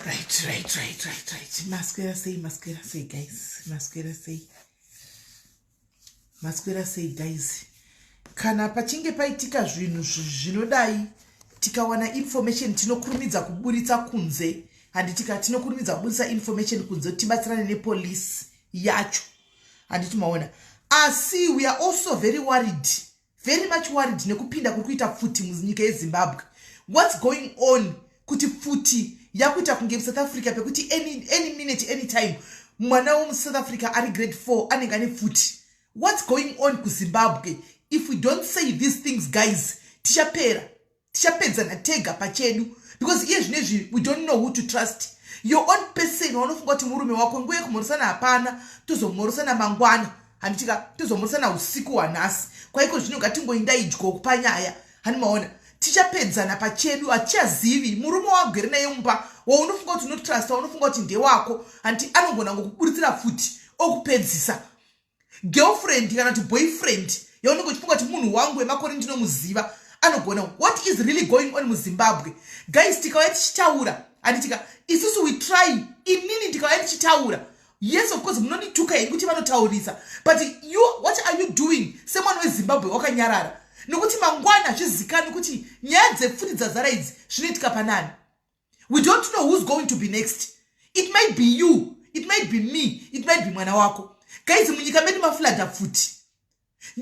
Right, right, right, right, right. Maswera sei, maswera sei, guys. Maswera sei. Maswera sei, guys. Kana pachinge paitika zvinhu zvinodai, tikawana information tinokurumidza kuburitsa kunze. Handiti ka tinokurumidza kuburitsa information kunze tibatsirane nepolice yacho. Handiti maona. Asi we are also very worried, very much worried nekupinda kuri kuita pfuti munyika yeZimbabwe. What's going on kuti pfuti yakuita kunge South Africa pekuti any minute, any time mwana wemuSouth Africa ari grade 4 anenge ane pfuti. What's going on kuZimbabwe? If we don't say these things, guys, tichapera, tichapedzana tega pachedu, because iye zvinezvi we don't know who to trust. Your own person waunofunga kuti murume wako, nguva yekumhoresana hapana, tozomhoresana mangwana, handitika? Tozomhoresana usiku hwanhasi. Kwaiko zvino ngatingoinda idyo panyaya, hani maona? Tichapedzana pachedu, hatichazivi murume wagere naye mumba waunofunga kuti unotrusta, waunofunga kuti ndewako, handiti? Anogona ngokuburitsira futi okupedzisa. Girlfriend kana kuti boyfriend yaunenge uchifunga kuti munhu wangu wemakore ndinomuziva, anogona. What is really going on muZimbabwe, guys? Tikauya tichitaura, handitika? Isusu we try. Inini ndikauya ndichitaura, yes, of course munondituka henyu kuti vanotaurisa, but you, what are you doing semwana weZimbabwe wakanyarara? Nokuti mangwana hazvizikani kuti nyaya dzepfuti dzazara idzi zvinoitika panani. We don't know who's going to be next. It might be you, it might be me, it might be mwana wako. Guys, munyika medu maflooda pfuti.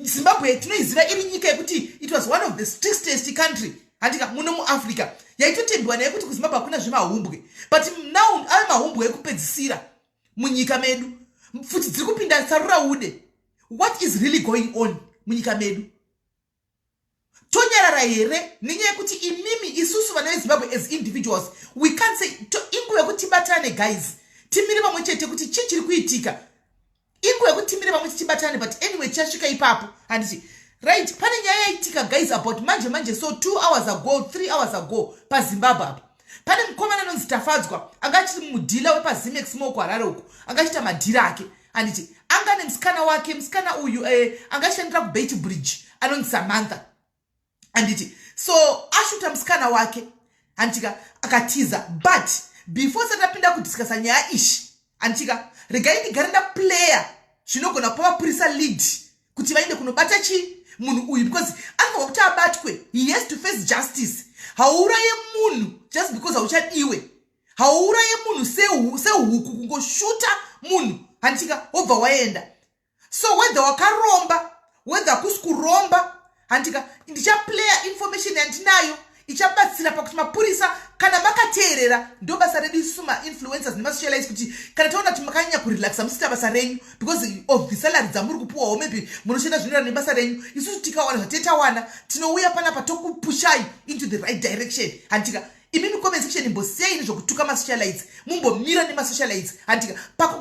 Zimbabwe tinoiziva iri nyika yekuti it was one of the strictest country, handika, muno muAfrica. Yaitotembiwa naye kuti kuZimbabwe hakuna zvemahumbwe, but now ave mahumbwe ekupedzisira munyika medu. Pfuti dziri kupinda sarura ude. What is really going on munyika medu? Tonyarara here nenyaya yekuti imimi, isusu vana veZimbabwe as individuals, we can't say? Inguva yekuti tibatane, guys, timire pamwe chete kuti chii chiri kuitika. Inguva yekuti timire pamwe chete, tibatane. But anyway, tichasvika ipapo, handiti? Right, pane nyaya yaitika, guys, about manje manje, so 2 hours ago, 3 hours ago, paZimbabwe apa pane mukomana anonzi Tafadzwa, anga achiri mudealer wepaZimex Mall kuHarare uko, anga achiita madhiri ake, handiti? Anga nemusikana wake. Musikana uyu anga achishandira kuBeitbridge, anonzi Samantha, handiti? So ashuta musikana wake, handitika? Akatiza. But before sati apinda kudiscussa nyaya ishi, handitika, regai ndigare ndaplaya zvinogona kupa mapurisa lead kuti vaende kunobata chi munhu uyu, because anofanwa kuti abatwe. He has to face justice. Hauuraye munhu just because hauchadiwe. Hauuraye munhu sehuku, kungoshuta munhu, handitika, wobva waenda. So whether wakaromba, whether kusi kuromba, handitika, ndichaplaya information yandinayo ichabatsira pakuti mapurisa, kana makateerera, ndo basa redu isusu mainfluencers nemasocialites, kuti kana taona kuti makanyanya kurelaxa, musita basa renyu because of the salary dzamuri kupuwawo, maybe munoshanda zvinoera nebasa renyu, isusu tikawana zvatetawana tinouya panapa tokupushai into the right direction, handitika? Imimi comment section imbosiyai nezvokutuka masocialites, mumbomira nemasocialites, handitika?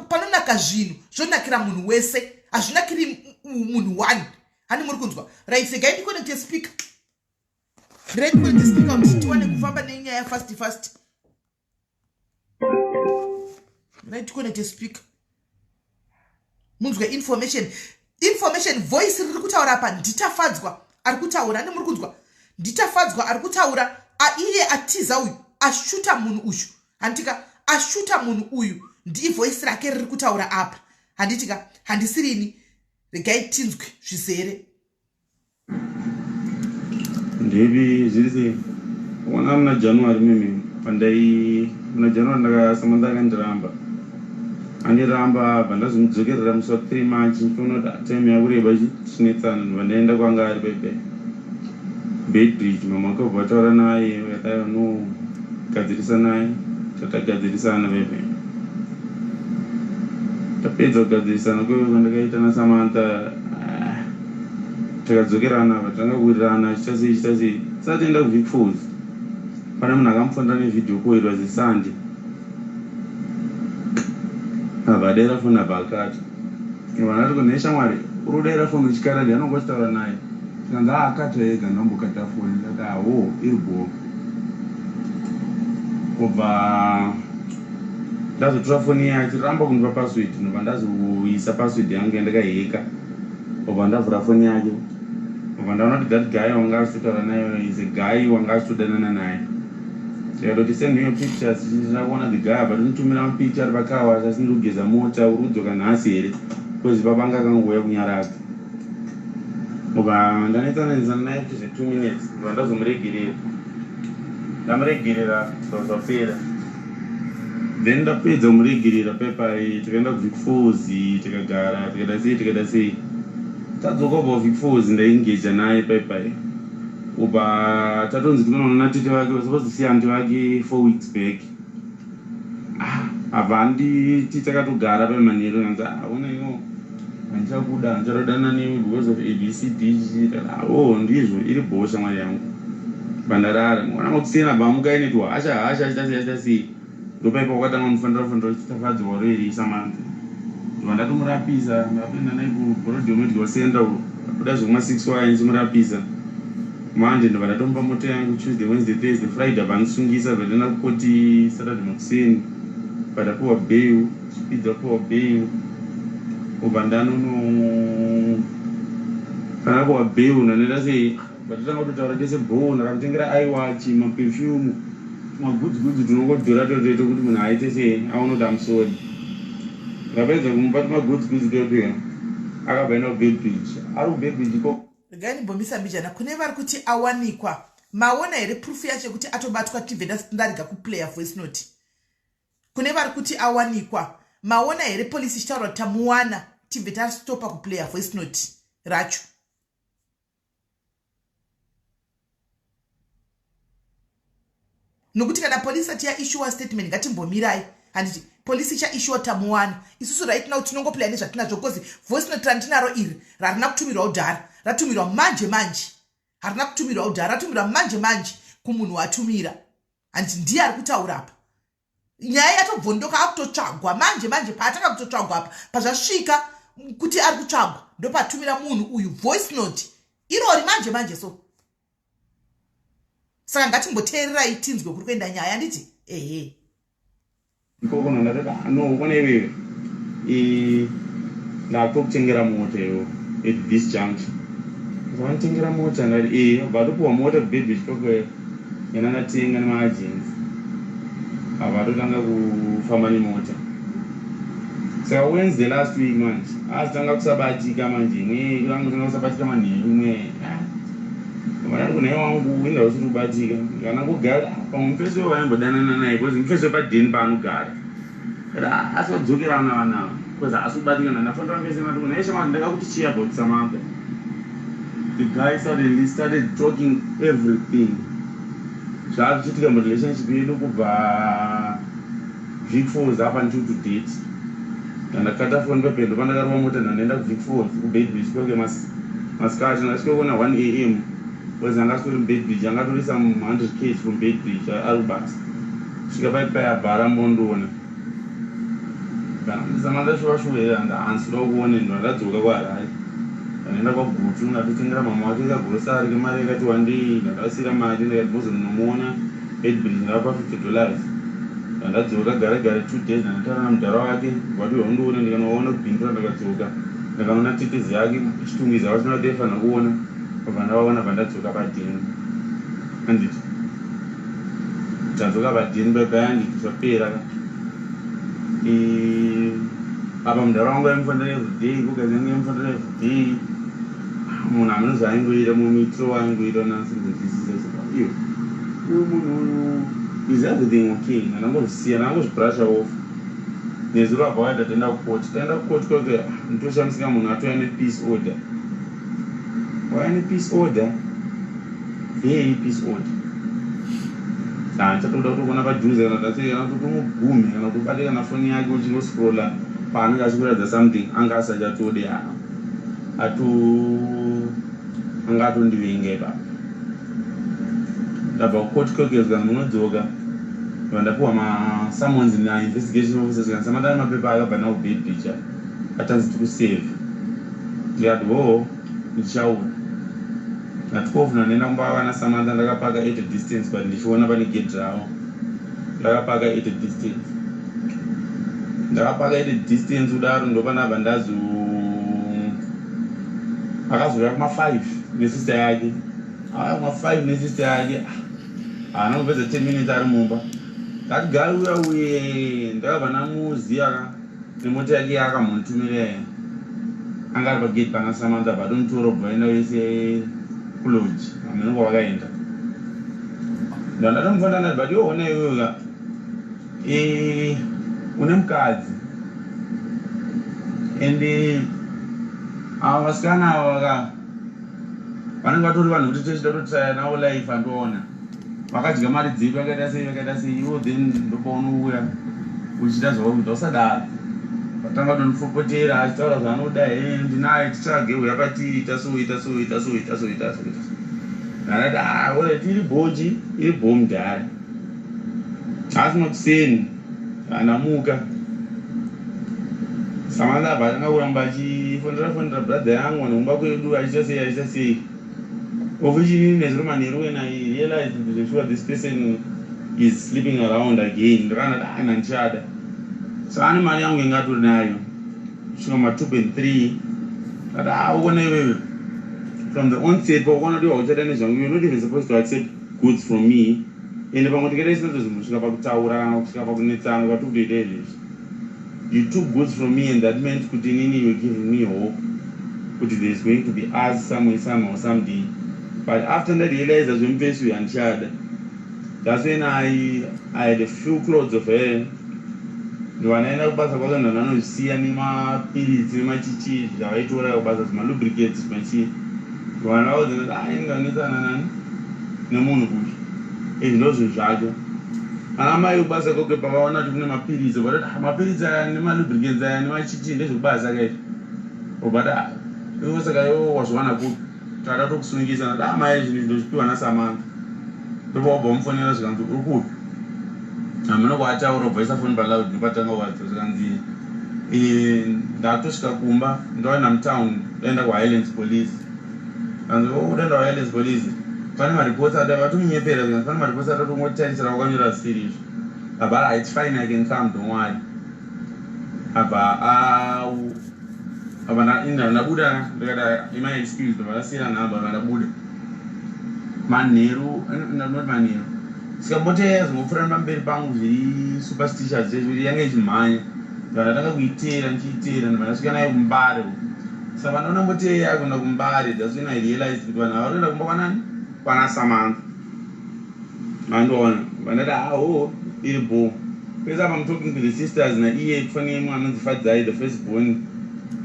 Panonaka zvinhu zvonakira munhu wese, hazvinakiri munhu one, hani muri kunzwa? Right, regai ndiconnecte speaker, regai ndiconnecte speaker kuti tiwane kufamba nenyaya fast fast. Right, ticonnecte speaker munzwe information. Information voice riri kutaura apa ndiTafadzwa ari kutaura, ane muri kunzwa? NdiTafadzwa ari kutaura, iye atiza uyu, ashuta munhu uyu, handitika? Ashuta munhu uyu, ndivoice rake riri kutaura apa, handitika? Handisirini. Regai tinzwe zvizere. Ndepi, zviri sei? Wana muna January mimi pandai muna January ndakaSamantha akandiramba, andiramba, bva ndazomudzokerera musi wa3 March. Ndichiona kuti time yakureba tichinetsana, ndobva ndaenda kwanga ari pepe Beitbridge. Mama akabva ataura naye, vakati no, gadzirisa naye. Tatagadzirisana pepe, tapedza kugadzirisana kweve kwandakaita naSamantha, ah, takadzokerana, vatanga kuwirirana, chita sei, chita sei. Tisati enda kuVic Falls, pane munhu akamufonera nevideo call. It was a Sunday. Abva adaira foni, abva akata. Vanhu ati kune shamwari, uri kudaira foni uchikata, ndianonga uchitaura naye? Tikanzi akata ega, ndambokata foni. Ndati aho, iri bho. Kubva ndazotora foni iya, achiramba kundipa password, ndobva ndazoisa password yangu yandakaheka, obva ndavhura foni yake, obva ndaona kuti that guy wanga achitotaura naye is a guy wanga achitodanana naye. Ndikatoti send me your pictures ndichida kuona the guy but unotumira mapicture ari pakawa asi ndiri kugeza mota uri kudzoka nhasi here because baba anga akangouya kunyaradza. Obva ndanetsanetsana naye kuti zve 2 minutes ndobva ndazomuregerera. Ndamuregerera zvobva zvapera. Then ndapedza kumuregerera paipai takaenda kuVic Falls tikagara tikaita sei tikaita sei. Tadzoka kubva kuVic Falls ndaengager naye paipai. Kubva tatonzi tinonoona tete vake was supposed to see aunty vake 4 weeks back. Ah, abva anditi takatogara pamanheru kanzi ah, ona iwo handichakuda handichadodana newe because of abcd chichiita ah, oh ndizvo iri bhoo shamwari yangu bandarara mwana makusiyana abva amuka aine tuhasha hasha achita sei achita sei ndopaipa wakatanga kundifanira kufanira chitafadzwa waroerei Samantha ndobva ndatomurapisa ndakatoenda naye kuBorodeo Medical Center kuda zvekuma 6 waya ndichimurapisa Monday ndobva ndatomupa mota yangu Tuesday Wednesday Thursday Friday abva andisungisa bva ndaenda kukoti Saturday makuseni bva ndapiwa bail chipidza kupiwa bail obva ndanono kana ndapiwa bail ndanoita sei Vatotanga kutotaura tese bhoo ndakamutengera iwatch maperfume tumagoods goods tunongodhura totoita kuti munhu aite sei aone kuti I'm sorry. Ndapedza kumupa tumagoods goods totoya akabva aenda kuBeitbridge ari kuBeitbridge ikoko. Regai ndimbomisa mbijana kune vari kuti awanikwa maona here proof yacho yekuti atobatwa tibve ndarega kuplayer voice note kune vari kuti awanikwa maona here police ichitaura kuti tamuwana tibve tastopa kuplayer voice note racho nokuti kana polisi ati yaissuwa statement ngatimbomirai handiti polisi ichaissuwa tamuwana isusu right now tinongoplaya nezvatinazvo because voice note randinaro iri rarina kutumirwa kudhara ratumirwa manje manje harina kutumirwa kudhara ratumirwa manje manje kumunhu watumira handiti ndiye ari kutaura apa nyaya yatobvondoka akutotsvagwa manje manje paatanga kutotsvagwa apa pazvasvika kuti ari kutsvagwa ndopatumira munhu uyu voice note irori manje manje so saka ngatimboteererai tinzwe kuri kuenda nyaya handiti ehe ikoko ndandatoti ah, no ukona iwewe ndakutokutengera mota iwe at this junction vanotengera mota ndati e vatopiwa mota kubedbridge kwakwe Yena ndatenga nemaagents apa atotanga kufamba nemota saka Wednesday last week manje azotanga kusabatika manje imwe kutanga kusabatika manheru imwe vanati kunaye wangu inda usiri kubatika kana kugara pamwe mufesi wewe vaimbodanana naye because mufesi wepadheni paanogara asi vadzokerana vana ava because haasi kubatikana ndafonera mese mati kuna ishe mati ndakakuti chii about Samantha the guy suddenly started talking everything zvaakuchiitika murelationship yedu kubva Vic Falls up until to date ndandakata foni pependo pandakarova mota ndandaenda kuVic Falls kuBeitbridge kweke masikati ndakasvika kuona 1 am because anga asitori muBeitbridge anga atori some 100 ks from Beitbridge ari kubasa Svika pai paya bhara mbondiona. Samantha shuwa shuwa here handa hansi kuda kuona ndo ndadzoka kuHarare. Ndanoenda kwaGutu ndatotengera mama wake kagrosari kemari yakati wandei ndandavasiira mari ndikati mozonomuona Beitbridge ndavapa 50 dollars. Ndandadzoka gare gare 2 days ndandataura namudhara wake vati uya undione ndikanovaona kuBindura ndakadzoka ndakanoona tetezi yake kuChitungwiza vasina kuti aifanira kuona bva ndavaona bva ndadzoka padheni handiti Tadzoka padheni paya handiti zvapera ka. Apa mudhara wangu aimufonera everyday, gogazi yangu yaimufonera everyday. Munhu hameno zvaaingoita mumitiro waaingoita nasiri kunzwisisa saka iyo uyu munhu uyu is everything okay ndangozvisiya ndangozvibrusha off nezuro abva waita taenda kukoti taenda kukoti kwake nditoshamisika munhu atouya nepeace order waya nepeace order Hey peace order. Ah, chatoda kutokuona padhuze kana tasei kana kutomugume kana kutobate kana foni yake uchingoscrolla paanenge achikuratidza something anga asachatode ah. Ato anga atondivenga ipapo. Ndabva kucourt kwekezi kana munodzoka vandapiwa ma summons na investigation officers kana samata mapepa akabva nawo bed picture atanzi tikusave ndikati hoo ndichauya Na 12 ndandaenda kumba kwavana Samantha ndakapaka at a distance but ndichiona pane gate ravo ndakapaka at a distance ndakapaka at a distance kudaro ndopanabva ndazo akazouya kuma 5 nesister yake auya kuma 5 nesister yake ah. Haana kupedza 10 minutes ari mumba. That guy uya uye ndakabva ndamuziva ka nemota yake yaakamonditumira iya. Anga ari pagate pana Samantha but atomutora kubva vaenda vese kulodge. Hameno kwavakaenda. Ndandatomufonera ndati but iwe hona iwewe ka eh, une mukadzi and ava vasikana ava ka vanenge vatori vanhu kuti techida kutotraya navo life andiona vakadya mari dzedu vakaita sei vakaita sei iwo then ndopaunouya uchiita zvauri kuita usadaro vatanga kutondifopotera achitaura zvaanoda he ndinaye titsvage uya patiri ita so ita so ita so ita so ita so ita so ndakati ah alright iri bhoji iri bho mudhara nhasi makuseni andamuka Samantha abva atanga kuramba achifonera fonera brother yangu vanhu kumba kwedu achiita sei achiita sei of which inini nezuro manheru when I realized kuti zveshuwa this person is sleeping around again ndakaona kuti ah ndandichada so ane mari yangu yanga atori nayo kusvika ma 2.3 but ah ukona iwewe from the onset paukaona kuti hauchada nezvangu you're not even supposed to accept goods from me ende pamwe tikaita isina tozombosvika pakutaura kana kusvika pakunetsana kwatiri kutoita izvezvi You took goods from me and that meant kuti inini you were giving me hope kuti there is going to be us somewhere somehow someday but after ndarealiza zvemufesi uyu handichada that's when I had a few clothes of her ndovanaenda kubasa kwake ndananozvisiya nemapiritsi nemachichi zvavaitora kubasa zvimalubricates zvimachii ndovana vaudza ah, ndanetsana nani nemunhu uyu izvi ndozvinhu zvacho Ana mai kubasa ikoko pavaona kuti kune mapiritsi vobva vatoti ah, mapiritsi aya nemalubricants aya nemachichi ndezvekubasa ka izvi vobva vati ah, iwe saka iwe wazviwana kupi tada tokusungisa ndati ah mai zvinhu izvi ndozvipiwa naSamantha ndobva wabva wamufonera zvikanzi uri kupi hameno kwaataura ubva isa foni paloud ndopatanga kuwadza zvikanzi eh, ndatosvika kumba ndaenda mutown ndaenda kuhighlands police Kanzi unoenda kuHighlands Police pane mareports ada vatomunyepera zvikanzi pane mareports ada tongotarisira wakanyora zvisiri izvo abva ah, it's fine I can come don't worry abva abva ndabuda ndikati am I excused ndobva ndasiira nhamba ndobva ndabuda manheru not manheru saka mota iya yazongopfuura nepamberi pangu zviri superstitious zvezvo yanga ichimhanya ndobva ndatanga kuiteera ndichiiteera ndobva ndasvika nayo kumbare Saka pandaona mota iya yakuenda kuMbare that's when I realized kuti vanhu ava varikuenda kumba kwanani kwana Samantha. Mandiona vandati ah oh iri bho. Pese apa I'm talking to the sisters naiye kufanira imwe anonzi Fadzai the first born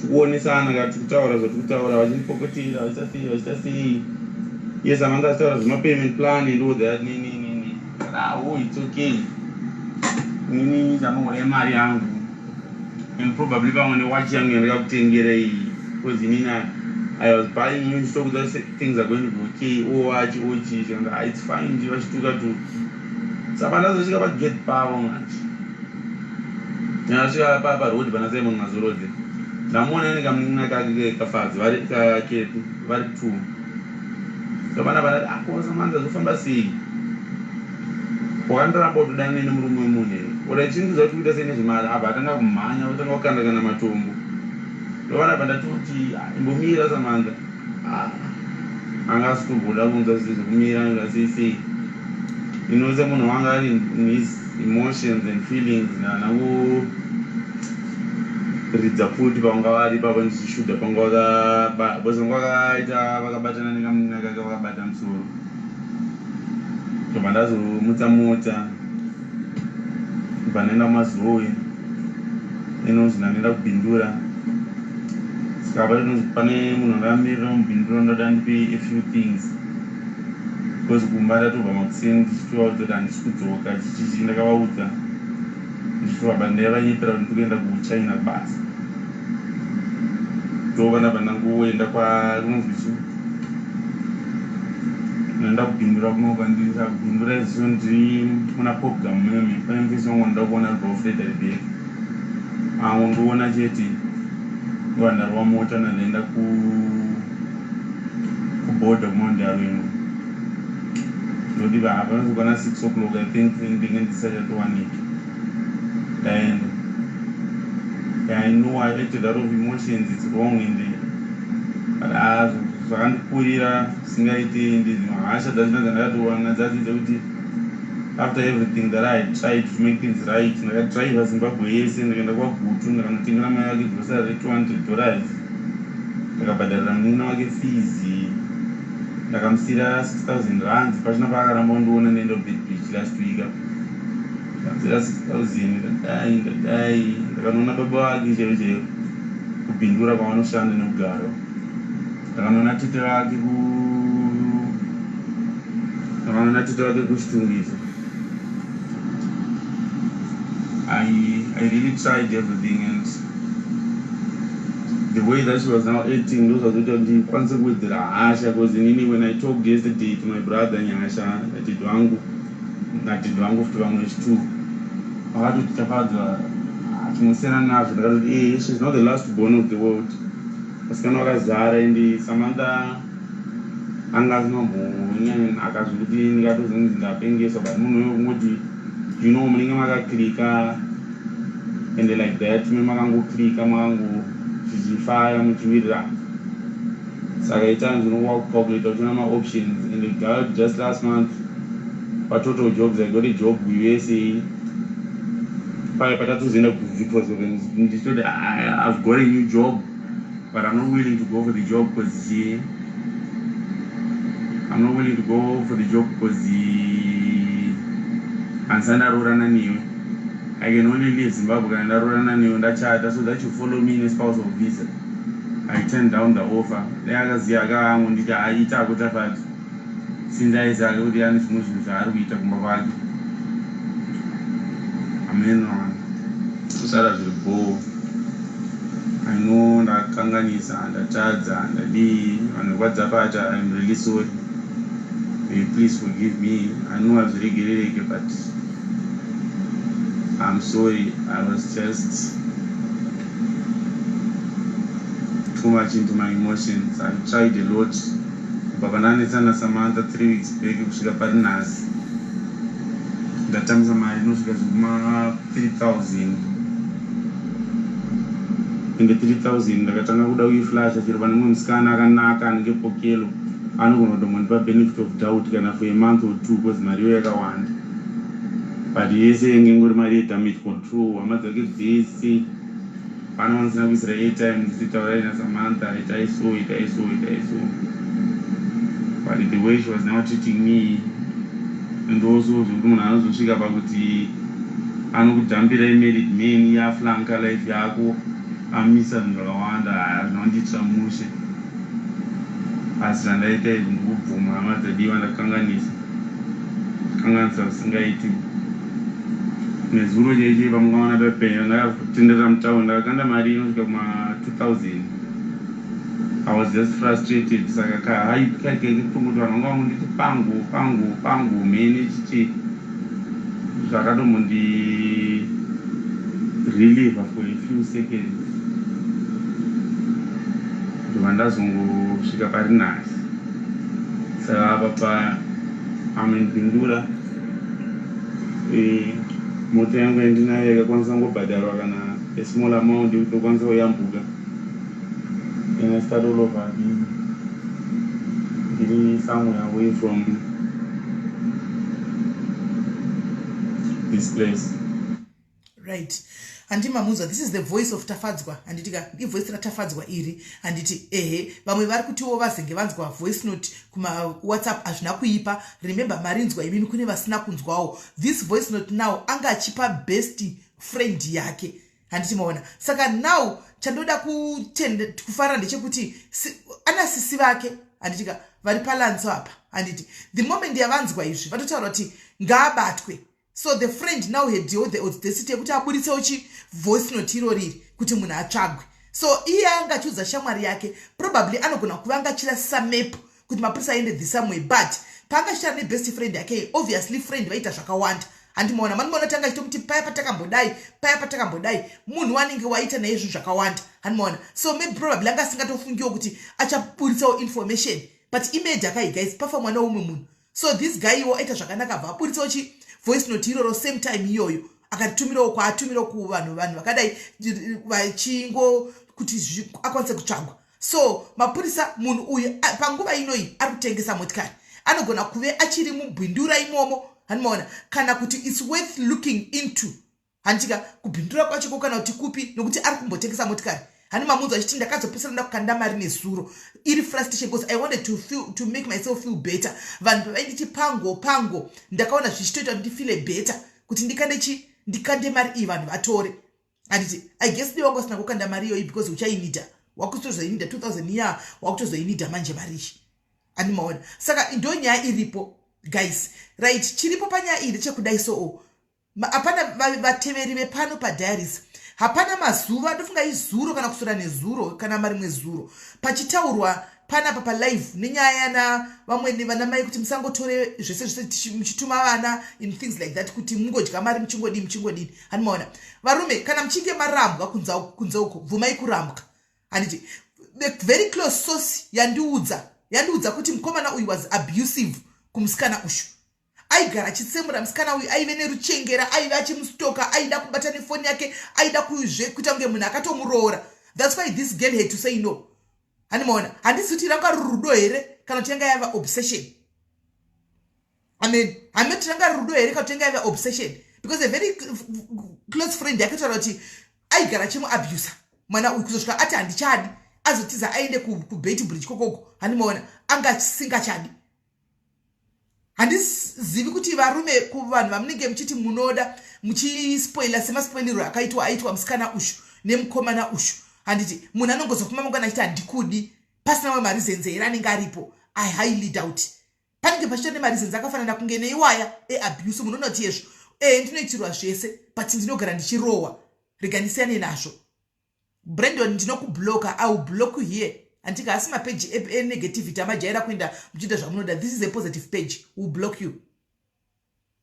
tikuonesana ka tikutaura zvatikutaura vachindipopotera vachiita sei vachiita sei. Iye Samantha achitaura zvemapayment plan and all that nini nini. Ah oh it's okay. Nini chanongoda imari yangu. And probably pamwe newatch yangu yandakakutengera iyi because inini I was buying you stock that things are going to be okay owachi ochi and ah, it's fine ndi vachituka tuka saka ndazosvika pagate pavo manje ndasvika paroad pana Simon Mazorodze ndamuona ine kamunin'ina kake kafadzi vari kakepi vari two so vana vanati ah Samantha zvofamba sei wakandiramba utodanane nemurume wemunhu here ora chindiza kuti kuita sei nezvemari abva atanga kumhanya otanga kukanda kana matombo ndovana bva ndatoti ah, imbomira Samantha ah, anga asitomboda kunzwa zvise zvekumira anga sei sei ino semunhu wanga ari in his emotions and feelings nana kuridza pfuti pavanga vari ipapo ndichishuda panga because vanga vakaita vakabatana nekamunina kake vakabata musoro ndobva ndazomutsa mota ndobva ndaenda kumazowe inonzi ndanenda kubindura saka pane munhu andamirira mubindura ndoda ndipe a few things because kumba ndatobva makuseni ndichitovaudza kuti handisi kudzoka chichichi ndakavaudza ndichitovaba ndaivanyepera kuti ndikuenda kuchina kubasa ndova ndabva ndangoenda kwakunonzi chii ndaenda kubindura kunoka ndikabindura izvo ndiri muna popgam meme pane mufesi wangu wandida kuona ari paufrederick bay angondiona chete ndobva ndarova mota ndandaenda ku kuborder kumount darwin ndoti panozokwana 6 o'clock I think ndinge ndisachatowaniki ndaenda. I know I acted out of emotions it's wrong and but ah zvakandikurira zvisingaiti and hasha dzachona dzandakatowana dzacho dzekuti After everything that I had tried to make things right, ndakadriver Zimbabwe yese, ndakaenda kwaGutu, ndakanotengera mai vake grocery re$200, ndakabhadharira munin'ina wake fees, ndakamusiyira 6000 rands pachina paakaramba kundiona ndaenda kuBeitbridge last week. Ndakamusiyira 6000, ndadai ndadai, ndakanoona baba vake chaivo chaivo kuBindura kwavanoshanda nekugara. Ndakanoona tete vake ku ndakanoona tete vake kuChitungwiza. I really tried everything, and the way that she was now acting ndozvazoita kuti ndikwanise kuwedzera hasha, because inini, when I talked yesterday to my brother Nyasha natete vangu, natete vangu futi vamwe vechitu, vakatoti, "Tafadzwa, chimusiyana nazvo." Ndakatoti, "She's not the last born of the world. Vasikana vakazara." And Samantha anga asina kumbonyanya zvekuti ndingatozonzi ndapengeswa, but munhu uyo kungoti munenge makaclicka and like that, me makangoclicka, makango zvichifaya, muchiwirirana. Saka itimes unongowa kucalculata uchiona maoptions. And God, just last month paTotal Jobs I got a job kuUSA. Paya patatozoenda kuVicos, ndichitoti, "I've got a new job, but I'm not willing to go for the job because I'm not willing to go for the job because handisati ndaroorana newe. I can only leave Zimbabwe kana ndaroorana newe, ndachata, so that you follow me nespousal visa." I turned down the offer. Dai akaziva akangonditi, "Aitako Tafadzwa," since aiziva ake kuti ane zvimwe zvinhu zvaari kuita kumba kwake. Amen. Kusara zviri bhoo. I know ndakanganisa, ndatadza, ndadii. Vanhu vekwaDzapata, I'm really sorry. May you please forgive me. I know hazviregerereke, but I'm sorry. I was just too much into my emotions. I tried a lot kubva pandanetsana Samantha 3 weeks back kusvika pari nhasi. Ndatambisa mari inosvika zvekuma 3000, ende 3000 ndakatanga kuda kuiflasha chero pane mumwe musikana akanaka anenge Pokelo, anogona kutombondipa benefit of doubt kana for a month or two, because mari iyo yakawanda. But yese yenge ingori mari yedamage control. Hama dzake dzese panowanisina kuisira airtime, ndichitaurai naSamantha, itai so, itai so, itai so. But the way she was now treating me, and also zvekuti munhu anozosvika pakuti anokudhambira imarried man, yaflanka life yako, amisa zvinhu zvakawanda, hazvinondiitira mushe. Asi zvandaita izvi, ndikubvuma, hama dzadiwa, ndakanganisa, kanganisa zvisingaiti. Nezuro chaichei pamungaona pepenya, ndakatenderera mutauni, ndakakanda mari inosvika kuma 2000. I was just frustrated. Saka kahype kake kekutongoti vanhu vanga vangonditi pangu pangu pangu mhene chichi, zvakatombondi reliever for a few seconds, ndobva ndazongosvika pari nhasi. Saka apa pa I'm in Bindura. Mota yangu yandinayo yakakwanisa kungobhadharwa kana a small amount yekuti ndokwanisa kuyambuka, and I start all over again. Ndiri somewhere away from this place. Right, handiti mamunzwa? This is the voice of Tafadzwa, handiti ka? Ivoice raTafadzwa iri, handiti? Ehe, vamwe vari kutiwo vazenge vanzwa voice note kumaWhatsApp. Hazvina kuipa. Remember, marinzwa imimi, kune vasina kunzwawo this voice note. Now anga achipa best friend yake, handiti maona? Saka now chandoda kufara ndechekuti ana sisi vake, handiti ka, vari palanso apa, handiti? The moment yavanzwa izvi, vatotaura kuti ngaabatwe. So the friend now had the audacity yekuti aburitsewo chi voice note iroriri kuti munhu atsvagwe. So iye anga achiudza shamwari yake, probably anogona kuva anga achirasisa map kuti mapurisa aende the same way, but paanga achitaura nebest friend yake, obviously friend vaita zvakawanda, handimaona? Mandimaona kuti anga achitomuti paya patakambodai, paya patakambodai, munhu wanenge waita naye zvinhu zvakawanda, handimaona? So maybe probably anga asingatofungiwo kuti achaburitsawo information, but imurder kai, guys. Pafa mwana womumwe munhu. So this guy iwo aita zvakanaka, bva aburitsawo chi voice note iroro same time iyoyo, akatitumirawo kwaatumirawo kuvanhu, vanhu vakadai vachingo kuti akwanise kutsvagwa. So mapurisa, munhu uyu panguva inoyi ari kutengesa motikari, anogona kuve achiri muBindura imomo. Handimaona kana kuti it's worth looking into, handitika kubhindura kwachoko kana kuti kupi, nokuti ari kumbotengesa motikari. Hani mamunzwa achiti, "Ndakazopesana ndakukanda mari nezuro iri frustration because I wanted to make myself feel better. Vanhu pavainditi pango pango, ndakaona zvichitoita kuti ndifeele better kuti ndikande chi ndikande mari iyi, vanhu vatore." Handiti I guess dei wanga usina kukanda mari iyoyi, because uchainida, wakutozoinida 2000 ya wakutozoinida manje mari iyi. Handimaona. Saka ndo nyaya iripo, guys, right? Chiripo panyaya iyi ndechekudai. Soo hapana vateveri vepano padiaries, hapana mazuva, ndofunga izuro kana kusora nezuro kana marimwe zuro, pachitaurwa panapa palive nenyaya yana vamwe vana mai kuti musangotore zvese zvese muchituma vana in things like that, kuti mungodya mari, muchingodii, muchingodini. Handimaona. Varume, kana muchinge marambwa kunze uko, bvumai kurambwa, handiti? The very close source yandiudza kuti mukomana uyu was abusive kumusikana ushu. Aigara achitsemura musikana uyu, aive neruchengera, aive achimustoka, aida kubata nefoni yake, aida kuzve kuita kunge munhu akatomuroora. That's why this girl had to say no. Handimaona. Handisi kuti ranga rurudo here kana kuti yanga yava obsession. Amen. Hameti ranga rudo here kana kuti yanga yava obsession, because a very close friend yakataura kuti aigara achimuabusa mwana uyu kuzosvika ati handichadi, azotiza aende kuBeitbridge kokoko. Handimaona, anga asingachadi. Handizivi kuti varume, kuvanhu vamunenge muchiti munoda, muchispoila semaspoiliro akaitwa aitwa musikana ushu nemukomana ushu, handiti munhu anongozofuma mangwana achiti handikudi pasina mamwe mareasons here anenge aripo? I highly doubt. Panenge pachiita nemareasons akafanana kunge neiwaya eabuse. Munhu unoti yezvo, e, ndinoitirwa zvese, but ndinogara ndichirohwa, rega ndisiyane nazvo. Brandon, ndinokubloka. I will block you here. Handika asi mapeji enegativity amajaira kuenda muchiita zvamunoda. This is a positive page. Will block you,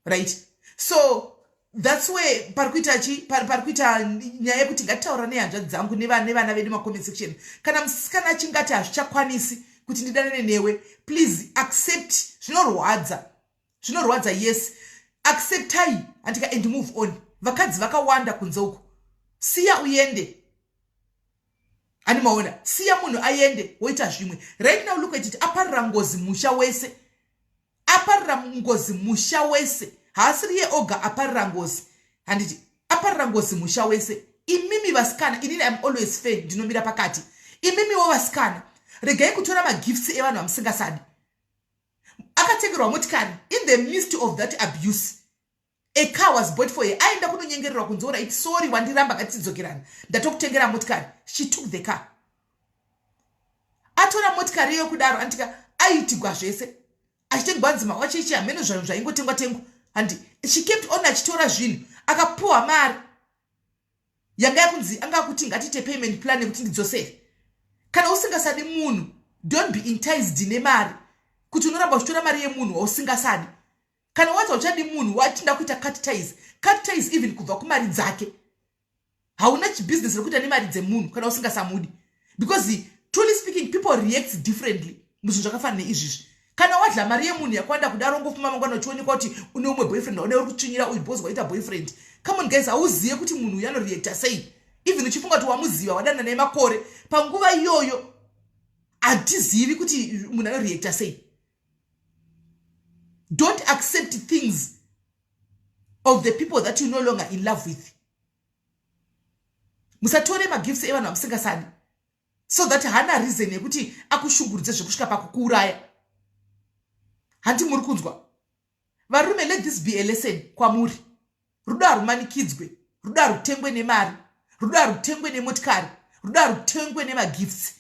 right? So that's where pari kuita chi pari kuita nyaya yekuti ngatitaura nehanzvadzi dzangu nevana vedu macomment section. Kana musikana achingati hazvichakwanisi kuti ndidanane newe, please accept. Zvinorwadza, zvinorwadza, yes. Acceptai, handika, and move on. Vakadzi vakawanda kunze uku. Siya uende. Handimaona. Siya munhu aende, woita zvimwe. Right now, look at it, aparira ngozi musha wese, aparira ngozi musha wese. Haasiriye oga aparira ngozi, handiti? Aparira ngozi musha wese. Imimi vasikana, inini I'm always fair, ndinomira pakati. Imimiwo vasikana, regai kutora magifts evanhu vamusingasadi. Akatengerwa motikari in the midst of that abuse. A car was bought for her. Aenda kunonyengererwa kunzi, "Alright, sorry, wandiramba, ngatidzokerana, ndatokutengera motikari." She took the car. Atora motikari iyo kudaro, anditika, aitigwa zvese, achitengwa nzima wachechi, hameno zvanhu zvaingotengwa tengwa, handi? She kept on achitora zvinhu. Akapuhwa mari yanga yakunzi anga kuti ngatiite payment plan yekuti ndidzosere. Kana usingasadi munhu, don't be enticed nemari kuti unoramba uchitora mari yemunhu wausingasadi. Kana wazi uchadi munhu, wachinda kuita cut ties, cut ties even kubva kumari dzake. Hauna chibhizinesi rekuita nemari dzemunhu kana usingasamudi, because truly speaking, people react differently muzvinhu zvakafanana neizvizvi. Kana wadla mari yemunhu yakwanda kudaro, ngofuma mangwana uchionekwa kuti une umwe boyfriend waune uri kutsvinyira uyu because waita boyfriend. Come on, guys, hauzive kuti munhu uyu anoreacta sei. Even uchifunga kuti wamuziva, wadana naye makore, panguva iyoyo hatizivi kuti munhu anoreacta sei. Don't accept things of the people that you no longer in love with. Musatore magifts evanhu vamusingasadi, so that hana reason yekuti akushungurudze zvekusvika pakukuuraya. Handi muri kunzwa? Varume, let this be a lesson kwamuri. Rudo harumanikidzwe, rudo harutengwe nemari, rudo harutengwe nemotikari, rudo harutengwe nemagifts.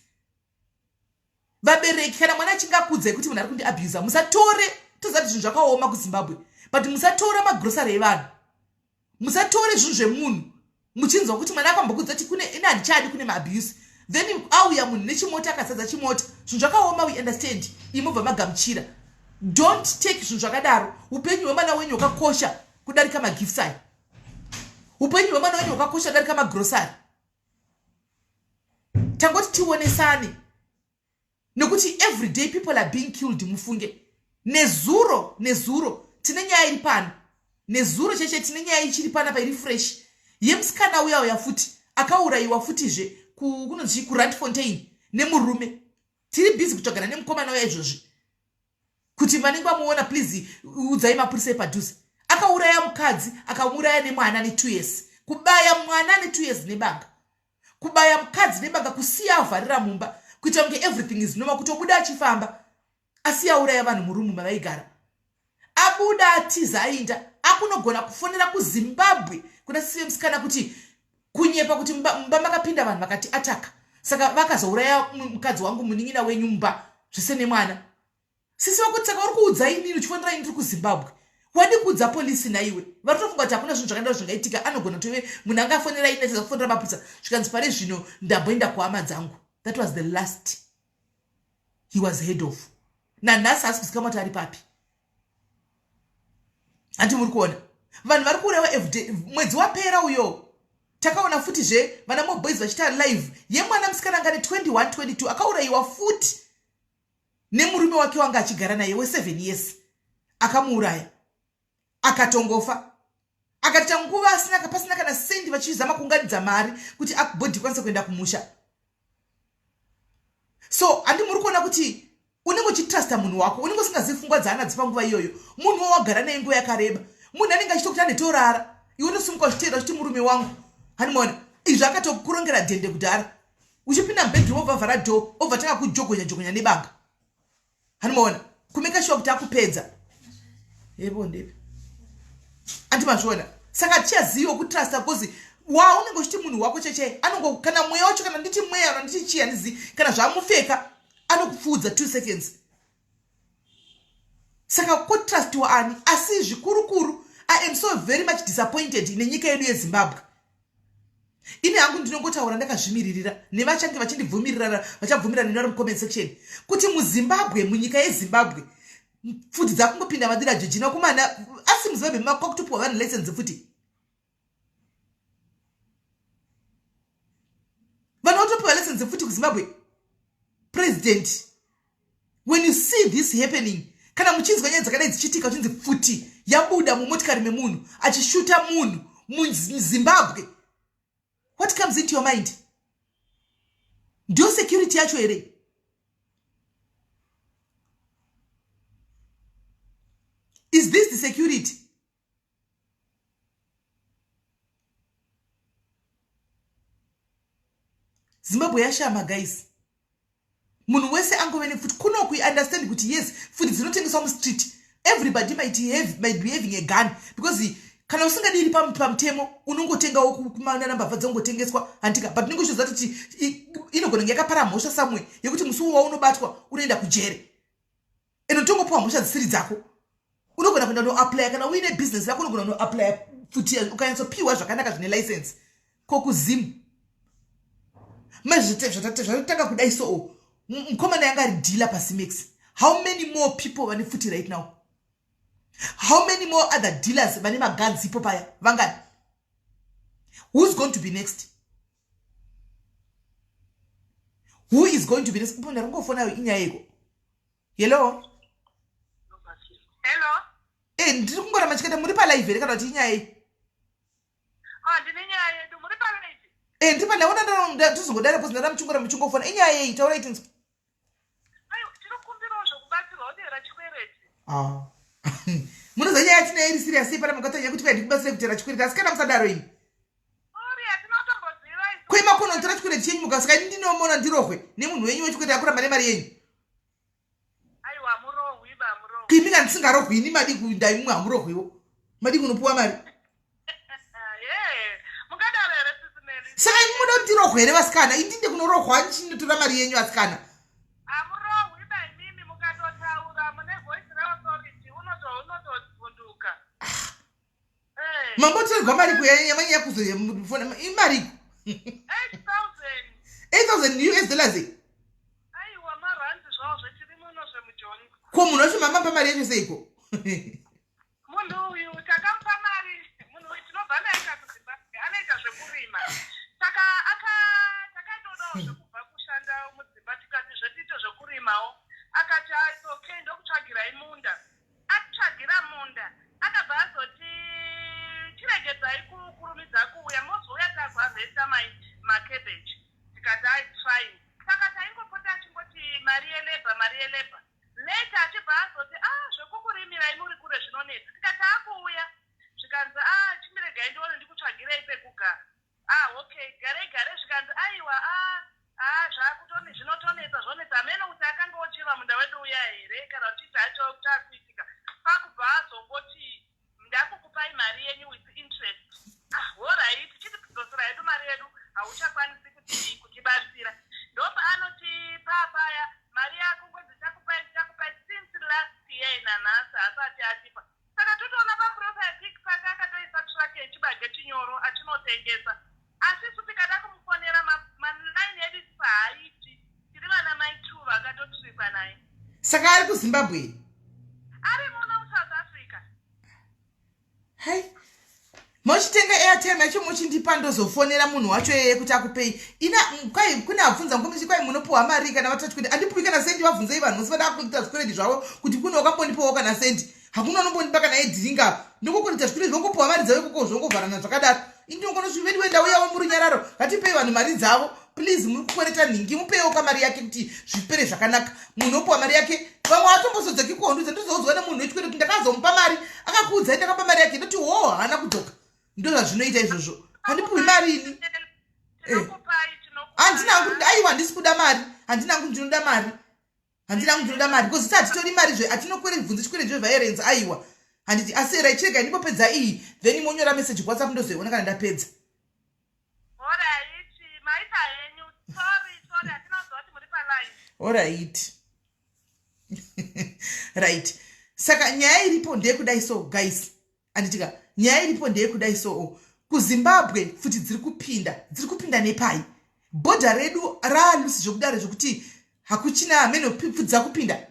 Vabereki, kana mwana achinge akuudzai kuti munhu ari kundiabusa, musatore. Toziva kuti zvinhu zvakaoma kuZimbabwe, but musatora magrosary evanhu, musatore zvinhu zvemunhu. Muchinzwa kuti mwana akambokudza kuti kune ine handichadi, kune maabuse, then auya munhu nechimota, akazadza chimota. Zvinhu zvakaoma, we understand. Imobva magamuchira. Don't take zvinhu zvakadaro. Upenyu hwemwana wenyu hwakakosha kudarika magifts aya. Upenyu hwemwana wenyu hwakakosha kudarika magrosary. Tangoti tionesane, nekuti every day people are being killed. Mufunge nezuro, nezuro tine nyaya iri pano, nezuro cheche tine nyaya ichiri panapa iri fresh yemusikana uya uya futi akaurayiwa futizve kunonzi kuRandfontein nemurume. Tiri busy kutsvagana nemukomana uya izvozvi. Kuti vanenge vamuona, please udzai mapurisa epadhuze. Akauraya mukadzi, akamuuraya nemwana ne2 years. Kubaya mwana ne2 years nebanga, kubaya mukadzi nebanga, kusiya avharira mumba, kuita kunge everything is normal, kutobuda achifamba asi auraya vanhu murumu mavaigara. Abuda, atiza, ainda akunogona kufonera kuZimbabwe kuna sisi vemusikana kuti kunyepa kuti mumba makapinda vanhu vakati ataka, saka vakazouraya mukadzi wangu, munin'ina wenyu mumba zvese nemwana. Sisi vakuti, saka uri kuudza inini uchifonera ini ndiri kuZimbabwe? Wadi kuudza polisi naiwe? Vari kutofunga kuti hakuna zvinhu zvakadaro zvingaitika. Anogona kutove munhu angafonera ini achida kufonera mapurisa. Zvikanzi, pari zvino ndamboenda kuhama dzangu. That was the last he was heard of. Nanhasi haasi kuzikamwa kuti ari papi. Handi muri kuona vanhu vari kuurayiwa everyday. Mwedzi wapera uyo takaona futi zve vana moboys vachiita live yemwana musikana anga ne21 22 akaurayiwa futi nemurume wake wanga achigara naye we7 years. Akamuuraya, akatongofa, akatoita nguva asina pasina kana sendi, vachizama kuunganidza mari kuti body ikwanise kuenda kumusha. So handi muri kuona kuti unenge uchitrusta munhu wako, unenge usingazivi pfungwa dzaanadzo panguva iyoyo. Munhu wawagara naye nguva yakareba, munhu anenge achitokuti anditorara, iwe utosimuka uchiteera uchiti murume wangu. Handimaona izvi, akatokurongera dhende kudhara. Uchipinda mubedroom, obva vhara door, obva tanga kujogonya jogonya nebanga. Handimaona kumake sure kuti akupedza. Yebo, ndepi andi mazviona. Saka tichaziviwo kutrusta because wa unenge uchiti munhu wako cheche anongo kana mweya wacho, kana nditi mweya, kana nditi chii, handizivi, kana zvamupfeka anokupfuudza 2 seconds. Saka kotrustiwa ani? Asi zvikurukuru, I am so very much disappointed nenyika yedu yeZimbabwe. Ini hangu ndinongotaura ndakazvimiririra, nevachange vachindibvumirirana vachabvumirana neni vari mucomment section, kuti muZimbabwe, munyika yeZimbabwe, pfuti dzakungopinda madira jejina kumana. Asi muZimbabwe makwakutopiwa vanhu license futi, vanhu vatopiwa license futi kuZimbabwe. President, when you see this happening, kana muchinzwa nyaya dzakadai dzichiitika, uchinzi pfuti yabuda mumotikari memunhu achishuta munhu muZimbabwe, what comes into your mind? Ndiyo security yacho here? Is this the security? Zimbabwe yashama, guys. Munhu wese angove nepfuti kunoku. Understand kuti yes, pfuti dzinotengeswa mustreet. Everybody might be having a gun because kana usingadiri pamutemo unongotengawo kumanana mbavha dzongotengeswa, handika? But unenge uchiziva kuti inogona kunge yakapara mhosva samwe yekuti musi uwo waunobatwa unoenda kujere, ende utongopiwa mhosva dzisiri dzako. Unogona kuenda noapplya kana uine business rako, unogona noapplya futi ukanyatsopiwa zvakanaka zvine license. Kokuzimu mazvatotanga kudai. So mukomana yanga ari dealer pasimex. How many more people vane futi right now? How many more other dealers vane maguns ipo paya? Vangani? Who's going to be next? Who is going to be next? Ndaringofonayo, inyaya iko. Hello? Hello. E, ndiri kungoramba chikata. Muri palive here kana kuti inyaya iyi? Ah, ndine nyaya yedu. Muri palive? E, ndiri pandaona tozongodara because ndada muchingora muchingofona. Inyaya yei? Taurai tinzwa. Aiwa, tinokumbirawo zvokubatsirwa kutera chikwereti. Ah. Munoziva nyaya yatinayo iri serious sei? Pana makatanya kuti vaindikubatsire kutera chikwereti, asi kana musadaro ini. Sorry, hatina kutomboziva isu. Kwema kunotora chikwereti chenyu mukasika, ini ndinomona ndirohwe nemunhu wenyu wechikwereti akuramba nemari yenyu. Aiwa, murohwi ba, murohwi. Kuimi kana ndisingarohwi ini, madi ndaimwe hamurohwiwo, madi kunopiwa mari. Ye, mungadaro here, Sisi Mary? Saka imi muda kuti ndirohwe here, vasikana? Ini ndinde kunorohwa ndichindotora mari yenyu, vasikana. Hamurohwi ba imimi, mukatotaura mune voice reauthority unotovhunduka. Eh. Mambotorerwa mari kuyanyanya kuzofona imariko? 8000. 8000 US dollars? Aiwa, marandi zvawo zvechiri muno zvemujoni. Ko munhu wacho mamapa mari yacho seiko? Munhu uyu takamupa mari. Munhu uyu tinobva naye kakuZimbabwe, anoita zvekurima, saka aka takatodawo zvekubva kushanda mudzimba, tikati zvetiite zvekurimawo. Akati, "Ah, it's okay, ndokutsvagirai munda." Atitsvagira munda, akabva azoti, "Chiregedzai kukurumidza kuuya, mozouya takuharvesta macabbage." Tikati, "Ah, it's fine." Saka taingopota achingoti mari yelabour, mari yelabour. Later achibva azoti, "Ah, kuchitoro achinotengesa. Asi isu tikada kumufonera maline edu isusu haaiti. Tiri vana mai two vakatotripa naye. Saka ari kuZimbabwe? Ari muno muSouth Africa. Hai, mochitenga airtime yacho mochindipa, ndozofonera munhu wacho yeye kuti akupei. Ina kwai kune abvunza ngomichi, kwai munopiwa mari kana vatatu kuti andipiwi kana sendi. Vabvunzei vanhu vose vada kuita zvikwereti zvavo kuti kune wakambondipawo kana sendi. Hakuna unombondipa kana yedhiringa. Ndongokuita zvikwereti, vongopiwa mari dzavo ikoko, zvongovharana zvakadaro. Indinongonosvivediwe ndauyawo murunyararo. Ngatipei vanhu mari dzavo, please. Muri kukwereta nhingi, mupeiwo kamari yake kuti zvipere zvakanaka. Munhu opiwa mari yake, vamwe vatombozodzoki kuhondudza. Ndozoudzwa nemunhu wechikwereti kuti ndakazomupa mari, akakuudzai ndakapa mari yake, ndoti ho, haana kudzoka. Ndozvazvinoita izvozvo. Handipiwi mari ini. Handina hangu, aiwa, handisi kuda mari. Handina hangu, ndinoda mari. Handina hangu, ndinoda mari because isi hatitori mari zve hatinokwere bvunze chikwereti zveviolence, aiwa, handiti. Asi era ichirega ndipopedza iyi, then monyora message kuWhatsApp, ndozoiona kana ndapedza. Alright, maita henyu. Sorry, sorry, handina kuziva kuti muri paline. Alright, right. Saka nyaya iripo ndeyekudai so, guys, anditika nyaya iripo ndeyekudai so. KuZimbabwe futi dziri kupinda, dziri kupinda nepai? Bhodha redu raaloose zvekudaro zvekuti hakuchina hameno pfuti dzakupinda.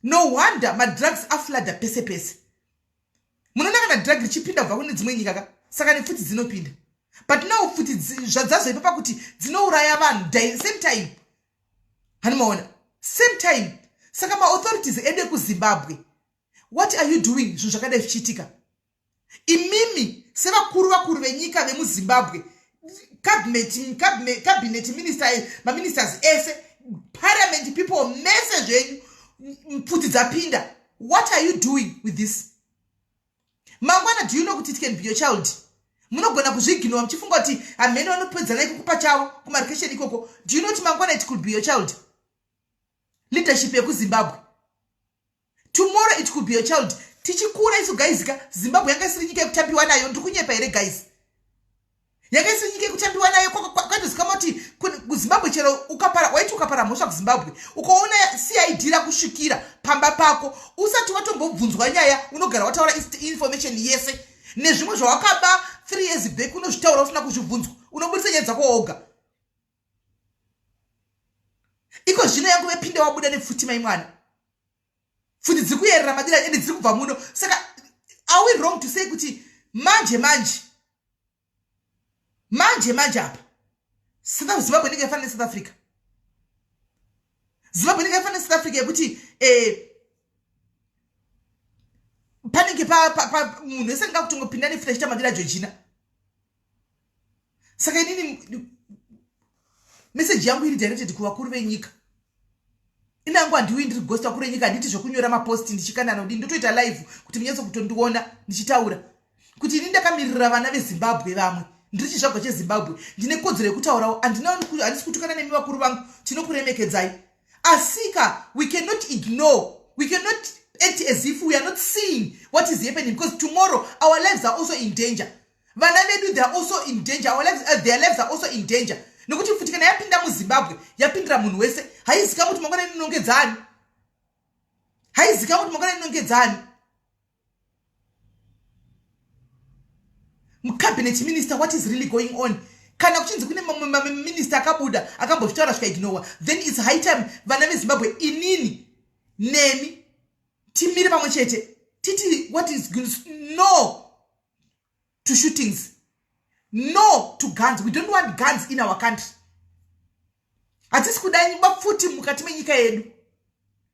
No wonder madrugs aflooda pese pese. Munoona kana drug richipinda kubva kune dzimwe nyika ka, saka nepfuti dzinopinda. But now pfuti zvadzazoipa pakuti dzinouraya vanhu same time. Hanimaona same time. Saka maauthorities edu ekuZimbabwe, what are you doing zvinhu zvakadai zvichiitika? Imimi sevakuru vakuru venyika vemuZimbabwe, cabinet minister, maministers ese, parliament people mese zvenyu, pfuti dzapinda, what are you doing with this? Mangwana, do you know kuti it can be your child? Munogona kuzviignora muchifunga kuti hamene vanopedzana ikoko pachavo kumarikesheni ikoko. Do you know kuti mangwana it could be your child? Leadership yekuZimbabwe, tomorrow it could be your child. Tichikura isu, guys ka, Zimbabwe yanga isiri nyika yekutambiwa nayo. Ndiri kunyepa here, guys? Yanga isiri nyika yekutambiwa nayo. Kwatozikamwa kuti kuZimbabwe chero ukapara, waiti ukapara mhosva kuZimbabwe, ukaona CID rakusvikira pamba pako, usati watombobvunzwa nyaya, unogara wataura information yese nezvimwe zvawakaba 3 years back. Unozvitaura usina kuzvibvunzwa, unobudisa nyaya dzako woga. Iko zvino yangu vepinda wabuda nepfuti, mai mwana, pfuti dziri kuyerera madira ende dziri kubva muno. Saka are we wrong to say kuti manje manje manje manje apa Zimbabwe inenge yafanana neSouth Africa? Zimbabwe inenge yafanana neSouth Africa yekuti panenge munhu wese anenge akutongopinda nepfuti achiita madira Georgina. Saka inini meseji yangu iri directed kuvakuru venyika. Inangu handiuyi ndiri ghost. Vakuru venyika, handiti zvekunyora maposti ndichikanana kudii, ndotoita live kuti munyatso kutondiona ndichitaura kuti ini ndakamirira vana veZimbabwe vamwe. Ndiri chizvagwa cheZimbabwe, ndine kodzero yekutaurawo. Handisi kutukana nemi vakuru vangu, tinokuremekedzai. Asika we cannot ignore, we cannot act as if we are not seeing what is happening, because tomorrow our lives are also in danger. Vana vedu, they are also in danger. Our lives, their lives are also in danger, nekuti futi kana yapinda muZimbabwe, yapindira munhu wese. Haizika kuti mangwana inongedzani, haizika kuti mangwana inongedzani. Mucabinet minister, what is really going on? Kana kuchinzi kune mamwe maminista akabuda akambozvitaura zvikaignowa, then its high time vana veZimbabwe, inini nemi, timire pamwe chete titi what is no to shootings, no to guns. We don't want guns in our country. Hatisi kuda mapfuti mukati menyika yedu.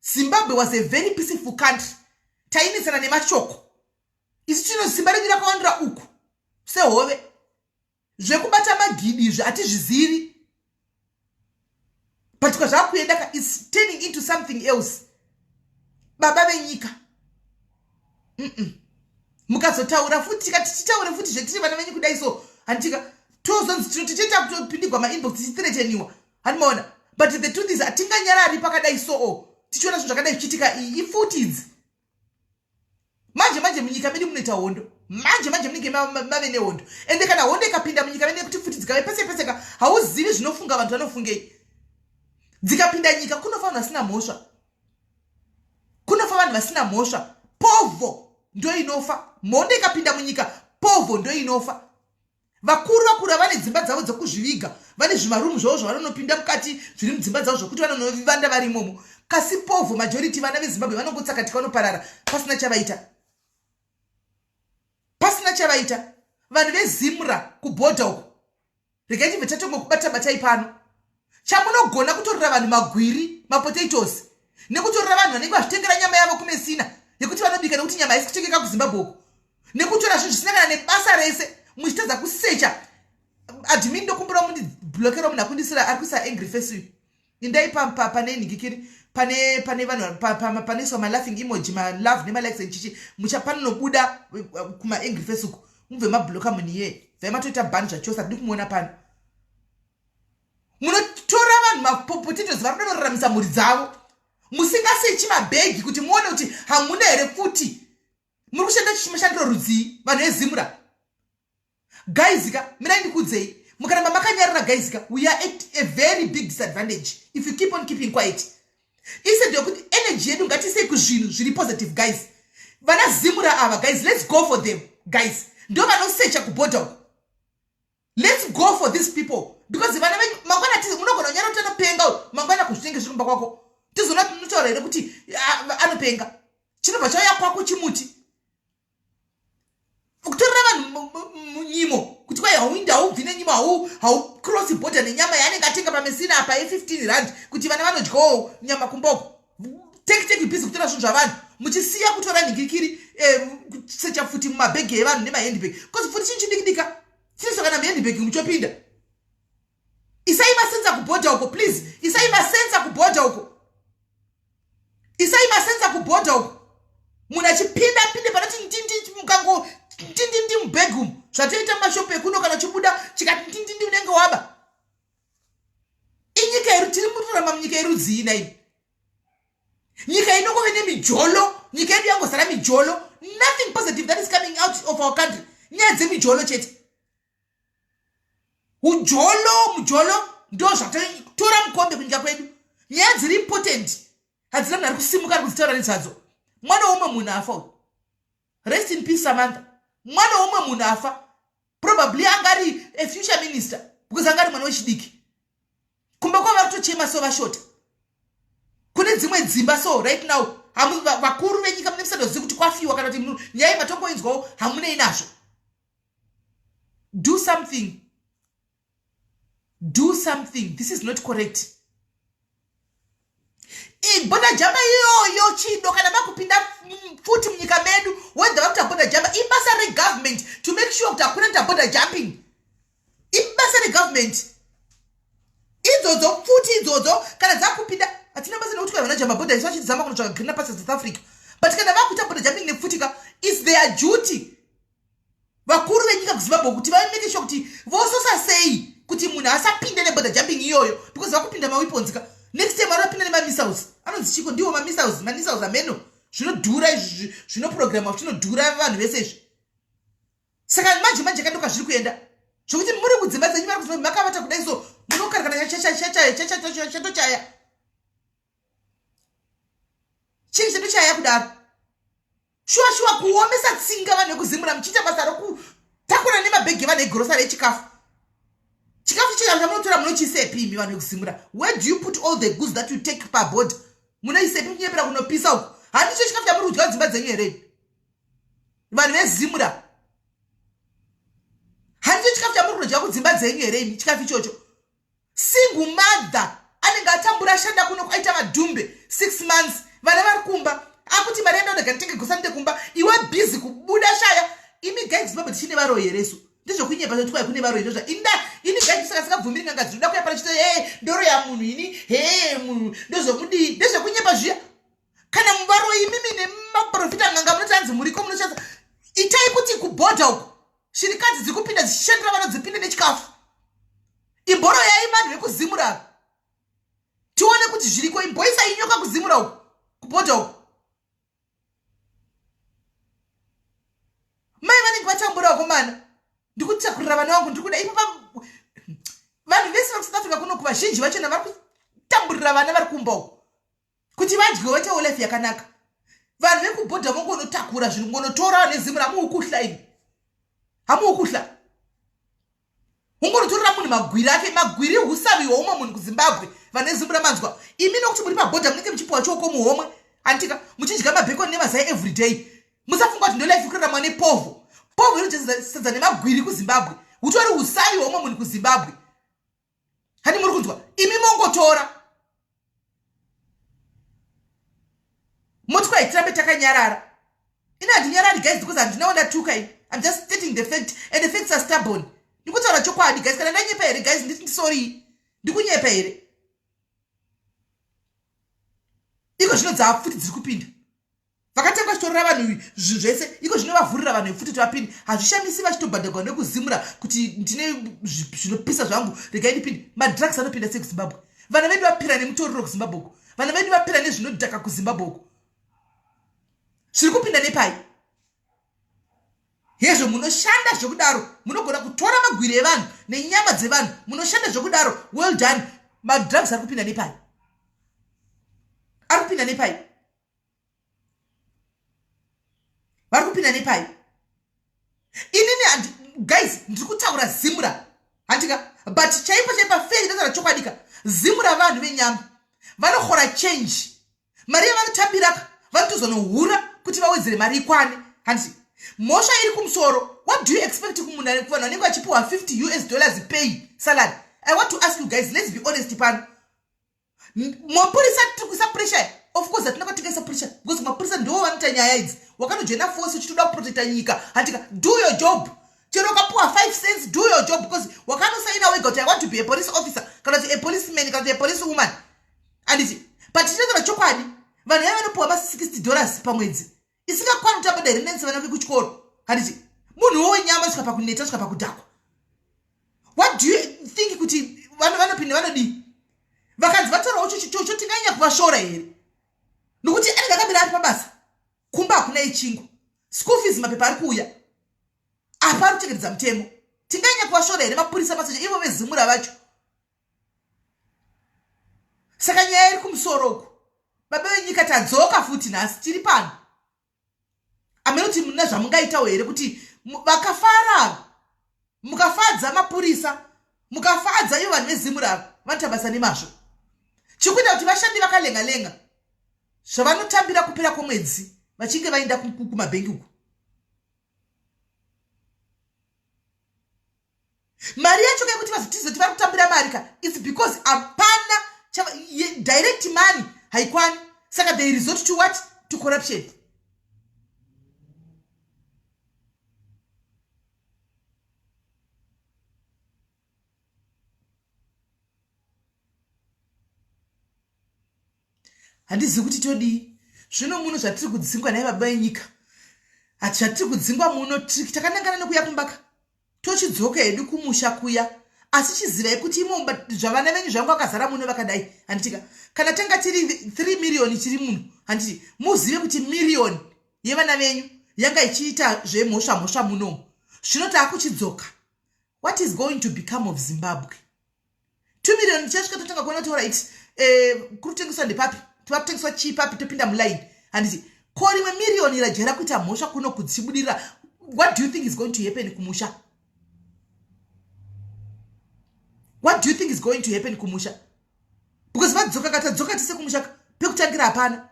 Zimbabwe was a very peaceful country. Tainetsana nemashoko isu. Tino simba redu rakawandira uku sehove. Zvekubata magidi izvi hatizvizivi, but kwazvakuenda ka, its turning into something else. Baba venyika, Mukazotaura futi, tikati titaure futi zvetiri vana venyu kudai so, handitika tozonzi tino tichiita kutopindigwa mainbox tichithreateniwa. Handimaona. But the truth is, hatinganyarari pakadai so tichiona zvinhu zvakadai zvichiitika. Iyi ifuti idzi. Manje manje munyika medu munoita hondo. Manje manje munenge mave nehondo. Ende kana hondo ikapinda munyika medu, nekuti futi dzikave pese peseka, hauzivi zvinofunga vanhu vanofungei. Dzikapinda nyika, kunofa vanhu vasina mhosva, kunofa vanhu vasina mhosva. Povho ndo inofa. Mhondo ikapinda munyika, povho ndo inofa. Vakuru vakuru vane dzimba dzavo dzekuzviviga, vane zvimarumu zvavo zvavanonopinda mukati zviri mudzimba dzavo zvokuti vanonovanda vari imomo. Kasi povho majority vana veZimbabwe vanongotsakatika vanoparara pasina chavaita. Pasina chavaita. Vanhu veZimra kubhodha uko. Regai tibve tatongokubata batai pano. Chamunogona kutorera vanhu magwiri, mapotatoes, nekutorera vanhu vanenge vazvitengera nyama yavo kuMessina yekuti vanobika nekuti nyama haisi kutengeka kuZimbabwe uko. Nekutora zvinhu zvisina kana nebasa rese muchitadza kusecha. Admin ndokumbira mundiblockera munhu akundisira ari kuisa angry face uyu. Indai pa, pa, pane nhikikiri pane pane vanhu panoiswa malaughing emoji malove nemalikes and chichi mucha panonobuda kuma angry face uko mubve mabloka munhu iyeye bvai matoita ban zvachose hatidi kumuona pano. Munotora vanhu mapotatoes vari kuda kunoraramisa mhuri dzavo musingasechi mabhegi kuti muone kuti hamuna here pfuti. Muri kushanda mashandiro rudzii vanhu veZimra? Guys ka mirai ndikuudzei mukaramba makanyarara guys ka we are at a very big disadvantage if you keep on keeping quiet. Instead yokuti energy yedu ngatiisei kuzvinhu zviri positive guys. Vana Zimura ava guys, let's go for them guys. Ndo vanosecha kubhodha uko. Let's go for these people because vana venyu mangwana tizi munogona kunyara kuti anopenga uyu mangwana kuzvitenge zviri kumba kwako tizoona tinotaura here kuti anopenga chinobva chauya kwako chimuti kutorera vanhu nyimo kuti kwai hauindi haubvi nenyimo haucross border nenyama yaanenge atenga pamesina apa ye15 rand kuti vana vanodyawo nyama kumboko. Take take busy kutora zvinhu zvavanhu muchisiya kutora nhingirikiri eh, kusecha pfuti mumabhegi evanhu nemahandbag bcause pfuti chinhu chidikidika chinoiswa kana muhandbag muchopinda. Isai masenza kubhodha uko please, isai masenza kubhodha uko, isai masenza kubhodha uko. Munhu achipinda pinde panoti ndindi mukango ndindindi mubhegi umu zvatoita mumashopu ekuno kana uchibuda chikati ndindindi unenge waba. Inyika yeru tiri mukurarama munyika yerudzii naini? Nyika inongove nemijolo, nyika yedu yangozara mijolo. Nothing positive that is coming out of our country. Nyaya dzemijolo chete. Ujolo mujolo ndo zvatotora mukombe kunyika kwedu. Nyaya dziri important hadzina munhu ari kusimuka ari kudzitaura nezvadzo. Mwana womwe munhu afa uyu. Rest in peace Samantha. Mwana womwe munhu afa. Probably anga ari a future minister because anga ari mwana wechidiki. Kumba kwavo vari kutochema so vashota. Kune dzimwe dzimba so right now vakuru venyika mune musandozivi kuti kwafiwa kana kuti nyaya matongoinzwawo hamunei nazvo. Do something. Do something. This is not correct. Border jamba iyoyo chido kana makupinda futi munyika medu whether vakuita border jamba ibasa regovernment to make sure kuti hakuna kuita border jumping. Ibasa regovernment idzodzo pfuti idzodzo kana dzakupinda hatina basa nekuti vana jamba border isu vachizama kunotsvaga green pasi South Africa but kana vakuita border jumping nepfuti ka is their duty vakuru venyika kuZimbabwe kuti vameke sure kuti vososa sei kuti munhu asapinde neborder jumping iyoyo because vakupinda maweapons ka next time vanopinda nemamissiles anonzi chiko ndiwo mamissiles mamissiles ameno zvinodhura izvi zvinoprograma zvinodhura vanhu vese izvi. Saka manje manje kandoka zviri kuenda zvokuti muri kudzimba dzenyu vari kuziva makavata kudai so munokarakana chatochaya chii chatochaya kudaro shuwa shuwa kuomesa tsinga vanhu vekuzimura muchiita basa rokutakura nemabhegi evanhu egrosari echikafu. Chikafu chamunotora munochiisepi imi vanhu vekuzimura? Where do you put all the goods that you take paboard? Munoisepi muchinyepera kunopisa uku? Handicho chikafu chamuri kudya kudzimba dzenyu here vanhu vezimura? Handicho chikafu chamuri kudya kudzimba dzenyu here imi chikafu ichocho? Single mother anenge atambura ashanda kuno aita madhumbe 6 months vana vari kumba akuti mari yandaona nditenge gosa ndite kumba iwe busy kubuda shaya. Imi guys Zimbabwe tichine varoyi here isu? Ndezvekunyepa zvoti kwai kune varoyi ndozva inda ini guys saka singabvumiri n'anga dzinoda kuya pano chito hey ndoroya munhu ini hey munhu ndozvomudii ndezvekunyepa zviya. Kana muvaroyi imimi nemaprofita n'anga munoti hanzi muriko munoshandisa itai kuti kubhodha uko shirikadzi dziri kupinda dzichishandira vanodzipinda nechikafu. Imboro yai vanhu vekuzimura tione kuti zviriko. Imboisai nyoka kuzimura uko kubhodha uko. Mai vanenge vatambura vakomana ndikutakurira vana vangu ndikuda ipo vanhu vese vari kuSouth Africa kuno kuvazhinji vachona vari kutamburira vana vari kumba uko kuti vadye vaitewo life yakanaka. Vanhu vekubhodha vongonotakura zvinhu ngonotora nezimura hamuukuhla imi hamuukuhla. munhu magwiri ake magwiri husavi hweumwe munhu kuzimbabwe vane zimbura manzwa imi nokuti muri pabhodha munenge muchipiwa chioko muhomwe anditika muchidya mabhekoni nemazai everyday musafunga kuti ndolife kurarama nepovho povho inosadza nemagwiri kuzimbabwe hutori husavi hweumwe munhu kuzimbabwe hani muri kunzwa imi mongotora moti kwai tirambe takanyarara ini handinyarari guys because handinawo ndatuka ini im just stating the fact and the facts are stubborn ndikutaura chokwadi guys kana ndanyepa here guys nditi ndisorii ndikunyepa here iko zvino dzaapfuti dziri kupinda vakatanga vachitorera vanhu zvinhu zvese iko zvino vavhurira vanhu futi kuti vapinde hazvishamisi vachitobhadhagwa nekuzimura kuti ndine zvinopisa zvangu regai ndipinde madrugs anopinda sei kuzimbabwe vana vedu vapira nemutoriro kuzimbabwe uko vana vedu vapira nezvinodhaka kuzimbabwe uko zviri kupinda nepai hezvo munoshanda zvekudaro munogona kutora magwiri evanhu nenyama dzevanhu munoshanda zvekudaro well done madrugs ari kupinda nepai ari kupinda nepai vari kupinda nepai inini guys ndiri kutaura zimura handika but chaipo chaipa fei ndataura chokwadika zimura vanhu venyama vanohora change mari yavanotambiraka vanotozonohura kuti vawedzere mari ikwane handiti mhosva iri kumusoro what do you expect kumunhu kuvanhu vanenge vachipiwa 50 us dollars pay salad i want to ask you guys let's be honest pano mapurisa tiri kuisa pressure of course hatina kwatikaisa pressure because mapurisa ndiwo vanoita nyaya idzi wakanojoina force uchitoda kuprotecta nyika handika do your job chero ukapuwa 5 cents do your job because wakanosaina wega kuti i want to be a police officer kana kuti a policeman kana kuti a police woman handiti but tinotaura chokwadi vanhu vaya vanopuwa ma 60 dollars pamwedzi isingakwani kuti abada here nense vana vekuchikoro handiti munhu wenyama svika pakuneta svika pakudhakwa what do you think kuti vanhu vanopinda vanodii vakanzi vatorawo chotinganyanya kuvashora here nokuti anenge akamira ari pabasa kumba hakuna ichingwa school fees mapepa ari kuuya apa ari kuchengetedza mutemo tinganyanya kuvashora here mapurisa masoja ivo vezimura vacho saka nyaya iri kumusoro uku baba venyika tadzoka futi nhasi tiri pano amene kuti muna zvamungaitawo here kuti vakafara mukafadza mapurisa mukafadza ivo vanhu vezimura ava vanoita basa nemazvo chikuita kuti vashandi vakalenga lenga zvavanotambira kupera kwomwedzi vachinge vaenda kumabhengi uku mari yacho ka yekuti vazotizoti vari kutambira mari ka its because hapana direct money haikwani saka they resort to what to corruption handizivi kuti todii zvino muno zvatiri kudzingwa naye baba venyika hati zvatiri kudzingwa muno takanangana nekuya kumbaka tochidzoka hedu kumusha kuya asi chizivai kuti imo zvavana venyu zvangu vakazara muno vakadai handitika kana tanga tiri 3 miriyoni tiri muno handiti muzive kuti miriyoni yevana venyu yanga ichiita zvemhosva mhosva munomu zvino taakuchidzoka what is going to become of zimbabwe 2 million tichasvika totanga kuona kuti orit eh, kuri kutengeswa ndepapi tova kutengeswa chii papi topinda muline handiti ko rimwe miriyoni rajaira kuita mhosva kuno kudzibudirira what do you think is going to happen kumusha what do you think is going to happen kumusha because vadzoka katadzoka tise kumusha pekutangira hapana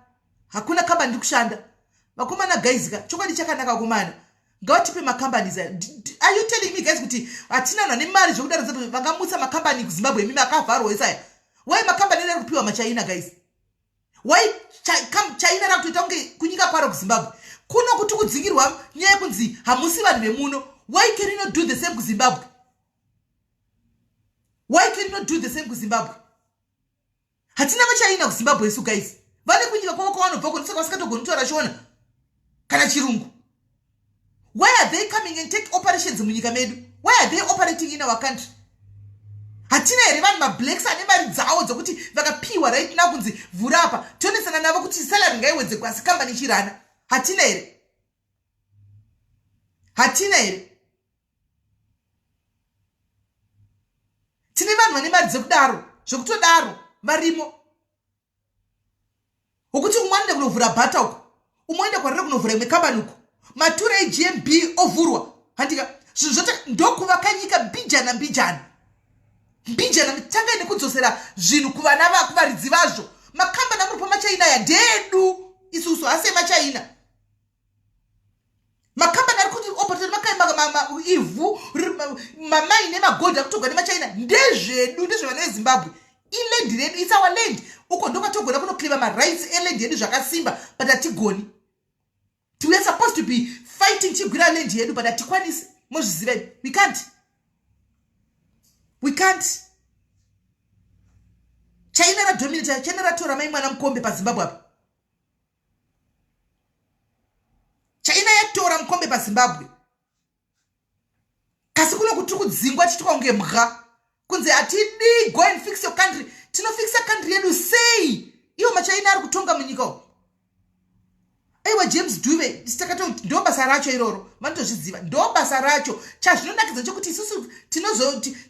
hakuna kambani ndiri kushanda vakomana guys ka chokwadi chakanaka vakomana ngavatipe macompanies are you telling me guys kuti hatina vanhu vane mari zvekudaro vangamutsa macompany kuzimbabwe imimi akavharwa esaya why macompany ari kupiwa machaina guys why china rakutoita kunge kunyika kwaro kuzimbabwe kuno kuti kudzingirwa nyaya yekunzi hamusi vanhu vemuno why can you not do the same kuzimbabwe why can you not do the same kuzimbabwe hatina vachaina kuzimbabwe isu guys vane kunyika kwavo kwavanobva ko ndosaka vasingatogoni kutaura shona kana chirungu why are they coming and take operations munyika medu why are they operating in our country hatina here vanhu mablacks ane mari dzavo dzokuti vakapiwa right now kunzi vhura apa tionesana navo kuti salary ngaiwedzegwa asi kambani ichirana hatina here hatina here tine vanhu vane mari dzekudaro zvekutodaro varimo wokuti umwe anoenda kunovhura bhata uko umwe oenda kwarira kunovhura imwe kambani uko matura egmb ovhurwa handika zvinhu zvota ndokuvaka nyika mbijana mbijana Mbijana tangai nekudzosera zvinhu kuvana vakuvaridzi vazvo. Makambani amuri pamachaina aya ndeedu isusu hasi emachaina. Makambani ari kuti operate ivhu mamaini emagold ari kutogwa nemachaina ndezvedu, ndezvevana veZimbabwe. Iland redu, it's our land. Uko ndokwatogona kunoclaima marights eland yedu zvakasimba, but hatigoni. We are supposed to be fighting chigwira land yedu, but hatikwanisi. Mozviziva, we can't, we can't. China radominata, China ratora mai mwana mukombe paZimbabwe apa. China yatora mukombe paZimbabwe, kasi kuno kuti kudzingwa tichitwa kunge mbwa, kunzi hatidi, go and fix your country. Tinofixa country yedu sei iwo machaina ari kutonga munyika umu? Aiwa, James Duve, takato ndo basa racho iroro, vanotozviziva, ndo basa racho. Chazvinonakidza chekuti isusu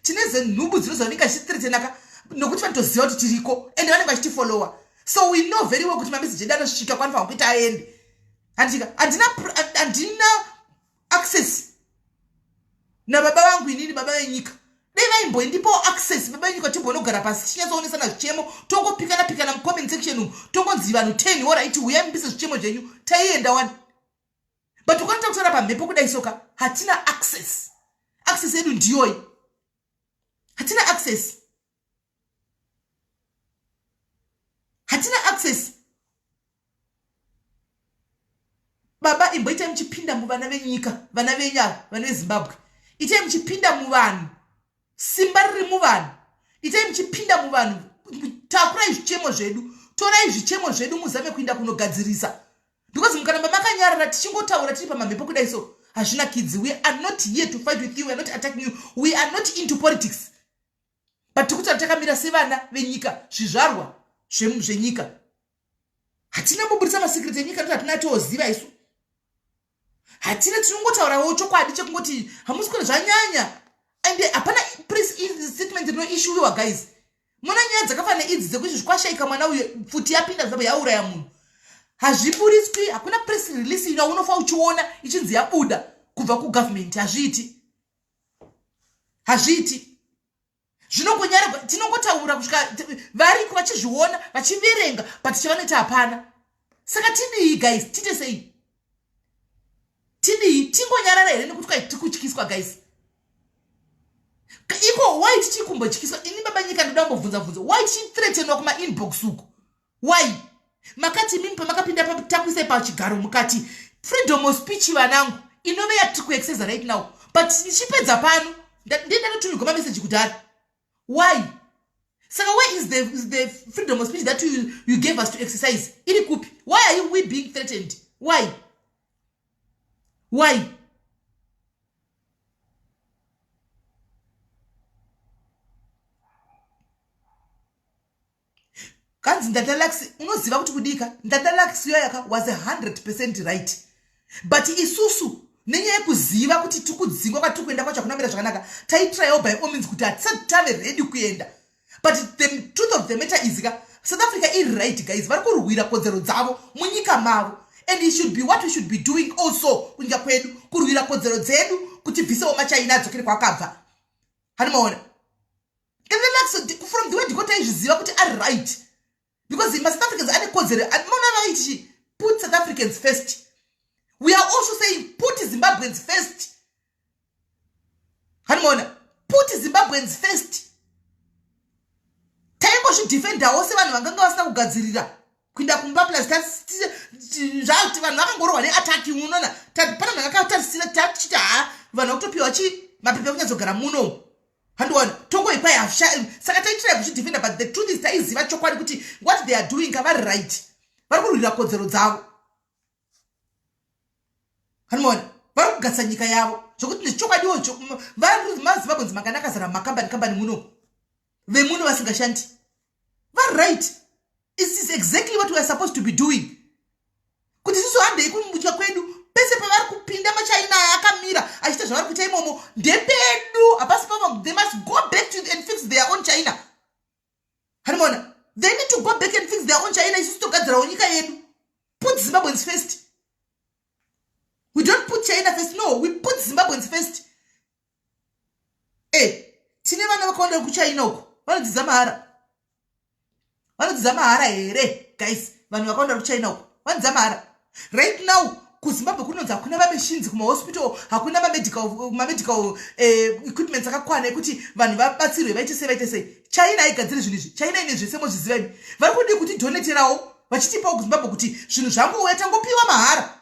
tine zenhubu dzinozoninga chichithreatenaka nokuti vanotoziva kuti tiriko ende vanenge vachitifolowa. So we know very well kuti mameseji edu anosvika kwanofanira kuita aende. Handika handina access nababa vangu inini, baba venyika. Dai vaimboindipawo access, baba venyika, timbonogara pasi tichinyatsoonesana zvichemo, tongopikana pikana mucomment section umu, tongonzi vanhu 10, alright, uyai mubise zvichemo zvenyu, taienda wani. But ukanoita kutaura pamhepo kudai soka, hatina access. Access yedu ndiyoyi, hatina access, hatina access. Baba, imboitai muchipinda muvana venyika, vana venyu ava, vana veZimbabwe. Itai muchipinda muvanhu, simba riri muvanhu. Itai muchipinda muvanhu, takurai zvichemo zvedu, torai zvichemo zvedu, muzame kuinda kunogadzirisa, because mukaramba makanyarara tichingotaura tiri pamamhepo kudai so, hazvinakidzi. We are not here to fight with you, we are not attacking you, we are not into politics, but tikutaura takamira sevana venyika, zvizvarwa zvenyika. Hatina kuburitsa masecret enyika noti hatina toziva isu, hatina. Tinongotaurawo chokwadi chekungoti hamusi kuona zvanyanya, and hapana press statement rinoissuiwa. Guys, muna nyaya dzakafanana idzi dzekuti zvikwashaika mwana uyo, pfuti yapinda Zimbabwe yauraya munhu, hazviburitswi. Hakuna press release ino unofa uchiona ichinzi yabuda kubva kugovernment. Hazviiti, hazviiti. Zvinongonyaragwa, tinongotaura kusvika variko vachizviona, vachiverenga, but chavanoita hapana. Saka tidii, guys? Tiite sei? Tidii? Tingonyarara here nekuti kwai tiri kutyiswa, guys? Iko why tichiri kumbotyiswa? Ini baba nyika ndoda kumbobvunza bvunza, why tichithreatenwa kumainbox uku? Why? Makati imimi pamakapinda takuisai pachigaro, mukati freedom of speech, vanangu, inove yatiri kuexercisa right now, but ichipedza pano ndendatotumirwa mameseji kudhara. Why? Saka where is the freedom of speech that you gave us to exercise? Iri kupi? Why are we being threatened? Why? Kanzi Ndandalax, unoziva kuti kudika Ndandalax yoyaka was 100% right, but isusu nenyaya yekuziva kuti tiri kudzingwa, kwatiri kuenda kwacho hakunamira zvakanaka, taitryawo by all means kuti hatisati tave ready kuenda. But the truth of the matter is ka, South Africa iri right, guys. Vari kurwira kodzero dzavo munyika mavo, and it should be what we should be doing also kunyika kwedu, kurwira kodzero dzedu kuti bvisewo machaina adzokere kwakabva. Hani maona, from the word go taizviziva kuti ari right, because maSouth Africans ane kodzero. Maona vaiti put South Africans first, we are also saying put Zimbabweans first. Hani maona, put Zimbabweans first. Taingozvidefendawo sevanhu vanganga vasina kugadzirira kuinda kumba, plus zvati vanhu vakangorohwa neattack. Unoona pana vanhu vakatarisira, tachiti ha, vanhu vakutopiwa chi mapepa ekunyatsogara muno, handiona tongoikwai. Saka taitira kuzvidefenda, but the truth is taiziva chokwadi kuti what they are doing kavari right, vari kurwira kodzero dzavo. Handimaona vari kugadzisa nyika yavo zvokuti nechokwadiwo maZimbabweans makanaka zara mumakambani kambani muno, vemuno vasingashandi, vari right. It is exactly what we are supposed to be doing, kuti isusu handei kumutya kwedu. Pese pavari kupinda machaina aya akamira achiita zvavari kuita imomo, ndepedu, hapasi pavo. They must go back to and fix their own China. Hanimona, they need to go back and fix their own China. Isusu togadzirawo nyika yedu. Put Zimbabweans first. We don't put China first, no, we put Zimbabweans first. E. Tine vana vakawanda vekuchina uko vanodzidza mahara. Vanodzidza mahara here guys? Vanhu vakawanda vekuchina uko vanodzidza mahara. Right now kuZimbabwe kunonzi hakuna mamachines kumahospital, hakuna mamedical equipments akakwana ekuti vanhu vabatsirwe vaite sei vaite sei. China haigadziri zvinhu izvi. China ine zvese mozviziva imi. Vari kudii kuti donaterawo vachitipawo kuZimbabwe kuti zvinhu zvangouya tangopiwa mahara.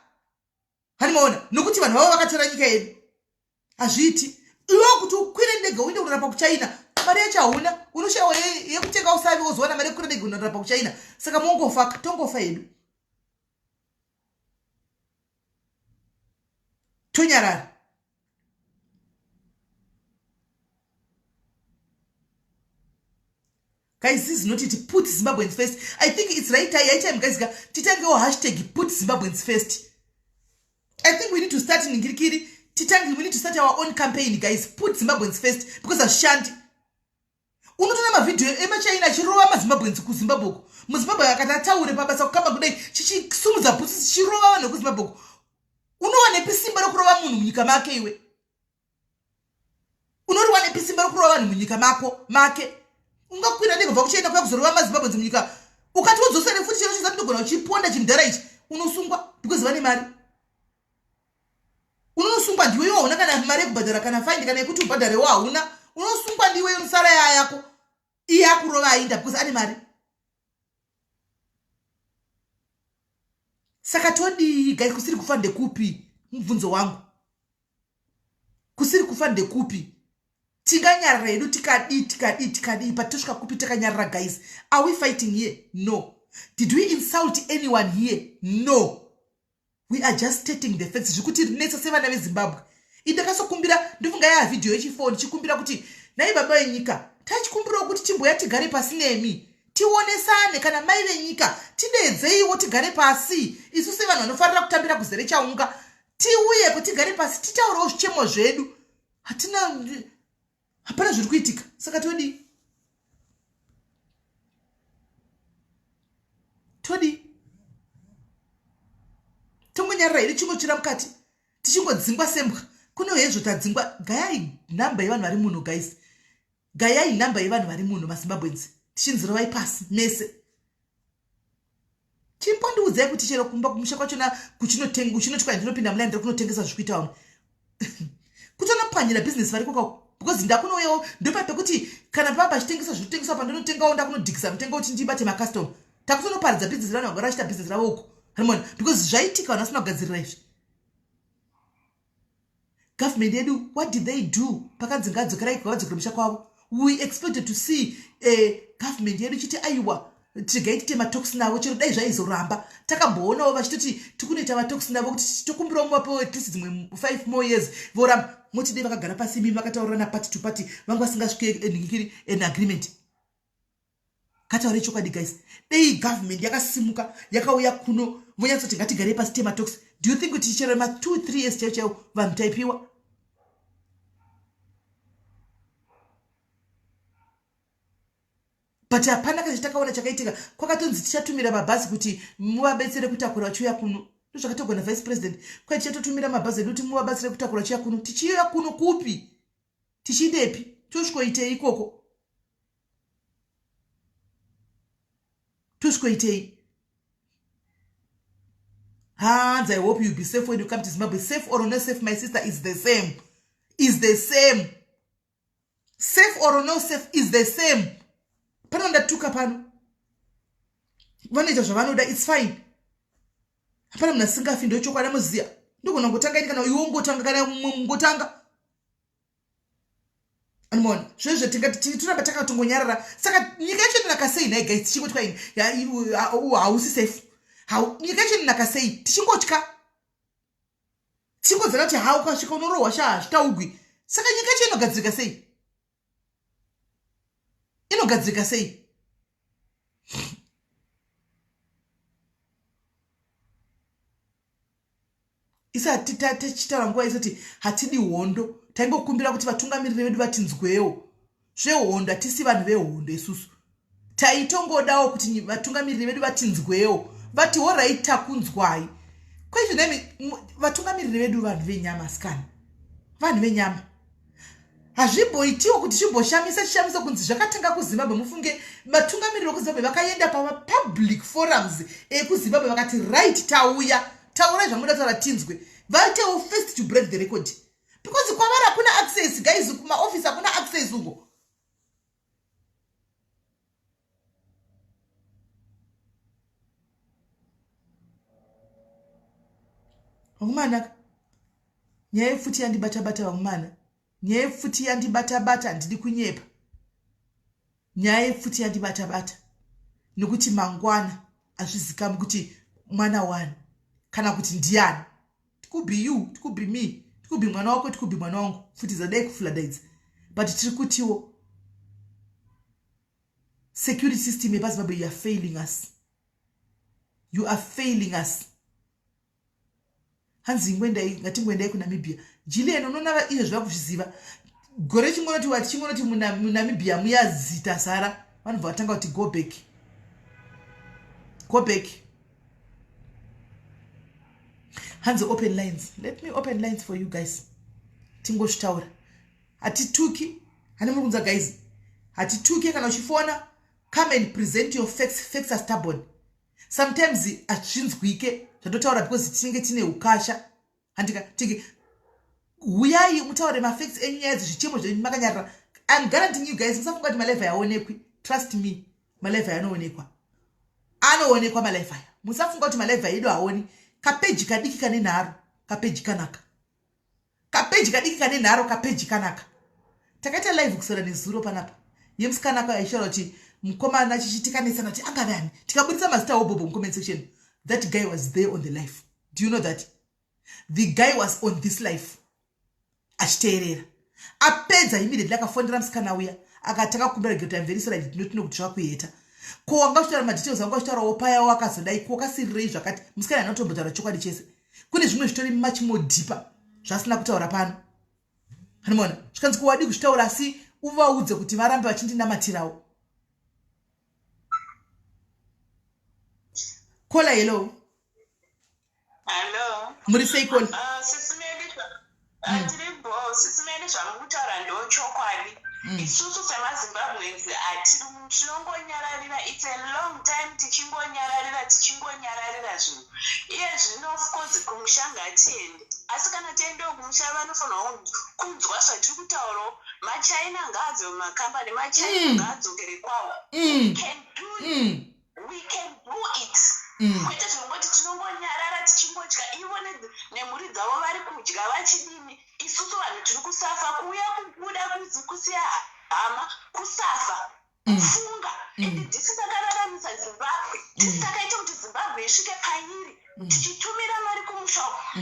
Hani maona nokuti vanhu vavo vakatora nyika yedu. Hazviiti. Iwewo kuti ukwire ndege uende kunorapa kuChina, mari yacho hauna, unoshayiwa yekutenga usavi wozowana mari yekukwira ndege kunorapa kuChina. Saka mongofa, tongofa hedu. Tonyarara. Guys, this is not it. Put Zimbabweans first. I think it's right time, right time guys. Titangewo hashtag put Zimbabweans first. I think we need to start in Ngirikiri. Titange, we need to start our own campaign, guys. Put Zimbabweans first because hazvishandi. Unotoona mavhidhiyo emaChina achirova maZimbabweans kuZimbabwe uko. MuZimbabwe akati ataure pabasa kukamba kudai chichisumudza bhutsu chichirova vanhu vekuZimbabwe uko. Unowanepi simba rekurova munhu munyika make iwe? Unoriwanepi simba rekurova vanhu munyika mako make? Ungakwira ndege kubva kuChina kuya kuzorova maZimbabweans munyika ukati wodzosere futi chero chizati ndogona uchiponda chimudhara ichi, unosungwa because vane mari. Unosungwa ndiwe iwe hauna kana mari yekubhadhara kana fine kana yekuti ubhadharewo hauna. Unosungwa ndiwe unosara yaya yako iye akurova ainda because ane mari. Saka todii guys? Kusiri kufa ndekupi? Mubvunzo wangu, kusiri kufa ndekupi? Tinganyarara hedu tikadii tikadii tikadii, but tosvika kupi takanyarara guys? Are we fighting here? No. Did we insult anyone here? No. We are just stating the facts. Zvikuti rinetsa sevana veZimbabwe. Indakasokumbira ndofunga yaa video yechifoni ndichikumbira kuti nhai baba venyika, tachikumbirawo kuti timboya tigare pasi nemi tionesane, kana mai venyika tideedzeiwo tigare pasi isu sevanhu vanofarira kutambira kuzere chaunga, tiuyepo tigare pasi titaurewo zvichemo zvedu. Hatina, hapana zviri kuitika. Saka todii? Todii? Tongonyarara here chingotsvira mukati tichingodzingwa sembwa? Kune hezvo tadzingwa. Gayai nhamba yevanhu vari muno guys, gayai nhamba yevanhu vari muno maZimbabweans, tichinzirovai pasi mese. Chimbondiudzai kuti chero kumba kumusha kwachona kuchinotenga uchinoti ndinopinda mulaini ndiri kunotengesa zvikuita vamwe kutonopwanyira business vari kokako, because ndakunouyawo ndopa pekuti kana pava pachitengesa zvinotengeswa pandinotengawo ndakunodhikisa mutengo kuti ndibate macustomer. Takutonoparidza business revanhu vagara vachiita business ravo uko harmony, because zvaitika vanhu vasina kugadzirira izvi. Government yedu, what did they do pakanzi ngadzokerai ngavadzokere musha kwavo? We expected to see government yedu ichiti aiwa, tigai tiite matalks navo, chero dai zvaizoramba. Takamboonawo vachitoti tikunoita matalks navo kuti tokumbirawo muvapewo at least dzimwe 5 more years, voramba. Moti dai vakagara pasi imi vakataurirana party to party, vanga vasingasvike nhingikiri an agreement. Kataure chokwadi guys, dei government yakasimuka yakauya kuno vonyatsoti ngatigarei pasi tiite matalks, do you think kuti chero ma 2 3 years chaivo chaivo vanhu taipiwa? But hapana kana chatakaona chakaitika. Kwakatonzi tichatumira mabhazi kuti muvabetsere kutakura vachiuya kuno. Ndozvakatogona vice president kwai tichatotumira mabhazi edu kuti muvabatsire kutakura vachiuya kuno. Tichiuya kuno kupi? Tichiindepi? Tosvikoitei ikoko? Tosvikoitei? Hanzi, I hope you'll be safe when you come to Zimbabwe. Safe or no safe, my sister, is the same, is the same. Safe or no safe is the same. Pano ndatuka pano, vanoita zvavanoda, it's fine. Hapana munhu asingafi, ndochokwadi amoziya. Ndogona kungotanga ini kana iwe ungotanga kana mumwe mungotanga. Anomaona zvezvo tingati toramba takatongonyarara. Saka nyika yacho inonaka sei nhai guys tichingotya? Ini hausi safe. Nyika yacho inonaka sei tichingotya, tichingodzana kuti ha ukasvika unorohwa sha, hazvitaugwi. Saka nyika yacho inogadzirika sei? Inogadzirika sei? Isati tichitaura nguva yese kuti hatidi hondo, taingokumbira kuti vatungamiriri vedu vatinzwewo. Zvehondo hatisi vanhu vehondo isusu, taitongodawo kuti vatungamiriri vedu vatinzwewo, vati horai takunzwai. Kwezvo nemi vatungamiriri vedu vanhu venyama, asikana, vanhu venyama. Hazvimboitiwo kuti chimboshamisa chishamiso kunzi zvakatanga kuZimbabwe. Mufunge vatungamiriri vekuZimbabwe vakaenda pamapublic forums ekuZimbabwe vakati right, tauya, taurai zvamunoda kutaura tinzwe. Vaitewo first to break the record because kwavari hakuna access guys, kumaoffice hakuna access uko. Vakomana, nyaya yepfuti yandibata-bata. Vakomana, nyaya yepfuti yandibata-bata, handidi kunyepa. Nyaya yepfuti yandibata-bata nekuti mangwana hazvizikamwi kuti mwana wani kana kuti ndiani. It could be you, it could be me, it could be mwana wako, it could be mwana wangu. Pfuti dzadai kuflooda idzi, but tiri kutiwo security system yepaZimbabwe, you are failing us, you are failing us. Hanzi ingwendai, ngatingoendai kuNamibia. Jilian, unoona izvo zvakuzviziva gore chingonoti wati chingonoti muNamibia muya zita zara, vanobva vatanga kuti go back, go back. Hanzi open lines. Let me open lines for you guys, tingozvitaura. Hatituki, hani muri kunza guys? Hatituki. Kana uchifona, come and present your facts. Facts are stubborn sometimes, hazvinzwike zvatotaura because tinenge tine ukasha, handika? Tinge huyai mutaure mafacts enyu, nyaya dzezvichemo zvenyu makanyarara. I'm guaranteeing you guys, musafunga kuti malive aonekwi. Trust me, malive anoonekwa, anoonekwa malive aya. Musafunga kuti malive edu haoni. Kapeji kadiki kane nharo, kapeji kanaka, kapeji kadiki kane nharo, kapeji kanaka. Takaita live kuswera nezuro panapa yemusikana aishaura kuti mukomana chichi, tikanetsana kuti angave ani, tikaburitsa mazita obobo mucomment section. That guy was there on the live. Do you know that the guy was on this live achiteerera? Apedza, immediately akafonera musikana uya akati akakumbira kuti, "I'm very sorry, I did not know kuti zvakuyeta. Ko wanga uchitaura madetails anga uchitaurawo payawo akazodai, ko wakasirirei zvakati?" Musikana anotombotaura chokwadi chese. Kune zvimwe zvitori much more deeper zvasina kutaura pano, anomaona. Zvikanzi, "Kuwadi kuzvitaura, asi uvaudze kuti varambe vachindinamatirawo." Caller, hello. Hello. Muri sei, caller? Sisi Meli, tiri bo. Sisi Meli, zvamukutaura ndo chokwadi. Isusu semaZimbabweans hatiri tinongonyararira. It's a long time tichingonyararira, tichingonyararira zvinhu. Iye zvino, of course, kumusha ngatiende, asi kana tiendewo kumusha vanofanirwa kunzwa zvatiri kutaurawo. MaChina ngaabve mumakambani, maChina ngaadzokere kwawo. We can do it. We can do it. Kwete zvongoti tinongonyarara tichingotya. Ivo nemhuri dzavo vari kudya vachidini, isusu vanhu tiri kusafa. Kuuya kubuda kusiya hama, kusafa kufunga. Ende tisi takararamisa Zimbabwe, tisi takaita kuti Zimbabwe isvike pairi, tichitumira mari kumusha uku.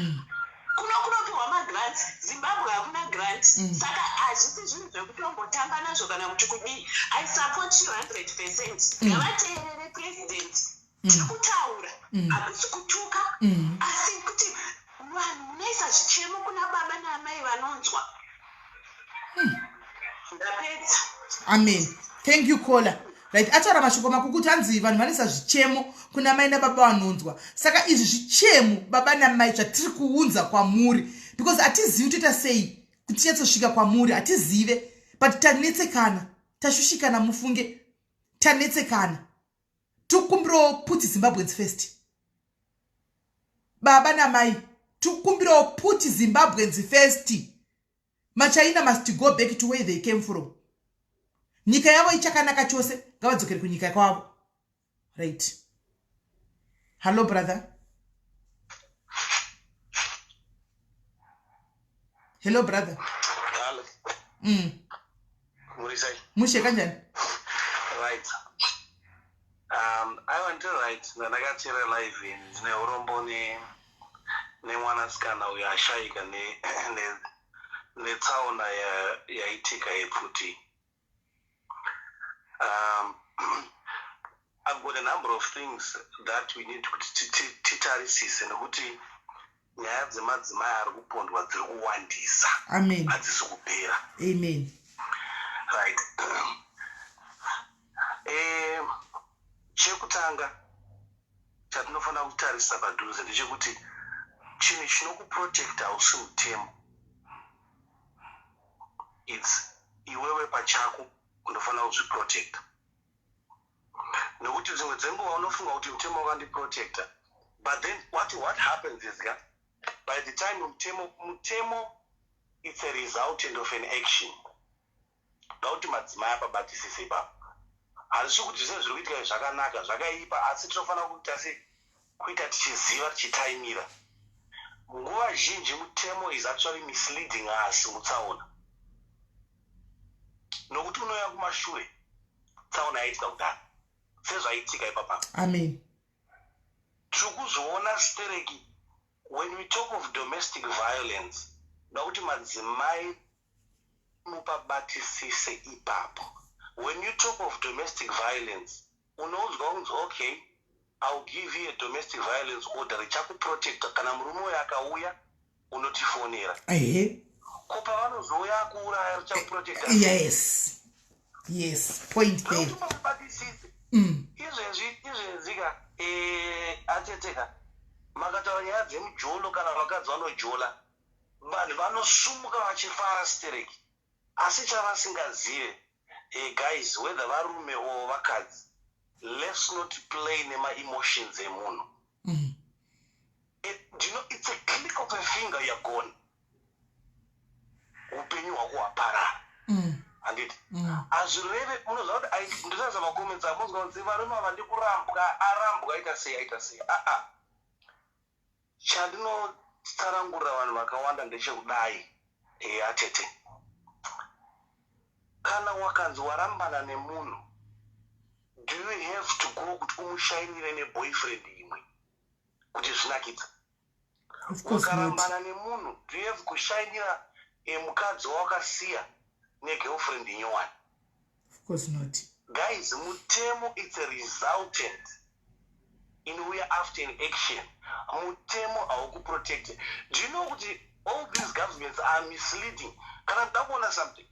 Kuno kunopiwa magrants, Zimbabwe hakuna grant. Saka hazvisi zvinhu zvekutombotamba nazvo kana kuti kudii. I support you 100%. Ngavateerere president. Tiri kutaura, hakusi kutuka, asi kuti vanhu munoisa zvichemo kuna baba naamai vanonzwa. Ndapedza. Amen. Thank you, caller. Right, ataura mashoko makukuti hanzi vanhu vanoisa zvichemo kuna mai nababa vanonzwa. Saka izvi zvichemo, baba namai, zvatiri kuunza kwamuri because hatizivi toita sei kuti tinyatsosvika kwamuri, hatizive, but tanetsekana, tashushikana. Mufunge, tanetsekana. Tikukumbirawo, put Zimbabweans first. Baba namai, tikukumbirawo, put Zimbabweans first. MaChina must go back to where they came from. Nyika yavo ichakanaka chose, ngavadzokere kunyika kwavo. Right. Hallo brother, hello brother. Hello. Muri sei? Mushe, kanjani? Right. I want to write. Ndakateera live, ndine urombo ne nemwanasikana uyo ashayika netsaona yaitika yepfuti. I've got a number of things that we need kuti titarisise nekuti nyaya dzemadzimai ari kupondwa dziri kuwandisa. Amen. Hadzisi kupera. Amen. Right, chekutanga chatinofanira kutarisa padhuze ndechekuti chinhu chinokuprotecta hausi mutemo. It's iwewe pachako unofanira kuzviprotecta, nekuti dzimwe dzenguva unofunga kuti mutemo wakandiprotecta, but then what happens is ka, by the time mutemo, it's a resultant of an action. Ndakuti madzimai apabatisise ipapo. Hazvisi kuti zvese zviri kuitika zvakanaka, zvakaipa, asi tinofanira kuita se kuita tichiziva, tichitaimira. Nguva zhinji mutemo is actually misleading us mutsaona, nokuti unouya kumashure tsaona yaitika kudhara, sezvaitika ipapa. Amen. Tiri kuzviona stereki. When we talk of domestic violence, ndakuti madzimai mupabatisise ipapo. When you talk of domestic violence, unoudzwa kunzi, "Okay, I will give you a domestic violence order richakuprotecta. Kana murume uyo akauya, unotifonera." Ko pavanozouya akuuraya, richakuprotecta? Yes, point there. Batisise. Izvezvi ka, ateteka, makataura nyaya dzemujolo, kana vakadzi vanojola, vanhu vanosumuka vachifara stereki. Asi chavasingazive, guys, whether varume or vakadzi, let's not play nemaemotions emunhu. Do you know it's a click of a finger, you're gone, upenyu hwako hwaparara? Handiti? Hazvireve munoziva kuti ndinotarisa macomments amunzwa kunzi varume ava ndikurambwa, arambwa, aita sei, aita sei. Aa, chandinotsanangurira vanhu vakawanda ndechekudai, atete, kana wakanzi warambana nemunhu, do you have to go kuti umushainire neboyfriend imwe kuti zvinakidza? Of course not. Ukarambana nemunhu, do you have kushainira mukadzi wawakasiya negirlfriend nyowani? Of course not. Guys, mutemo, it's a resultant inouya after an action. Mutemo haukuprotect. Do you know kuti all these governments are misleading? Kana ndoda kuona something,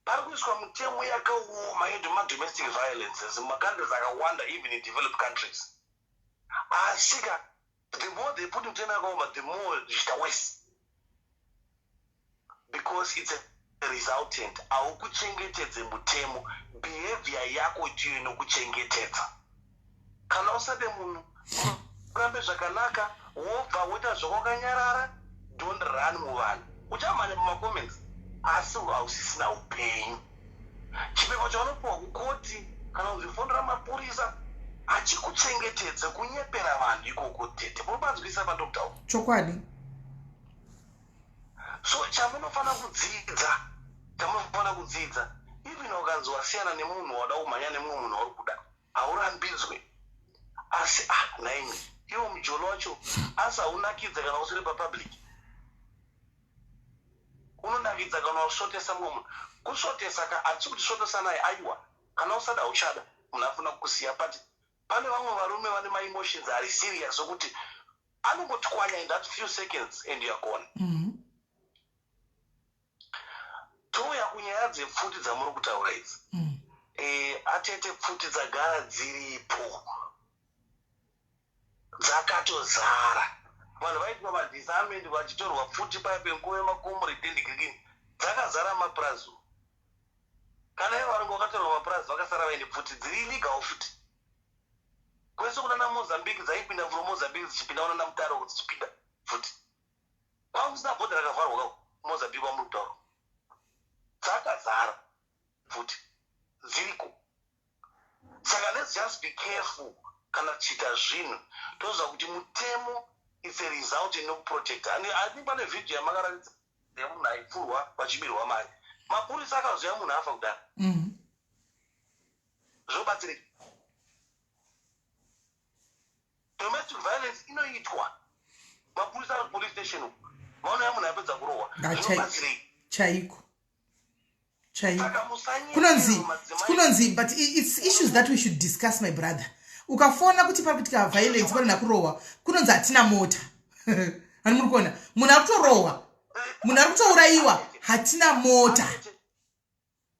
pari kuiswa mutemo yakaoma yemadomestic violences mumacountries akawanda, even in developed countries. Asika the more they put mutemo yakaoma, the more zvichita worse, because it's a resultant. Haukuchengetedze mutemo, behavior yako ndiyo inokuchengetedza. Kana usade munhu, urambe zvakanaka, wobva woita zvakwakanyarara. Don't run muvanhu. Uchamhanya pamacomments, asi hausisina upenyu. Chipepa chaunopiwa kukoti kana kuzvifondera mapurisa hachikuchengetedze. Kunyepera vanhu ikoko, tete, munopanzwisa pandokutaura? Chokwadi. So chamunofanira kudzidza, even ukanzi wasiyana nemunhu, wada kumhanya nemumwe munhu wauri kuda, haurambidzwe. Asi ah, naimi, iwo mujolo wacho, asi haunakidze kana usiri papublic. Unonakidza kana wasvotesa mumwe munhu. Kusvotesa ka, hatisi kuti svotesa naye, aiwa. Kana usada, uchada, munhu afuna kukusiya. But pane vamwe varume vane maemotions ari serious, okuti anongotwanya in that few seconds and you are gone. Touya kunyaya dzepfuti dzamuri kutaura idzi. Atete, pfuti dzagara dziripo, dzakatozara. Vanhu vaitwa madisarmament vachitorwa pfuti paya penguva yemakomrade endigirikini, dzakazara mapurazi. Kana ivo varungu vakatorwa mapurazi, vakasara vaine pfuti dziri illegal futi. Kwese kunana Mozambique dzaipinda, from Mozambique dzichipinda kunana Mutaro, dzichipinda futi. Kwakusina bhodha rakavharwa kako Mozambique kwamuri kutaura, dzakazara futi, dziriko. Saka let's just be careful kana tichiita zvinhu. Toziva kuti mutemo, it's a result inokuprotecta. And I think pane vhidhiyo yamakaratidza yemunhu aipfurwa vachibirwa mari, mapurisa akazoya munhu afa kudara. Zvobatsirei? Domestic violence inoitwa, mapurisa ari kupolice station uku, maonaya munhu apedza kurohwa. Zvobatsirei? Chaiko chaiko. Saka musanyepero Kunonzi madzimai. Kunonzi, but it's issues that we should discuss, my brother. Ukafona kuti pari kuitika violence, pari nakurohwa, kunonzi hatina mota. Hani muri kuona munhu ari kutorohwa, munhu ari kutourayiwa, hatina mota.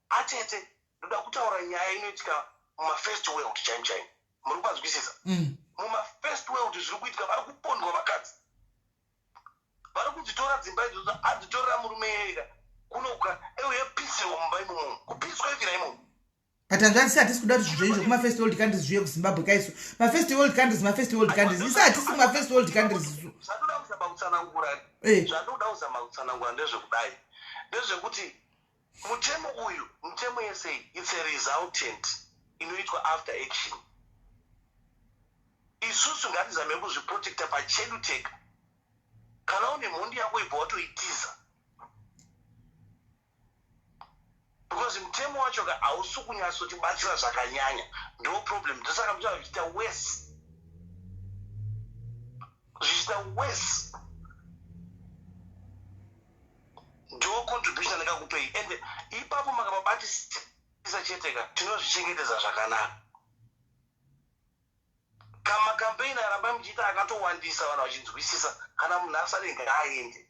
Atete, ndoda kutaura nyaya inoitika mumafirst world chaimo chaimo. Muri kupanzwisisa? Mm. Mumafirst world zviri kuitika, vari kupondwa vakadzi, vari kudzitora dzimba idzodzo, adzitorera murume iyeyika. Kunoka euyepisirwa mumba imomo, kupiswa ivira imomo. But hanzvadzi, hatisi kuda kuti zvinhu zvenyu zvekumafirst world countries zviuye kuZimbabwe kaisu. Mafirst world countries, mafirst world countries, isi hatisi kumafirst world countries isu. Zvandoda kuzama kutsanangura, zvandoda kuzama kutsanangura ndezvekudai, ndezvekuti mutemo uyu, mutemo yesei, it's a resultant inoitwa after action. Isusu ngatizame kuzviprotecta pachedu tega. Kana une mhondi yako, ibva watoitiza, because mutemo wacho ka hausi kunyatsotibatsira zvakanyanya. Ndo problem. Ndosaka muchava zvichiita worse, zvichiita worse. Ndo contribution andingakupei, and ipapo makababatisisa chete ka, tinozvichengetedza zvakanaka. Kamakampeini aramba muchiita akatowandisa, vanhu vachinzwisisa. Kana munhu asade, ngaaende.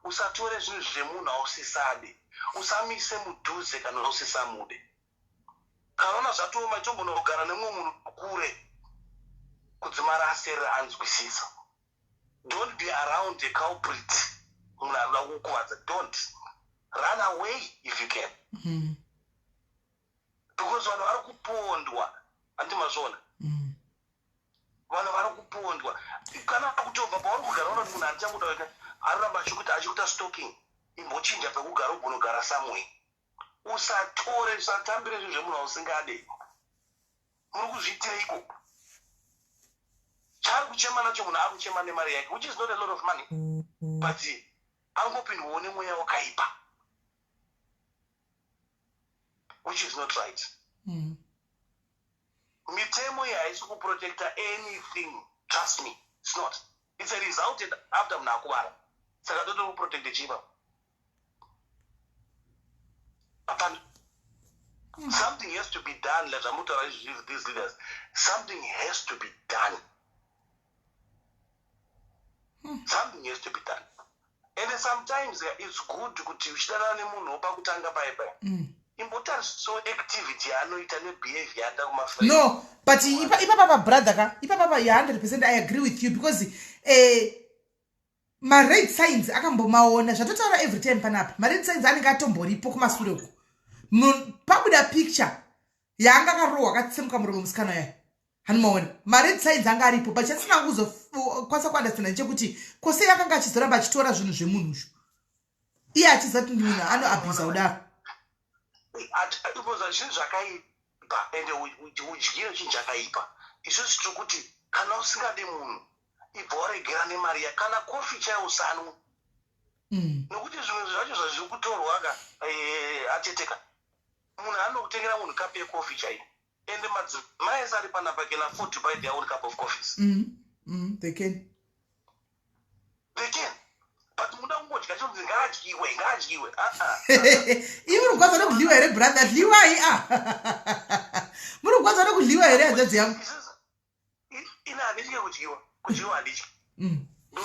Usatore zvinhu zvemunhu ausisade, usamise mudhuze kana usisamude. Kana una zvatooma, tombonogara nemumwe munhu kure kudzimara aserera anzwisisa. Don't be around a culprit, munhu anoda kukuvadza. Don't run away if you can, because vanhu vari kupondwa, handi mazviona? Vanhu vari kupondwa. Kana kutobva pauri kugara, unoti munhu andichakuda weka, aroramba achikuita, achikuita stalking, imbochinja pekugara, ugonogara somewhere. Usatore, usatambire zvinhu zvemunhu ausingade. Muri kuzviitireiko? Chaari kuchema nacho, munhu ari kuchema nemari yake, which is not a lot of money, but angopindwawo nemweya wakaipa, which is not right. Mitemo iyi haisi kuprotecta anything, trust me, it's not. It's a resulted after munhu akuvara. Saka totori kuprotecta chipa? Hapana. Something has to be done, like zvamutaura izvi, these leaders, something has to be done. Something has to be done. And sometimes it's good kuti uchidanana nemunhu pakutanga pai pai, imbotarisawo activity yaanoita nebehavior yaanoita kumafriend. No, but ipapapa, brother ka, ipapapa you 100, I agree with you, because mared signs akambomaona, zvatotaura every time panapa, mared signs anenge atomboripo kumasure uko. Pabuda picture yaanga akarohwa, akatsemuka muromo musikana yayo, hanimaona? Mared signs anga aripo, but chatisina kuzokwanisa kuunderstanda nechekuti kosei akanga achizoramba achitora zvinhu zvemunhu ushu, iye achiziva kuti munhu anoabhusa kudaro. Because zvinhu zvakaipa, ende udyire chinhu chakaipa. Isusu tiri kuti kana usingade munhu, ibva waregera nemari yake. Kana kofi chaiyo usanwe, nekuti zvimwe zvacho zvazviri kutorwa ka, ateteka, munhu anokutengera munhu kapu yekofi chaiyo, ende madzimai ese ari panapa can afford to buy their own cup of coffees. They can. They can, but muda kungodya chonzi ngaadyiwe, ngaadyiwe. Ah. Iwe muri kugwadza nekudyiwa here, brother? Dyiwai a, muri kugwadza nekudyiwa here, hanzvadzi yangu? Ine handitye kudyiwa, kudyiwa handityi.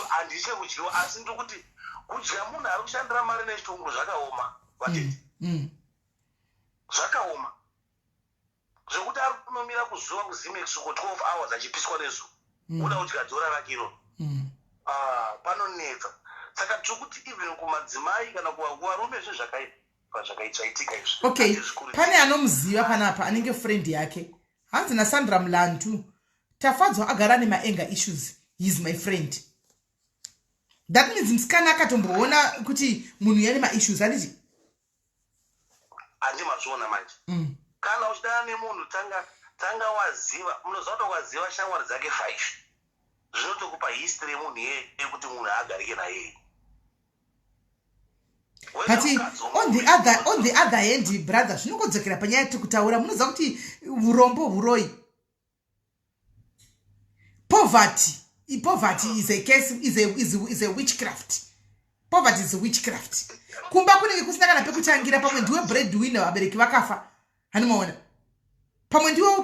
Handitye kudyiwa, asi ndiri kuti kudya munhu ari kushandira mari nechitungu zvakaoma, vatete. Zvakaoma zvekuti ari kunomira kuzuva kuZimex uko 12 hours achipiswa nezuva, uda kudya dhora rake iroro. Ah, panonetsa. Saka tiri kuti even kumadzimai kana kuvarume, zvinhu zvakaipa zvakaitika izvi. Okay. Hatizvikurudziri. Pane anomuziva panapa anenge friend yake, hanzi naSandra Mulandu, "Tafadzwa agara nemaanger issues, he is my friend." That means musikana akatomboona kuti munhu yane maissues, handiti? Handi mazviona manje? Kana uchidana nemunhu, tanga waziva, munoziva kuti waziva shamwari dzake five, zvinotokupa history yemunhu iyeye, kuti munhu haagarike naye. But on the other hand, brother, zvinokodzokera panyaya yatiri kutaura. Munoziva kuti urombo huroi, poverty is a case, is a witchcraft. Poverty is a witchcraft. Kumba kunenge kusina kana pekutangira. Pamwe ndiwe bread winner, vabereki vakafa, hanimaona? Pamwe ndiwe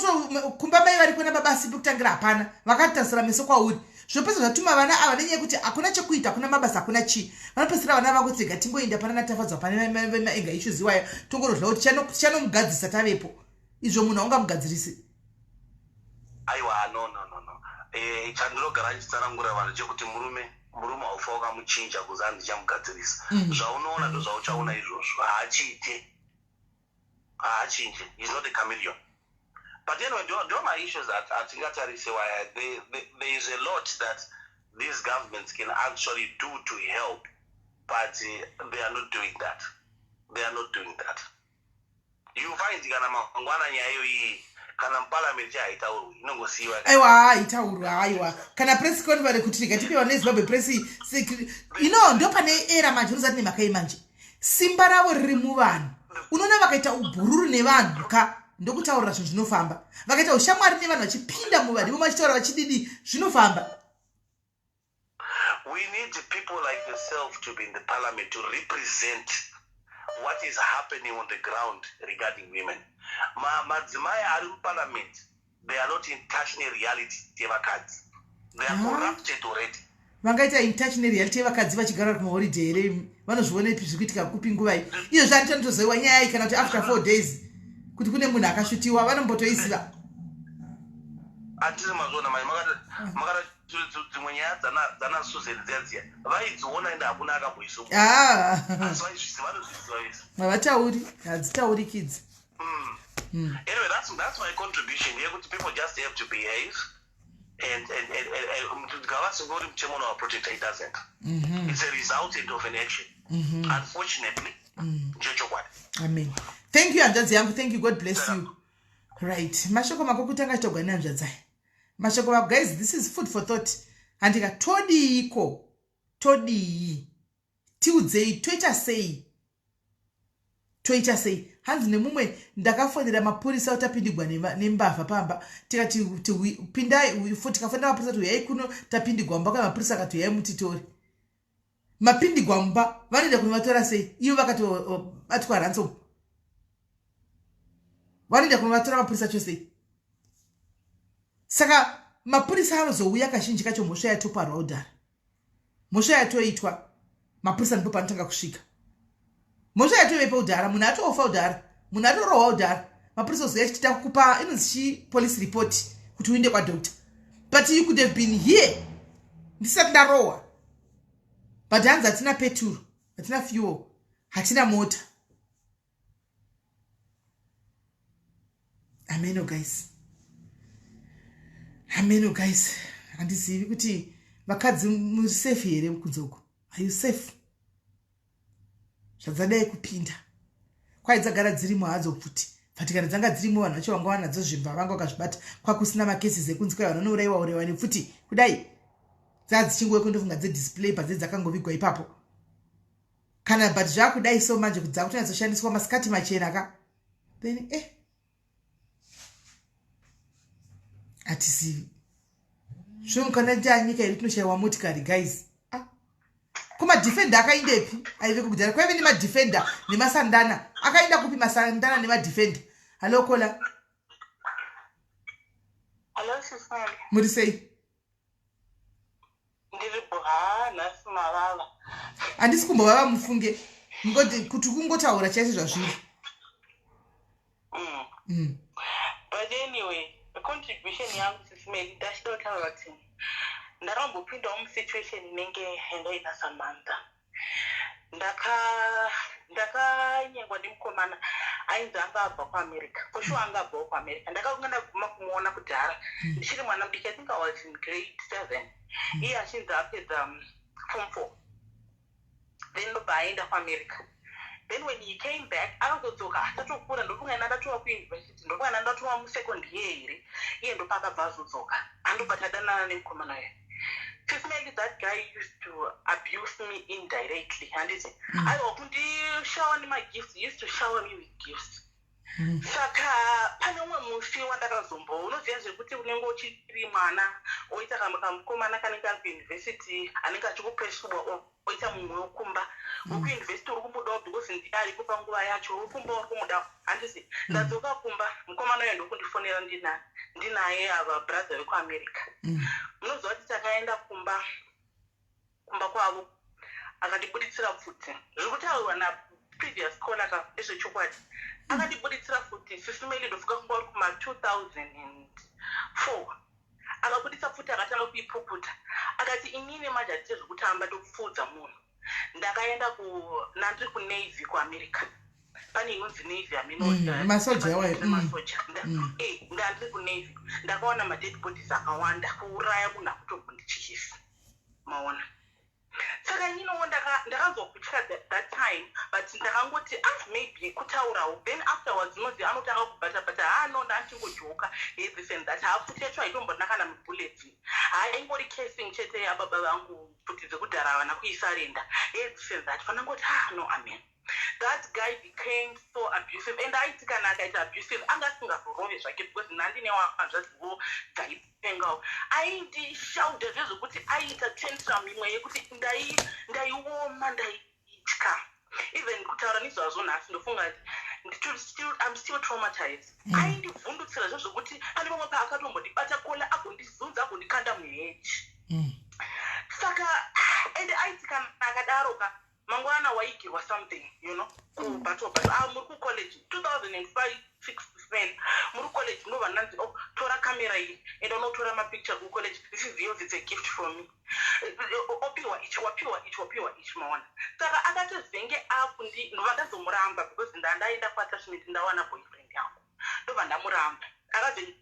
kumba mai variko nababa, asi pekutangira hapana, vakatasira meso kwauri. Zvinopedzisa zvatuma vana ava, nenyaya yekuti hakuna chekuita, hakuna mabasa, hakuna chii, vanopedzisira vana vako tega, tingoenda pana naTafadzwa, pane maanger issues iwayo, tongorodya kuti chanomugadzisa tavepo. Izvo munhu haungamugadzirisi. Aiwa, no. Chandinogara ndichitsanangura vanhu chekuti murume Murume haufa wakamuchinja kuzi handichamugadzirisa. Zvaunoona ndo zvauchaona izvozvo. Haachiite, haachinje. He's not a chameleon. But anyway, ndo maissues atingatarise waya. There is a lot that these governments can actually do to help, but they are not doing that. They are not doing that. You find kana mangwana nyaya iyoyi kana muparliament haitaurwi, inongosiyiwa. Aiwa, haitaurwa, aiwa. Kana press conference kuti tikatipiwa neZimbabwe press ino, ndo pane era manje. Unozati nemhaka iyi manje simba ravo riri muvanhu. Unoona vakaita ubhururu nevanhu ka, ndokutaurira zvinhu zvinofamba. Vakaita ushamwari nevanhu, vachipinda muvanhu ivo, vachitaura vachididi, zvinofamba. We need people like yourself to be in the parliament to represent what is happening on the ground regarding women. Madzimai ari muparliament, they are not in touch nereality yevakadzi. They are corrupted already. Vangaita in touch nereality yevakadzi vachigara kumaholiday here? Vanozvionepi zviri kuitika kupi, nguvai iyo zvani tanotozoiwa nyaya iyi, kana kuti after 4 days kuti kune munhu akashutiwa, vanombotoiziva? Hatisi mazviona mai, makata dzimwe nyaya dzana Susan dziya dziya, vaidziona, ende hakuna akamboisuka. Asi vaizviziva, vanozviziva vese. Havatauri, hadzitaurikidzi. Anyway, that's my contribution yekuti people just have to behave and ngavasingori mutemo unovaprotecta. It doesn't. It's a resultant of an action, unfortunately. Ndicho chokwadi. Amen. Thank you, hanzvadzi yangu. Thank you. God bless you. Right, mashoko mako kutanga chitogwa nehanzvadzai. Mashoko mako. Guys, this is food for thought. Handika todiiko? Todii? Tiudzei, toita sei? Toita sei? Hanzi nemumwe, ndakafonera mapurisa kuti tapindigwa nembavha pamba. Tikati pindai, tikafonera mapurisa kuti uyai kuno, tapindigwa mumba. Kana mapurisa akati uyai mutitori, mapindigwa mumba, vanoenda kunovatora sei? Ivo vakatobatwa ransom, vanoenda kunovatora mapurisa acho sei? Saka mapurisa anozouya kazhinji kacho mhosva yatoparwa kudhara, mhosva yatoitwa. Mapurisa ndipo panotanga kusvika mhosva yatovepo kudhara, munhu atofa kudhara, munhu atorohwa kudhara. Mapurisa ozouya chitita kupa inonzi chi police report kuti uinde kwadoctor, but you could have been here ndisati ndarohwa. But hanzi hatina peturu, hatina fuel, hatina mota. Ameno guys, ameno guys. Handizivi kuti vakadzi muri safe here kunze uko. Are you safe? Zvadzadai kupinda kwai dzagara dzirimo hadzo pfuti, but kana dzanga dzirimo, vanhu vacho vanga vanadzo zvimba, vanga vakazvibata, kwakusina macases ekunzi kwai vanhu vanourayiwa uraiwa nepfuti kudai. Dzaa dzichingoweko, ndofunga dzedisplay padze dzakangovigwa ipapo kana. But zvakudai so manje kuti dzakutonyatsoshandiswa masikati machena ka, then hatizivi zvino. Kana tanyika iri tinoshayiwa motikari guys. Ah. Kumadefender akaindepi? Aive kudhara kwaive nemadefender nemasandana. Akaenda kupi masandana nemadefender? Hallo caller. Hello, Sisali. Muri sei? Ndiri ha, nhasi mavava. Handisi kumbovava, mufunge. Kuti kungotaura chaizvo zvazviri. But anyway, contribution yangu, Sisimeli, ndachida kutaura kuti ndakambopindawo musituation inenge yandaina Samantha. Ndakanyengwa nemukomana ainzi anga abva kuAmerica. For sure anga abvawo kuAmerica. Ndakanga ndaguma kumuona kudhara ndichiri mwana mudiki. I think I was in grade 7, iye achinzi apedza form 4, then ndobva aenda kuAmerica. Then when he came back, akazodzoka atatokura. Ndofunga ina ndatova kuuniversity, ndofunga ina ndatova musecond year here. Iye ndopaakabva azodzoka, andobva tadanana nemukomana uyo. Personally, that guy used to abuse me indirectly, handiti? Aiwa, kundishower nemagifts. He used to shower me with gifts. Saka pane umwe musi wandakazombo, unoziva zvekuti unenge uchiri mwana, oita kamwe kamukomana kanenge ari kuuniversity, anenge achikupesuwa, oita mumwe wekumba wekuuniversity uri kumudawo because ndiye ariko panguva yacho, wekumba uri kumudawo, handisi? Ndadzoka kumba, mukomana uyo ndokundifonera, ndinaye ava brother vekuAmerica. Munoziva kuti takaenda kumba kwavo, akandibuditsira pfuti. Zviri kutaurwa naprevious caller ka ndezvechokwadi. Akandibuditsira pfuti, Sisimeli. Ndofunga kunga uri kuma 2004. Akabudisa pfuti, akatanga kuipukuta, akati, "Inini manje handite zvekutamba, ndokupfuudza munhu. Ndakaenda ku nandiri kuNavy kuAmerica, pane inonzi Navy." Masoja iwayo. Masoja. Ndandiri kuNavy, ndakaona madead bodies akawanda. Kuuraya munhu akutombondityisa, maona? Saka ininiwo ndakanzwa kutya that time, but ndakangoti, "Ah, maybe kutaurawo." Then afterwards, unozi anotanga kubata bata. "Ha, no, ndandingojoka," this and that. Hapfuti yacho haitombona kana mubullets, haingori casing chete yababa vangu, pfuti dzekudhara, havana kuisurrender, this and that. Fanangoti, "Ah, no, amen." That guy became so abusive, and aiti kana akaita abusive, anga asingazorove zvake, because nandine hanzvadziwo dzaipengawo. Aindishauda zvezvekuti aiita tantrum imwe yekuti ndaioma, ndaitya even kutaura nezvazvo nhasi. Ndofunga kuti I'm still traumatized. Aindivhundutsira zvezvekuti pane pamwe paakatombondibata collar, agondizunza, agondikanda muheji. Saka and aiti kana akadaro ka, mangwana waigirwa something kubato bato. Ah, muri kucollege 2005 6 7, muri kucollege, ndobva ndanzi, "Oh, tora kamera iyi, enda unotora mapicture kucollege. This is yours, it's a gift from me." Opiwa ichi, wapiwa ichi, wapiwa ichi, maona? Saka akatozenge akundi, ndobva ndazomuramba, because ndandaenda kuattachment, ndawana boyfriend yangu, ndobva ndamuramba. Akazenge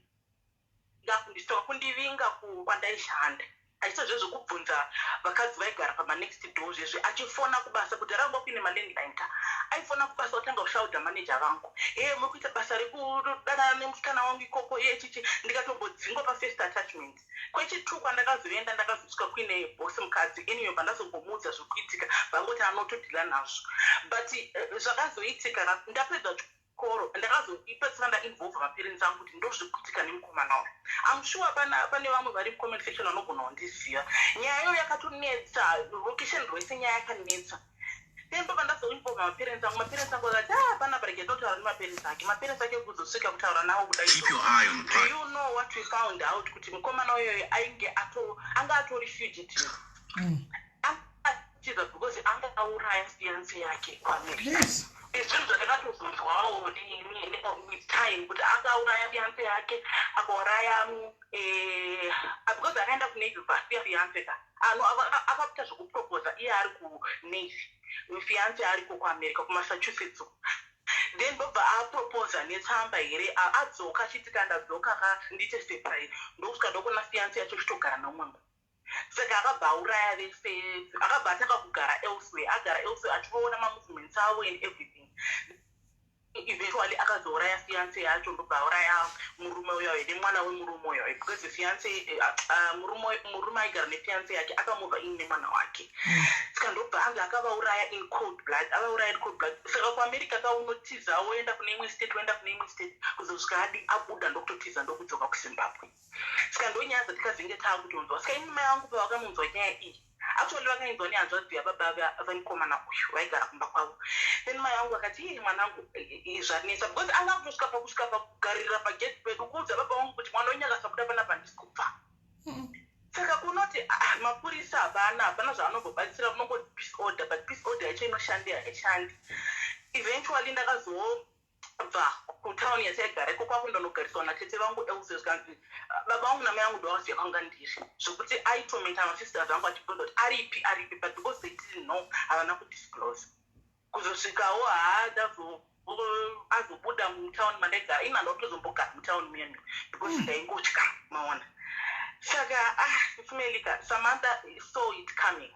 akundisitoka, kundivinga kwandaishanda, achiita zvezvekubvunza vakadzi vaigara pamanext door, zvezve achifona kubasa kuti ranga kuine malandline ka. Aifona kubasa, kutanga kushaudha maneja vangu, "He, muri kuita basa rekudanana nemusikana wangu ikoko, ye chichi." Ndikatombodzingwa pafirst attachment. Kwechitu kwandakazoenda, ndakazosvika kuine bosi mukadzi. Anyway, pandazombomuudza zvekuitika, vangoti anotodeala nazvo. But zvakazoitika, ndapedza chikoro, ndakazopedzisira ndainvolva maparents angu kuti ndozvekuitika nemukomana uyu. I'm sure pane vamwe vari mucomment section vanogona kundiziva. Nyaya iyoyo yakatonetsa location rwese, nyaya yakanetsa. Then ndobva ndazoinvolva maparents angu. Maparents angu akati, "Ah, panapa rege totaura nemaparents ake." Maparents ake kuzosvika kutaura navo kudai, do you know what we found out? Kuti mukomana uyoyo ainge anga atori fugitive. Atiza because anga auraya fiance yake kuAmerica. Zvinhu zvandakatozonzwawo with time, kuti akauraya fiance yake, akauraya because akaenda kuNavy, vasiya fiance ka. Ano akaita zvekuproposa iye ari kuNavy, fiance ariko kuAmerica, kuMassachusetts. Then ndobva aproposa netsamba here, adzoka achiti, "Kandadzoka ka, ndiite surprise." Ndokusvika ndokuona fiance yacho ichitogara nomwe munhu. Saka akabva auraya vese, akabva atanga kugara elsewhere, agara elsewhere, achivaona mamovements avo and everything. Eventually akazouraya fiance yacho, ndobva auraya murume uyoyo nemwana wemurume uyoyo, because fiance, murume aigara nefiance yake akamova in nemwana wake. Saka ndobva ange akavauraya in cold blood, avauraya in cold blood. Saka kuAmerica kaunotiza, woenda kune imwe state, woenda kune imwe state, kuzosvika adi abuda, ndokutotiza, ndokudzoka kuZimbabwe. Saka ndonyaya dzatikazenge taakutonzwa. Saka ini mai vangu pavakanonzwa nyaya iyi, actually vakainzwa nehanzvadzi yababa vamukomana uyu vaigara kumba kwavo. Then mai vangu vakati, "Ii, mwanangu, zvanetsa," because anga kutosvika pakusvika pakugarira pagate pedu, kuudza baba vangu kuti, "Mwana wenyu akasabuda panapa, handisi kubva." Saka kunoti, ah, mapurisa hapana zvaanombobatsira, unongoti peace order, but peace order yacho inoshandi? Haishandi. Eventually ndakazobva kutauni yataigara iko, kwakundonogariswa natete vangu else. Zvikanzi baba vangu namai vangu ndovaziva kwanga ndiri, zvokuti aitomenta masisters angu achibvunza kuti aripi, aripi, but because they didn't know, havana kudisclose. Kuzosvikawo haadazo azobuda mutauni mandaigara ini, handa kutozombogara mutauni muyemi because ndaingotya, maona? Saka, ah, Sis Melika, Samantha saw it coming,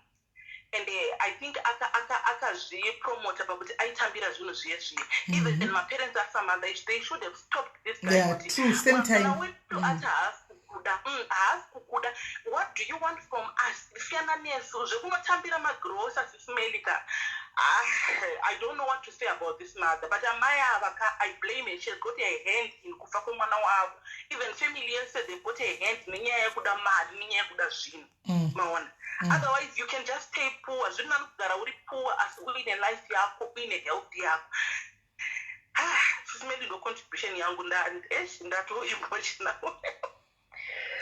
and I think akazvipromota pakuti aitambira zvinhu zviye zviye. Even maparents aSamantha, they should have stopped this guy. Yeah, true, same time. Mwana wedu ati haasi kukuda, haasi kukuda. What do you want from us? Siyana nesu. Zvekunotambira magrosa, Sis Melika, ah, I don't know what to say about this mother, but amai ava ka, I blame her. She has got a hand in kufa kwemwana wavo. Even family yese, they've got a hand nenyaya yekuda mari, nenyaya yekuda zvinhu, maona? Otherwise you can just stay poor. Zviri nani kugara uri poor asi uine life yako, uine health yako. Ah, Sis Meli, ndo contribution yangu. Eish, ndato emotional.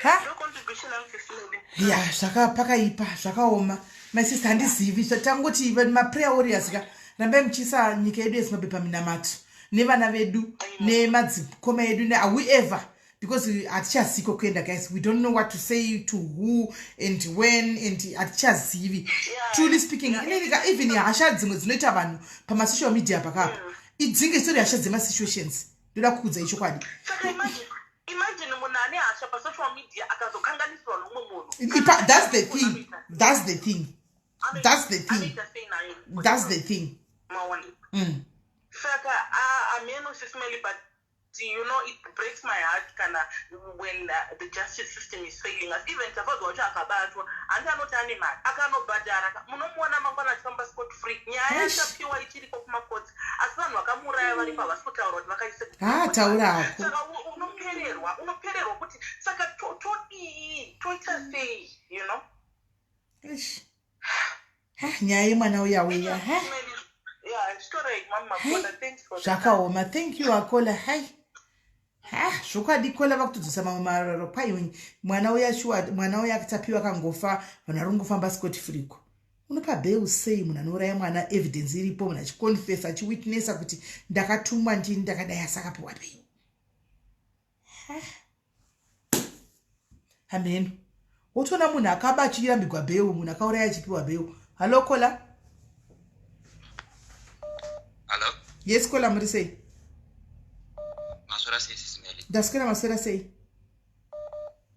Ha. Ndo contribution yangu, Sis Meli. Ya, pakaipa, zvakaoma, my sister. Handizivi, tangoti maprayer warriors ka, rambai muchiisa nyika yedu yeZimbabwe paminamato, nevana vedu, nemadzikoma edu, newhoever. Because hatichaziko kuenda, guys. We don't know what to say, to who and when, and hatichazivi. Truly speaking, inenika even hasha dzimwe dzinoita vanhu pamasocial media pakapa, idzinge dzitori hasha dzemasituations. Ndoda kuudza ichokwadi. Saka imagine munhu ane hasha pasocial media akazokanganisirwa nomumwe munhu. That's the thing, that's the thing, that's the thing. Anoita sei nayo? That's the thing. Maona? Mm. Saka ameno, Sis Melly, but it breaks my heart kana when the justice system is failing us. Even Tafadzwa wacho akabatwa, handi anoti ane mari, akanobhadhara, munomuona mangwana achifamba scot free. Nyaya Eish. yaTapiwa ichiriko kumakotsi, asi vanhu vakamuuraya varipo, havasi kutaura kuti vakaise. Ah, taura hako. Saka unopererwa kuti saka todii, toita sei? Eish. Ha, nyaya yemwana uya uya, ha. Yeah, story, Mama Makola, thanks for that. Zvakaoma. Thank you, akola. Hai, ha, zvokwadi kola vakutodzosa mamwe mararo kwai mwana uya, shuwa, mwana uya akatapiwa akangofa, vanhu vari kungofamba scot free ko. Unopa bail sei munhu anouraya mwana, evidence iripo, munhu achiconfessa, achiwitnessa kuti ndakatumwa, ndini ndakadai, asi akapiwa bail? Ha. Hameno, wotoona munhu akaba achirambigwa bail, munhu akauraya achipiwa bail. Hallo, caller. Hello? Yes, caller, muri sei? Maswera sei, Sis Melly? Ndaswera. Maswera sei?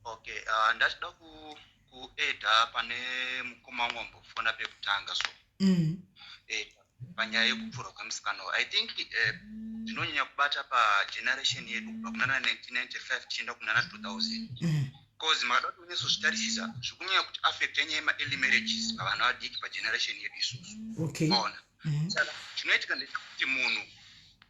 Okay, ndachida kuadda pane mukoma wangu wambofona pekutanga so. Panyaya yekupfurwa kwemusikana uyu. I think zvinonyanya kubata pageneration yedu kubva kunana 1995 tichienda kunana 2000. Cause makada kuti unyatsozvitarisisa, zvikunyanya kuti affect nyaya yema-early marriages pavana vadiki pageneration yedu isusu. Maona? Saka chinoitika ndechekuti munhu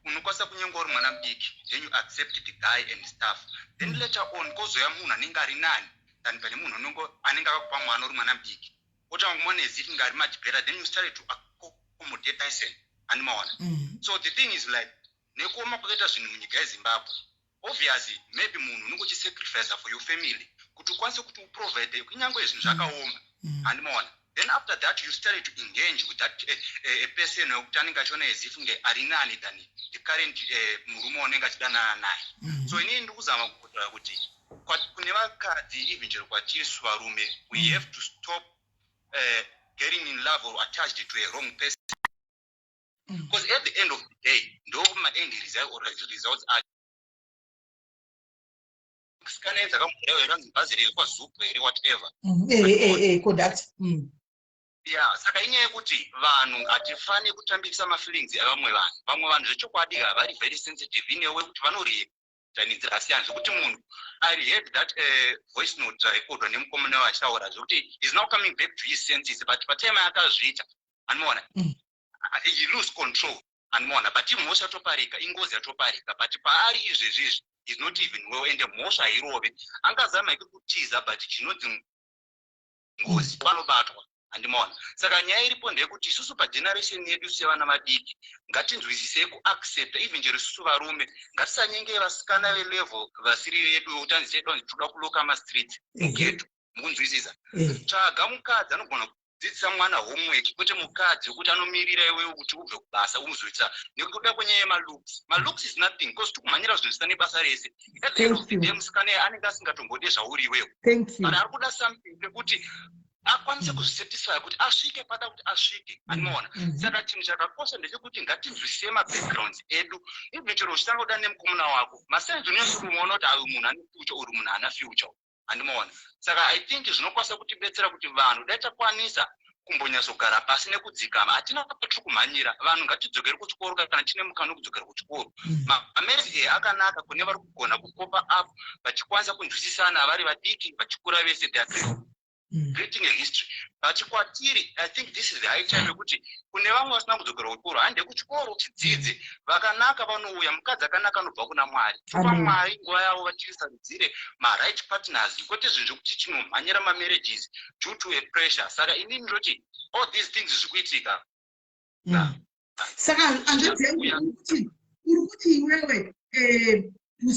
unokwanisa kunyenga uri mwana mudiki, then you accept the guy and stuff, then later on kozoya munhu anenge ari nani than pane munhu anenge akakupa mwana uri mwana mudiki, otanga kumuona as if ari much better, then you started to accommodate person, handimaona? Mm. So the thing is like, nekuoma kwakaita zvinhu munyika yeZimbabwe, obviously maybe munhu unenge uchisacrifice for your family kuti ukwanise kuti uprovide kunyange zvinhu zvakaoma, handimaona? Then after that you started to engage with that person wekuti anenge achiona as if nge ari nani than the current murume waunenge achidanana naye. So inini ndiri kuzama kutaura kuti kune vakadzi, even chero kwatirisu varume, we have to stop getting in love or attached to a wrong person, because at the end of the day ndo maend results acho. Sikana dzakamuurayiwa ranzi bhazi riri kwaZupco here, whatever. Conduct. Ya, saka inyaya yekuti vanhu hatifani kutambisa mafeelings evamwe vanhu. Vamwe vanhu zvechokwadi vari very sensitive inewe kuti vanoreacta nenzira yakasiyana, zvekuti munhu, I heard that voice note rarekodwa nemukomana wachitaura zvekuti is now coming back to his senses, but patime akazviita, anoona, he lose control, anoona, but imhosva yatoparika, ingozi yatoparika, but paari izvezvi izvi is not even well, ende mhosva hairove. Angazama ike kutiza, but chinonzi ngozi vanobatwa, handimaona? Saka nyaya iripo ndeyekuti isusu pageneration yedu sevana vadiki ngatinzwisisei kuaccepta, even chero isusu varume ngatisanyengei vasikana velevel vasiri vedu, vekuti anzi chedu anzi toda kulocka mastreets mughetto. Mukunzwisisa? Tsvaga mukadzi anogona kudzidzisa mwana homework, kwete mukadzi wekuti anomirira iwewe kuti ubve kubasa uzoita nekuda kwenyaya yemalooks. Malooks is nothing, because tikumhanyira zvinhu zvisina nebasa rese. At the end of the day musikana iye anenge asingatombode zvauri iwewe, but ari kuda something pekuti akwanise kuzvisatisfya kuti asvike pada kuti asvike, andimaona? Saka chinhu chakakosha ndechekuti ngatinzwisise mabackgrounds edu. Even chero uchitanga kuda nemukomana wako, masigns unonyatso kuti ayu munhu ane future, uri munhu haana future, handimaona? Saka I think zvinokwanisa kutibetsera kuti vanhu dai takwanisa kumbonyatsogara pasi nekudzikama. Hatina patiri kumhanyira. Vanhu ngatidzokere kuchikoro kana tine mukana wekudzokera kuchikoro. Mamarriage akanaka kune vari kugona kucope up, vachikwanisa kunzwisisana vari vadiki, vachikura vese, they are creating a history. But kwatiri, I think this is the high time yekuti kune vamwe vasina kudzokera kuchikoro, hande kuchikoro tidzidze. Vakanaka vanouya, mukadzi akanaka anobva kuna Mwari. Topa Mwari nguva yavo vatisarudzire maright partners, kwete zvinhu zvekuti tinomhanyira mamarriages due to a pressure. Saka inini ndoti all these things zviri kuitika. Saka hanzvadzi yangu, uri kuti iwewe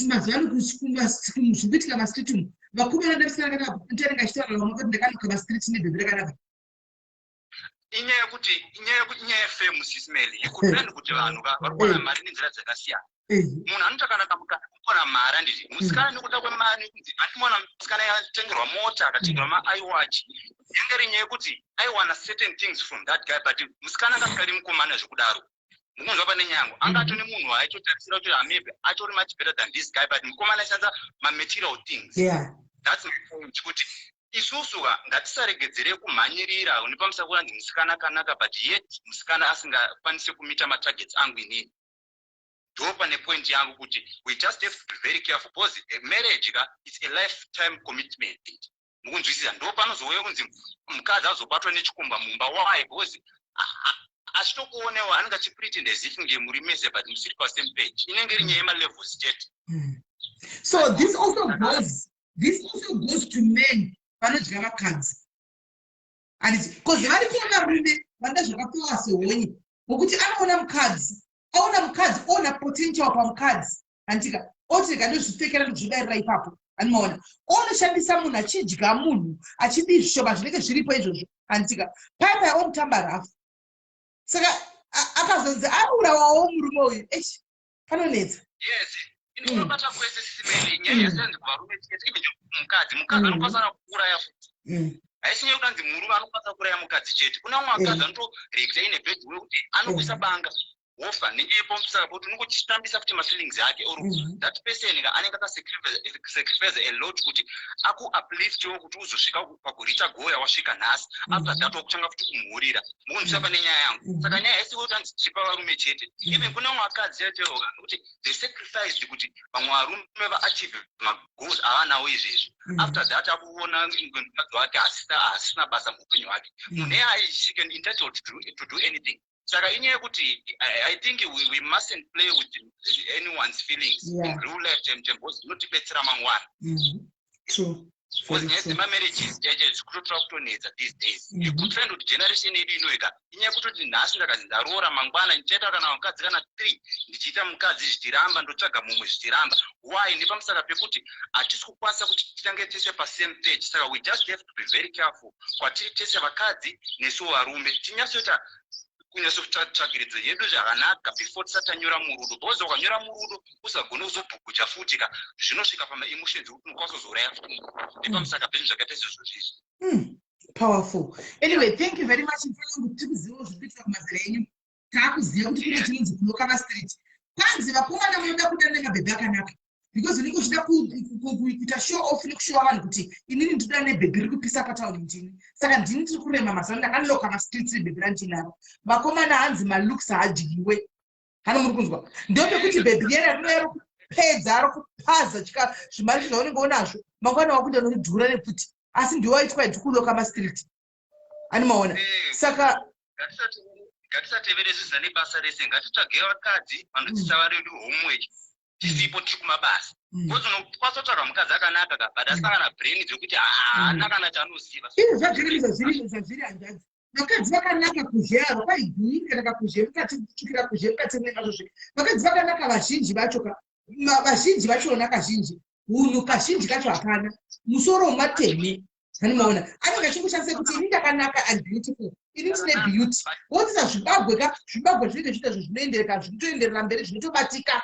mazuva ano zviri kuitika mastreet umu, vakomana ndavisana kana ntanenge achitaura vamwe kuti ndakalocka mastreet nebhebhi rakanaka? Inyaya yekuti inyaya yefame, Sis Melly. Yekutani kuti vanhu vari kuwana mari nenzira dzakasiyana. Munhu anoita kana kamukana. Kuona mari, handiti? Musikana nekuda kwemari, nekunzi atimuona musikana yatengerwa mota, akatengerwa maiwatch, yange iri nyaya yekuti aiwana certain things from that guy. But musikana anga asingadi mukomana zvekudaro. Mukunzwa pane nyango anga atone munhu waaitotarisira kuti maybe atori much better than this guy, but mukomana aishandisa mamaterial things. That's my point, kuti isusu ka ngatisaregedzere kumhanyirira nepamusana kuranzi musikana akanaka, but yet musikana asingakwanisi kumeeta matargets angu inini. Ndo pane point yangu, kuti we just have to be very careful, because a marriage ka, it's a lifetime commitment. Mukunzwisisa? Ndo panozouya kunzi mukadzi azobatwa nechikomba mumba. Why? Because achitokuonewo anenge achipretend as if nge muri mese, but musiri pasame page. Inenge iri nyaya yemalevels chete. So this also goes to men vanodya vakadzi, handiti? Because varipo varume vanoda zvakapiwa sehonye, nokuti anoona mukadzi, aona mukadzi, oona potential pamukadzi, handitika? Oti, "Rega ndozvipfekera, ndozvidarira ipapo." Anomaona onoshandisa munhu, achidya munhu, achidii, zvishoma zvinenge zviripo izvozvo, handitika? Pai pai omutamba rafu. Saka akazonzi aurawawo murume uyu, echi panonetsa. Yes, inobata kwese, sisimeli. Nyaya yasiyanzi kuvarume chete, even mukadzi anokwanisa kuuraya futi. Haisi nyaya yekuti anzi murume anokwanisa kuuraya mukadzi chete. Kuna vamwe vakadzi anotoreacta in a bad way, kuti anokuisa banga wofa nenyaya yepamusaka pekuti unenge uchitambisa futi mafeelings ake, or that person ka anenge akasacrifice a lot kuti akuupliftewo kuti uzosvika pakureacha goal yawasvika nhasi. After that wakutanga futi kumhurira. Mukunzwisa pane nyaya yangu? Saka nyaya haisi kuti anzi tiri pavarume chete. Even kune vamwe vakadzi chaicho kuti they sacrificed kuti vamwe varume vaachieve magoals avanawo izvezvi. After that akuona mukadzi wake hasisina basa muupenyu hwake. Munhu iyeye, she can entitled to do anything. Saka inyaya yekuti I think we mustn't play with anyone's feelings in real life time time, because zvinotibetsera mangwana. True. Because nyaya dzemamarriages chaicho zvikutotora kutonetsa these days. Kutrend kuti generation yedu inoika, inyaya yekutoti nhasi ndakazi ndaroora, mangwana ndichaita kana mukadzi kana three, ndichiita mukadzi zvichiramba, ndotsvaga mumwe, zvichiramba. Why? Nepamusaka pekuti hatisi kukwanisa kuti titange tese pasame page. Saka we just have to be very careful kwatiri tese, vakadzi nesuwo varume, tinyatsoita kunyatsotsvakiridzo yedu zvakanaka before tisati tanyora murudo, because ukanyora murudo usagone kuzobhukucha futi ka, zvinosvika pamaemotions ekuti unokwanisa kuzouraya futi munhu nepamusaka pezvinhu zvakaita izvozvo zvizvi. Powerful. Anyway, thank you very much, mfanangu. Tiri kuzivawo zviri kuitika kumazera enyu. Taakuziva kuti kune chinonzi kuloka mastreet. Kwanzi vakomana munoda kudana nemabhebhi akanaka because unenge uchida kuita show off nekushowa vanhu kuti inini ndinoda nebhebhi riri kupisa patauni, ndini saka ndini tiri kurema mazano, ndakaloka mastreets nebhebhi randinaro. Vakomana, hanzi malooks haadyiwe. Hano muri kunzwa? Ndopekuti bhebhi riya rinouya rokupedza, rokupaza zvimari zvaunenge unazvo, mangwana wakuenda noridhura nepfuti, asi ndiwo waitwa iti kuloka mastreet. Animaona? Saka Ngatisatevere zvisina nebasa rese. Ngatitsvage vakadzi vanodzidzisa vana vedu homework tisipo, tiri kumabasa, because unokwanisa kutsvaga mukadzi akanaka ka, but asina kana brain dzekuti haana kana chaanoziva. Izvo zvajeremisa zviri zvazviri, hanzvadzi. Vakadzi vakanaka kuzhe avo kwaigwini, kana kakuzhe mukati, kutsvukira kuzhe mukati mune vakadzi vakanaka vazhinji vacho ka, vazhinji vachona kazhinji hunhu kazhinji kacho hapana, musoro wemateme. Hanimaona anenge achingoshandisa kuti ini ndakanaka and beautiful, ini tine beauty. Wodzisa zvibagwe ka, zvibagwe zvinenge zviita zvo zvinoendereka, zvinotoenderera mberi, zvinotobatika.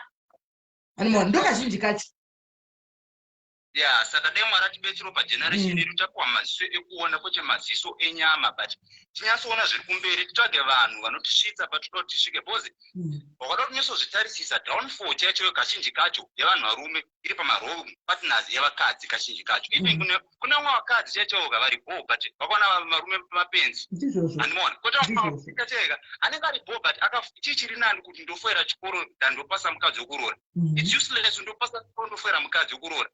Hanimaona? Ndo kazhinji kacho. Ya, saka dai Mwari atibetsero pageneration yedu, tapiwa maziso ekuona kwete maziso enyama, but tinyatsoona zviri kumberi, titsvage vanhu vanotisvitsa patinoda kuti tisvike, because wakada kunyatsozvitarisisa, downfall chaicho kazhinji kacho yevanhu varume iri pamawrong partners evakadzi kazhinji kacho. Even kune vamwe vakadzi chaichoka vari bo, but vakaona varume mapenzi. Ndizvozvo. Handimaona kwete anenge ari bo, but chii chiri nani, kuti ndofoira chikoro than ndopasa mukadzi wekuroora? It's useless. Ndopasa chikoro, ndofoira mukadzi wekuroora,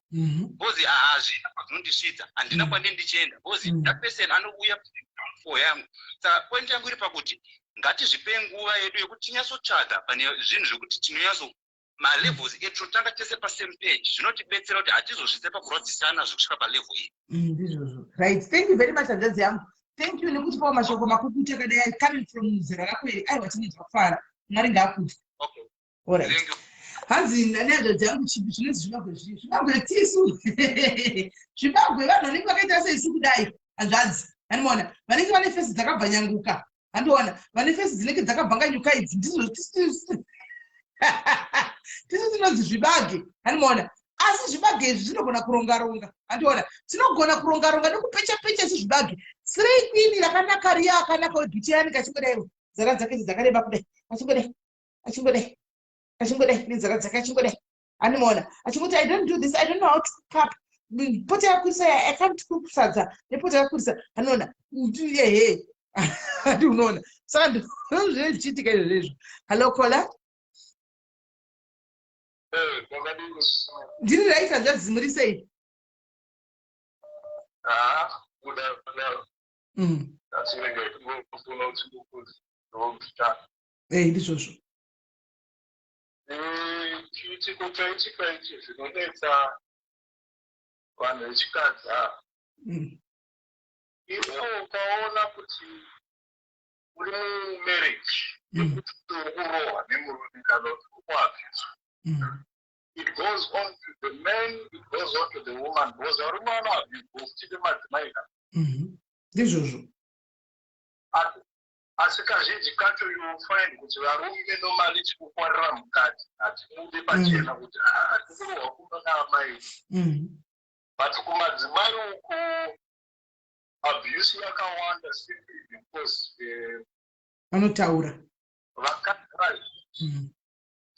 because hazvina kwazvinondisvitsa, handina kwandini ndichienda, because that person anouya downfall yangu. Saka point yangu iri pakuti ngatizvipei nguva yedu yekuti tinyatsotsvaga pane zvinhu zvekuti tinonyatso malevels edu, tinotanga tese pasame page. Zvinotibetsera kuti hatizozvise pakurwadzisana zvekusvika palevel iyi. Ndizvozvo. Right, thank you very much, hanzvadzi yangu. Thank you nekutipawo mashoko makukutu akadai coming from zera rako iri. Aiwa, tinonzwa kufara. Mwari ngaakudzwe. Okay. Alright. Thank you. Hanzi nehanzvadzi yangu, chipi zvinonzi zvibagwe zvii? Zvibagwe tisu, zvibagwe vanhu vanenge vakaita seisu kudai, hanzvadzi. Handimaona vanenge vane face dzakabvanyanguka, handiona vane face dzinenge dzakabvanganyuka idzi, ndizvo tisu. Tisu tinonzi zvibage, handimaona? Asi zvibage izvi zvinogona kurongaronga, handiona? Tinogona kurongaronga nekupecha pecha isu zvibage. Sirei kwini rakanaka riya, akanaka webhiti yani, kachingodai, nzara dzake idzi dzakareba kudai, achingodai, achingodai, achingodai nenzara dzake, achingodai, handimaona? Achingoti, "I don't do this, I don't know how to cook up poto yakurisa, I can't cook sadza nepoto yakurisa," handiona? Ehe, handi unoona? Saka ndozvinenge zvichiitika izvozvo. Hallo, caller. Ndiri right, hanzvadzi, muri sei? Ah, kuda kuda. Asinenge kungofuna kuti ndokutanga. Ei, ndizvozvo. Chiitiko chaitika ichi zvinonetsa vanhu vechikadzi ava. Iwewo ukaona kuti uri mumarriage yekuti uri kurohwa nemurume kana kuti uri kuabhuswa, it goes on to the man, it goes on to the woman, because varume vanoabhuswa futi nemadzimai ka. Ndizvozvo. Asi kazhinji kacho you will find kuti varume normally chikukwarira mukadzi, hatibude pachena kuti, "Ah, tikurohwa kumba naamai." But kumadzimai uko abuse yakawanda simply because Vanotaura. vakadzi vazhinji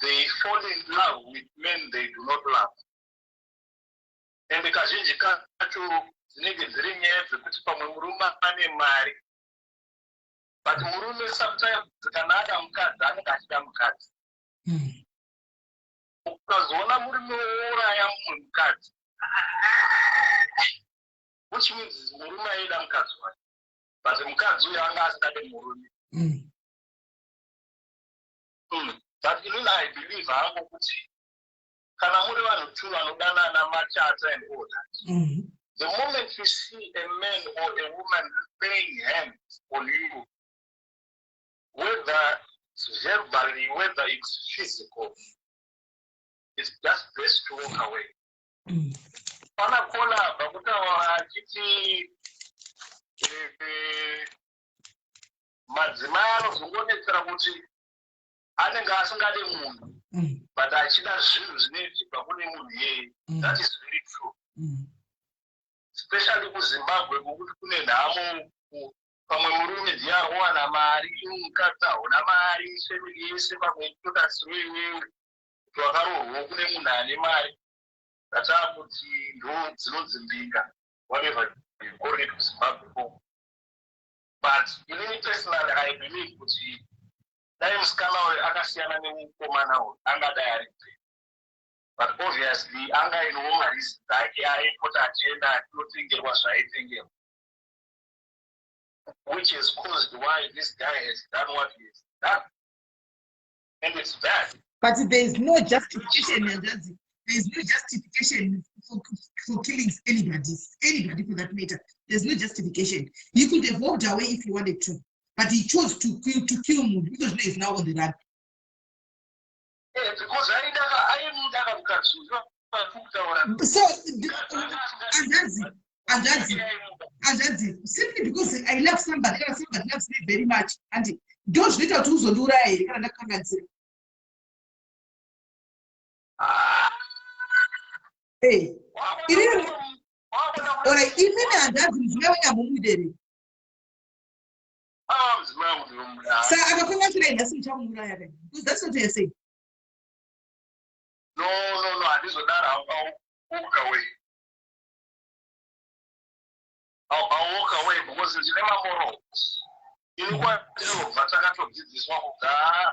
they fall in love with men they do not love, and kazhinji kacho dzinenge dziri nyaya dzekuti pamwe murume ane mari, but murume sometimes kana ada mukadzi anenge achida mukadzi. Ukazoona murume wouraya mumwe mukadzi, which means murume aida mukadzi wake, but mukadzi uyo anga asingade murume. But inini I believe hangu kuti kana muri vanhu two vanodanana, machata and all that, the moment you see a man or a woman laying hands on you, whether it's verbally, whether it's physical, it's just best to walk away. Pana caller abva kutaura achiti madzimai anozongonetsera kuti anenge asingade munhu but achida zvinhu zvinobva kune munhu iyeye. That is very true, especially kuZimbabwe kwokuti kune nhamo. Pamwe murume ndiye ari kuwana mari, mukadzi hauna mari, family yese pamwe totarisirwe iwewe kuti wakaroorwawo kune munhu ane mari, tataakuti ndo dzinonzi mbinga, whatever you call it kuZimbabwe ko. But inini personally I believe kuti dai musikana uyu akasiyana nemukomana uyu, angadai ari mberi, but obviously anga ainewo mareasons ake, aipota achienda achinotengerwa zvaaitengerwa, which has caused why this guy has done what he has done, and it's bad. But there is no justification, hanzvadzi. There is no justification for killing anybody, anybody for that matter. There's no justification. He could have walked away if he wanted to, but he chose to kill munhu because now he's now on the run. Yeah, because aimuda kamukadzi uyu kutaura. So hanzvadzi, hanzvadzi, hanzvadzi, simply because I love somebody, kana somebody loves me very much, and ndo zvinoita kuti uzondiuraya here kana ndakukanganisira? Hey, inini, alright, inini hanzvadzi, mudzimai wenyu hamumudi here? Mudzimai wangu ndinomuda. Saka akakanganisira nhasi, muchamuuraya kai? Because that's what you're saying. No, handizodaro. I'll walk away. I'll walk away because ndine mamorals. Ini kwandinobva takatodzidziswa kubva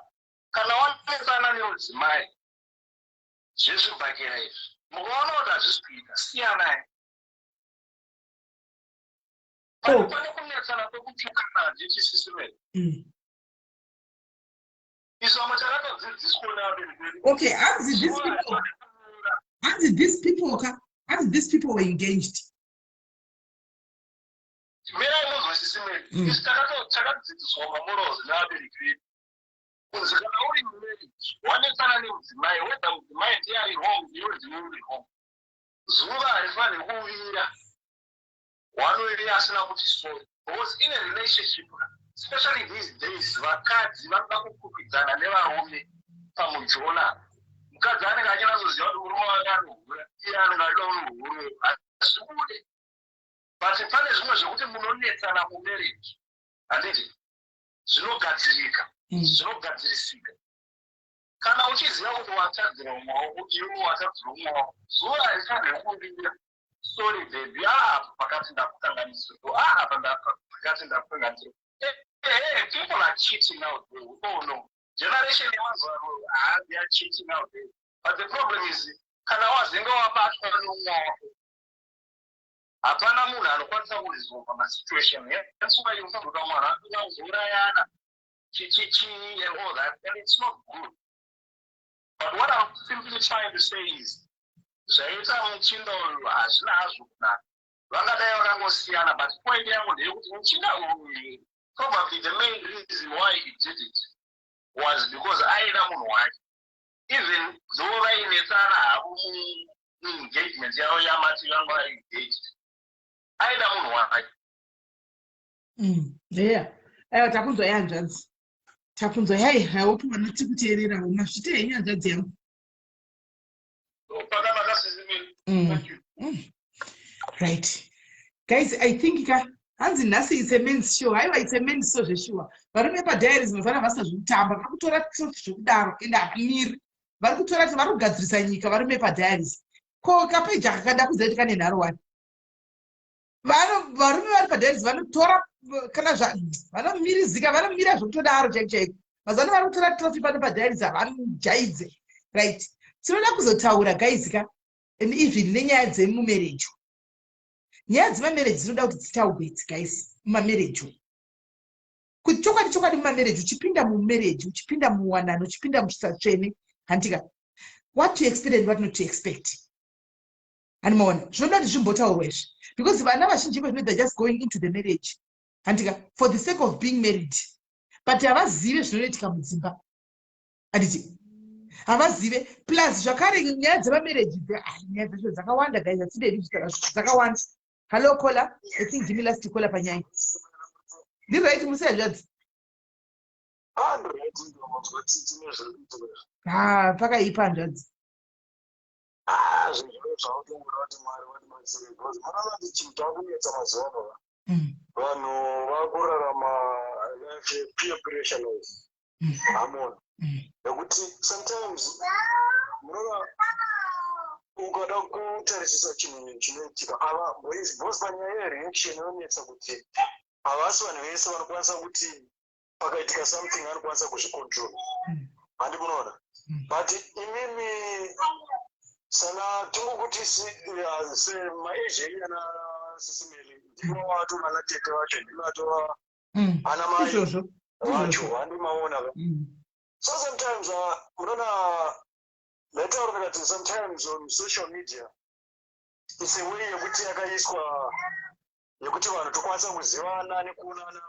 kana wanetsana nemudzimai, zvezvibhakera izvi, mukaona kuti hazvisi kuita, siyanai. Oh. Pane kunetsana kwekutukana, handiti sisimene? Isu vamwe takatodzidziswa nevabereki vedu. Okay, hanzi these people ka, hanzi these people were engaged. Mirai munzwisisimeni. Isu takadzidziswa mamorals nevabereki vedu kunzi kana uri mumarriage, wanetsana nemudzimai, whether mudzimai ndiye ari wrong, iwe ndiwe uri wrong, zuva harifaniri kuvira wanoiri asina kuti sorry, because in a relationship, especially these days, vakadzi vanoda kukwikwidzana nevarume. Pamujola mukadzi anenge achinatsoziva kuti murume wake anohura, iye anenge achida unohura, hazvibude. But pane zvimwe zvekuti munonetsana mumarriage, handiti? Zvinogadzirika, zvinogadzirisika. Kana uchiziva kuti watadzira umwe wako, iwe watadzira umwe wako, zuva harifaniri kuvira, "Sorry baby, apa pakati ndakukanganisiro, apa pakati ndakukanganisiro." Hey, people are cheating out there. Oh no, generation yemazuva ano, ah, they are cheating out there. But the problem is, kana wazinge wabatwa neumwe wako, hapana munhu anokwanisa kuresolva masituation. That's why unozoda mwana anoda kuzourayana, chichichi and all that, and it's not good. But what I'm simply trying to say is, zvaita muchinda uyu hazvina hazvo kunaka. Vangadai vakangosiyana. But point yangu ndeyekuti muchinda uyu, probably the main reason why he did it was because aida munhu wake, even though vainetsana havo muengagement yavo yamati vanga vaengaged. Aida munhu wake. Yeah, aiwa, takunzwa hanzvadzi, takunzwa. Yai, haupi vanoti kuteererawo. Mazvite henyu, hanzvadzi yangu. Pakanaka, Sisi Mary. Thank you. Right guys, I think ka hanzi nhasi it's a men's show. Haiwa, it's a men's show zveshuwa. Varume padiaries mazana vasina zvekutamba, vari kutora trophy zvekudaro, ende havamiri. Vari kutora, vari kugadzirisa nyika varume padiaries. Ko kapeji kakada kuziva kuti kane nharo wani. Varume vari padiaries vanotora kana vanomirizika, vanomira zvekutodaro chaiko chaiko. Mazano vari kutora trophy pano padiaries, havanojaidze. Right, tinoda kuzotaura guys ka, and even nenyaya dzemumarriage. Nyaya dzemamarriage dzinoda kuti dzitaurwe idzi guys. Mumamarriage, kuti chokwadi chokwadi, mumamarriage, uchipinda mumarriage, uchipinda muwanano, uchipinda muchisatsvene, handika, what to expect and what not to expect. Handimaona zvinoda kuti zvimbotaurwa izvi, because vana vazhinji vezvino, they're just going into the marriage, handika, for the sake of being married, but havazive zvinoitika mudzimba, handiti? Havazive. Plus zvakare nyaya dzemamarriage, nyaya dzacho dzakawanda guys, hatidedi zvitaura, dzakawanda. Hallo caller, I think ndimi last caller panyaya. Ndiri right musiyazvadzi? Ha, pakaipa, hanzvadzi. Zvinhu zvautongoda kuti Mwari vatibatsire, because munoona kuti chinhu chakunetsa mazuva ano, vanhu vakurarama life yepeer pressure life, hamona? Nekuti sometimes munoona ukada kutarisisa chinhu chinoitika, ava boys, panyaya yereaction inonetsa kuti havasi vanhu vese vanokwanisa kuti pakaitika something anokwanisa kuzvicontrol, handi munoona? But imimi sana tingokuti semaage enyu ana Sisi Mary, ndivo vato vana tete vacho, ndivo vatova ana mai vacho, handi maona? So sometimes munoona, ndaitaura ndikati sometimes on social media it's a way yekuti yakaiswa yekuti vanhu tokwanisa kuzivana nekuonana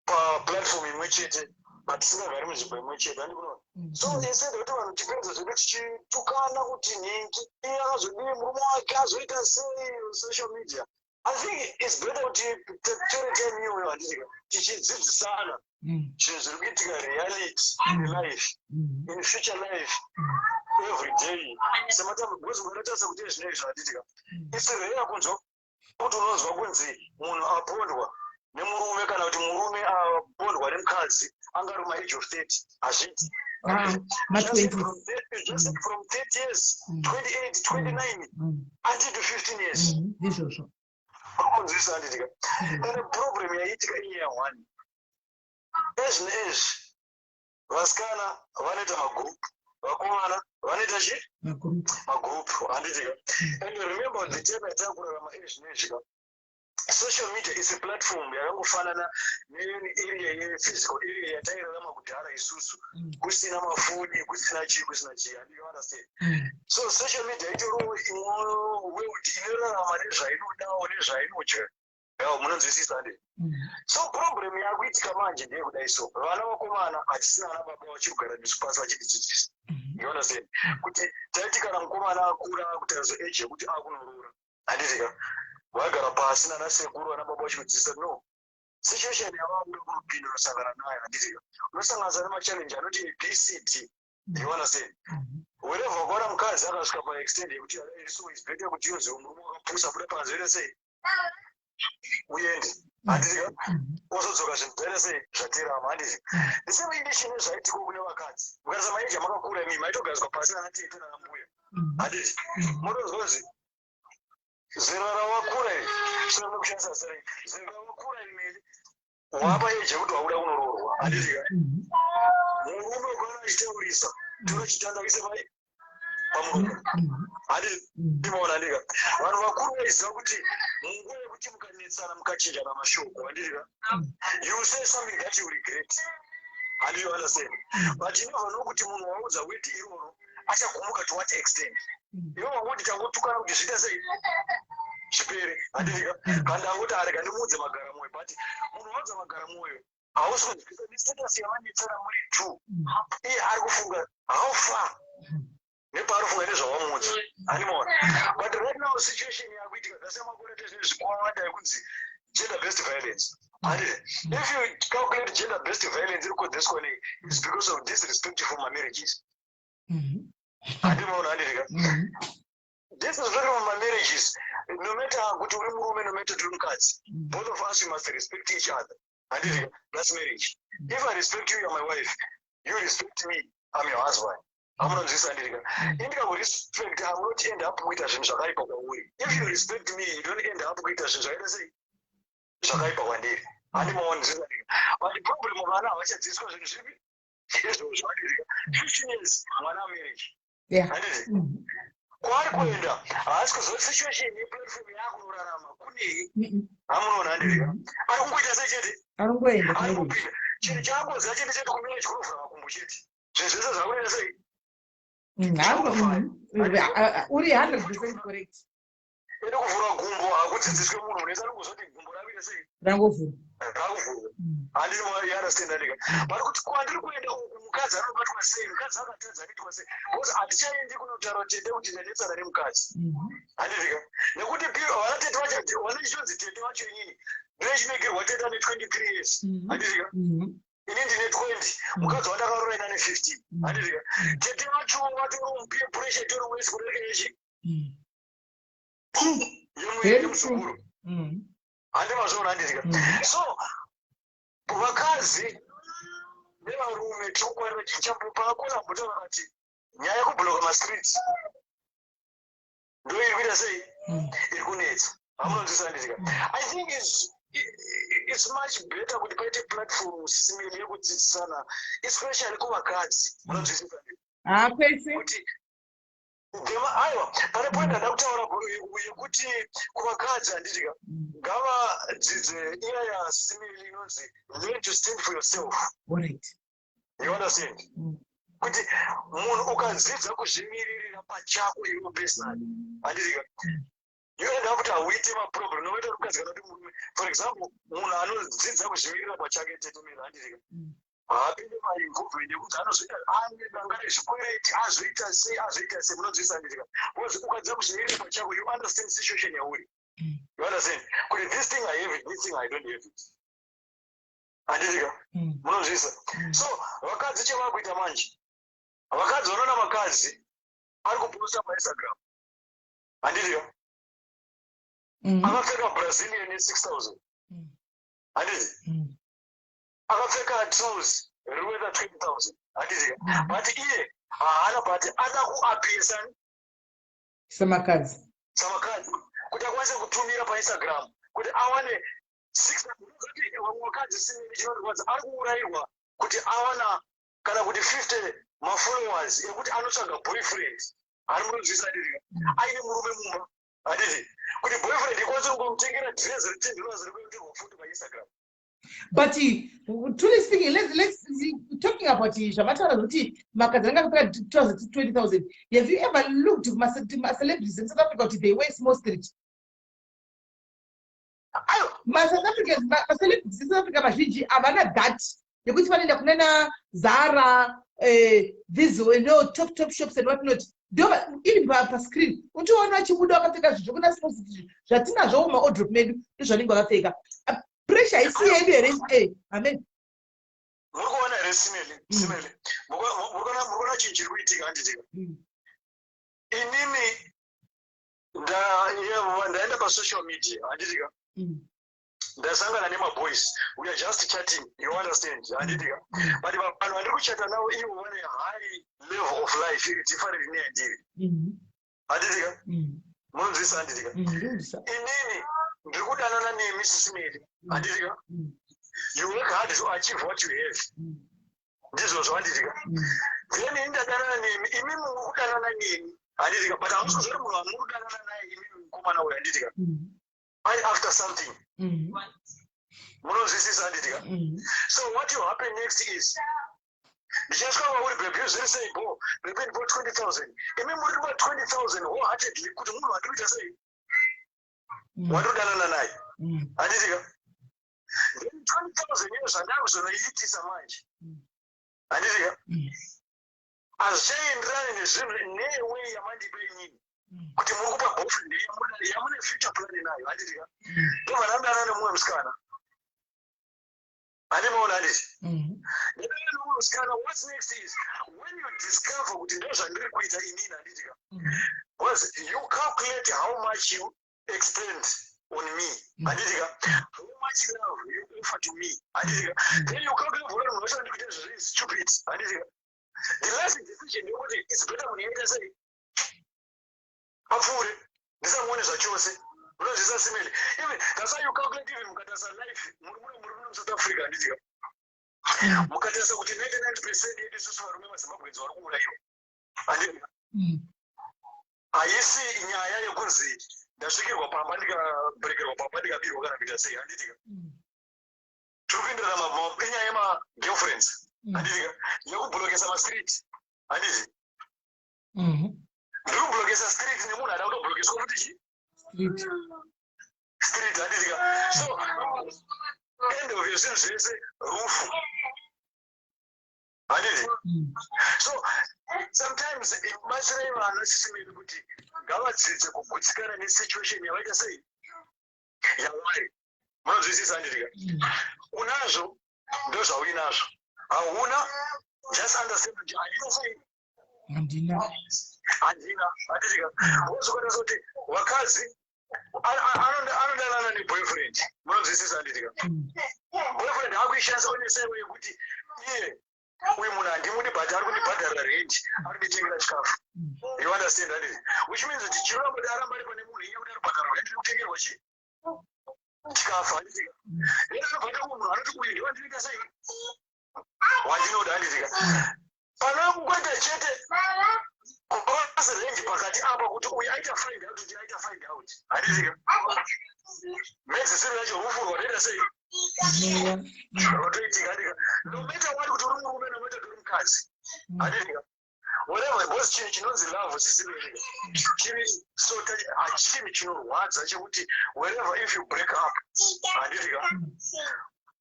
paplatform imwe chete, but tisingagari munzvimbo imwe chete, handi munoona? So instead yekuti vanhu tipedza zvedu tichitukana kuti nhingi akazodii, murume wake azoita sei on social media, I think it's better kuti titore time iyoyo, handitika, tichidzidzisana zvinhu zviri kuitika reality in life, in future life, every day sematambo. Because munotarisa kuti zvino izvo, handitika, it's rare kunzwa kuti unonzwa kunzi munhu apondwa nemurume kana kuti murume apondwa nemukadzi angari mumaage of 30. Hazviiti. Ma-20. Just from 30 years, 28, 29, until to 15 years. Ndizvozvo. Kunzwisa, handitika? And problem yaiitika inyaya one, ezvino ezvi vasikana vanoita magroup, vakomana vanoita chi magroup. Magroup, handitika? And remember, the time yatakurarama ezvino ezvi ka, social media is a platform yakangofanana nearea yephysical area yatairarama kudhara isusu, kusina mafoni, kusina chii, kusina chii, handika understand? So social media itoriwo imwe world inorarama nezvainodawo nezvainodya yawo, munonzwisisa, handi? So problem yakuitika manje ndeyekudai. So vana vakomana hatisina ana baba vachiri kugara nesu pasi vachitidzidzisa, you understand? Kuti taiti kana mukomana akura akutaridza age yekuti akunoroora, handitika, vagara pasi nana sekuru, vana baba vachikudzidzisa no. Situation yavakuda kunopinda, unosangana nayo, handitika? Unosanganisa nemachallenge anoti ABCD, you understand? Wherever ukaona mukadzi akasvika paextent yekuti, so is better kuti yonzi murume wakapusa, buda panze, ite sei, uende, handitika? Ozodzoka zvinhu zvaita sei, zvaterama, handiti? The same condition nezvaitiko kune vakadzi. Mukarisa maage amakakura imi, maitogariswa pasi nana tete nana mbuya, handiti? Motonzwa zera rawakura iri, sina kushandisa zera iri, zera rawakura iri meri wapa age yekuti wakuda kunoroorwa, handitika? Murume ukaona achitaurisa, tora chitanda uise pai pamuromo, handiti maona? Handika vanhu vakuru vaiziva kuti munguva yekuti mukanetsana, mukachinjana mashoko, handitika, you say something that you regret, and you understand? But you never know kuti munhu waudza word iroro achagumuka to what extent. Iwe wangoti tangotukana kuti zviite sei, zvipere, handitika? Kana ndangoti arega ndimuudze magara mwoyo, but munhu waudza magara mwoyo hausi kunzwisa nestatus yavanetsana muri two. Iye ari kufunga how far nepaari kufunga nezvawamuudza, handimaona? But right now situation yakuitika dzasiya makore tezvinhu zvikwawanda yekunzi gender based violence, handiti? If you calculate, gender based violence iri kukonzereswa nei? Is because of disrespect for mamarriages, handimaona? Handitika? Disrespect for mamarriages. No matter kuti uri murume, no matter kuti uri mukadzi, both of us, we must respect each other, handitika? That's marriage. If I respect you, you are my wife. You respect me, I'm your husband. Amunonzwisa, handitika? Indikakurespect, I'm not end up kuita zvinhu zvakaipa kwauri. If you respect me, you don't end up kuita zvinhu zvakaita sei, zvakaipa kwandiri, handimaonzwisa? But problem, vana havachadzidziswa zvinhu zvipi izvozvo, handitika? 15 years mwana amarriage, handiti? Kwaari kuenda haasi kuziva situation yeplatform yaakunorarama kunei, hamunoona, handitika? Ari kungoita sei chete. Ari kungoenda. Ari kupinda chinhu chaakoziva chete chete kumarriage kunovhura makumbo chete. Zvinhu zvese zvakunoita sei? Uri 100% correct. Ende kuvhura gumbo hakudzidziswe munhu unesa kungozoti gumbo rakuita sei. Rangovhura. Rakuvhurwa, handiti? Understand, andika? But kuti kwandiri kuenda uku, mukadzi anobatwa sei? Mukadzi akatadza anoitwa sei? Because hatichaendi kunotaura tete kuti ndanetsana nemukadzi, handitika? Nekuti vana tete vacho vane chitonzi tete vacho, inini ndinechimekirwa tete ane 23 years, handitika? Ini ndine 20, mukadzi wandakaroora ine ane 15, handitika? Tete vacho vatori mupeer pressure itori wese kudarika yechi yemuzukuru, handi mazvoona, handitika? So vakadzi nevarume tiri kukwanira chinhu pakakona mbuta vakati nyaya yekubloka mastreets ndo iri kuita sei, iri kunetsa, hamunonzwisa, handitika? I think it's much better kuti paite platform simili yekudzidzisana, especially kuvakadzi, munonzwisisa? Ha, kwese. Kuti aiwa, pane point ndada kutaura yekuti kuvakadzi, handitika, ngavadzidze iya yasimili inonzi "Learn to stand for yourself". You understand? Kuti munhu ukadzidza kuzvimiririra pachako iwe personally, handitika, you end up kuti hauiti maproblem nomaita kuti mukadzi kana kuti murume. For example, munhu anodzidza kuzvimirira pachake, tetemera, handitika, haapinde mainvolvement yekuti anozoita ane danga rezvikwereti, azoita sei, azoita sei, munonzwisa, handitika? Because ukadzidza kuzvimirira pachako, you understand situation yauri. You understand kuti this thing I have it, this thing I don't have it, handitika? Munonzwisa? So vakadzi chavakuita manje, vakadzi vanoona vakadzi ari kuposta paInstagram, handitika, akapfeka Brazilian ye6000, handiti? Akapfeka trouse riri kuita 20,000, handitika? But iye haana, but ada kuapisa Samakadzi. Samakadzi, kuti akwanise kutumira paInstagram kuti awane. Kuti vamwe vakadzi simini chinondikwadza, ari kuurayirwa kuti awana kana kuti 50 mafollowers ekuti anotsvaga boyfriend, ari munonzwisa, handitika? Aine murume mumba, handiti? Kuti boyfriend ikwanise kungomutengera dress re$10 rekuenderwa futi paInstagram. But truly speaking, let's talking about zvamataura zvekuti makadzi anga akapfeka trouser 20,000. Have you ever looked kumacelebrities in South Africa kuti they wear small street? Aiwa. MaSouth Africans, macelebrities eSouth Africa mazhinji havana that yekuti vanoenda kunana Zara, these top top shops and what not. Ndo iri pascreen unotoona vachibuda vakapfeka zvinhu zvekuna small street zvatinazvo mumawardrobe medu, ndozvanenge vakapfeka. Pressure haisi yedu here? Amen. Muri kuona here, Simeli? Simeli, muri kuona chinhu chiri kuitika, handitika? Inini ndaenda pasocial media, handitika? Ndasangana nemaboys, we are just chatting, you understand, handitika? But vanhu vandiri kuchata navo ivo vane high level of life iri different neyandiri, handitika? Munonzwisa, handitika? Inini ndiri kudanana nemi, Sisimeli, handitika? You work hard to achieve what you have. Ndizvozvo, handitika? Then ini ndadanana nemi, imi muri kudanana neni, handitika? But hamusi kuzoti munhu wamuri kudanana naye imimi, mukomana uyu, handitika, ari after something. Munonzwisisa, handitika? So what will happen next is ndichasvika kwauri, "Baby, zviri sei?" "Bo, baby, ndipo 20 000." Imi muri kupa 20 000 wholeheartedly kuti munhu wandiri kuita sei, wandiri kudanana naye, handitika? Then 20 000 iyo zvandakuzonoiitisa manje, handitika, hazvichaenderani nezvinhu neway yamandipa inini kuti muri kupa boyfriend yamune future plan nayo, handitika? Ndobva ndadanana nemumwe musikana, handimaona, handiti? Ndadanana nemumwe musikana. What's next is when you discover kuti ndo zvandiri kuita inini, handitika? Because you calculate how much you expend on me, handitika, how much love you offer to me, handitika? Then you calculate kuti munhu wacho andikuita izvozvo is stupid, handitika? The last decision ndekuti it's better munhu yaita sei, apfuure, ndisamuone zvachose. Unozvisa, Simeli? Even that's why you calculate, even mukatarisa life muri muno muSouth Africa, handitika, mukatarisa kuti 99% yedu isusu varume maZimbabweans vari kuurayiwa, handitika? Haisi nyaya yekunzi ndasvikirwa pamba, ndikabrekerwa pamba, ndikabirwa kana kuita sei, handitika? Tiri kuenderana inyaya yemagirlfriends, handitika, yekublockesa mastreet, handiti? Ndiri kublockesa street nemunhu ada kutoblockeswa futi chi street, handitika? So end of yezvinhu zvese rufu, handiti? So sometimes batsirai vana, Sisimeni, kuti ngavadzidze kugutsikana nesituation yavaita sei, yavari. Munonzwisisa, handitika? Unazvo, ndozvauinazvo. Hauna, just understand kuti handina sei. Handina. Handina, handitika? Wozokanisa kuti vakadzi anodanana neboyfriend, munonzwisisa, handitika? Boyfriend akuishandisa onesewo yekuti iye uyu munhu handimudi, but ari kundibhadharira rent, ari kunditengera chikafu, you understand, handiti? Which means kuti chiramba kuti aramba ari pane munhu iye kuti ari kubhadhara rent nekutengerwa chi chikafu, handitika? Then anobhadhara munhu anoti uyu ndiwandinoita sei, wandinoda, handitika? Panokuita chete cross range pakati apa kuti uyu aita find out, kuti aita find out, handitika? Mhedzisiro yacho rufu rwatoita sei, rwatoitika, handitika? No matter what, kuti uri murume, no matter kuti uri mukadzi, handitika, whatever, because chinhu chinonzi love, sisimerika, chiri so hachinhu chinorwadza chekuti wherever if you break up, handitika,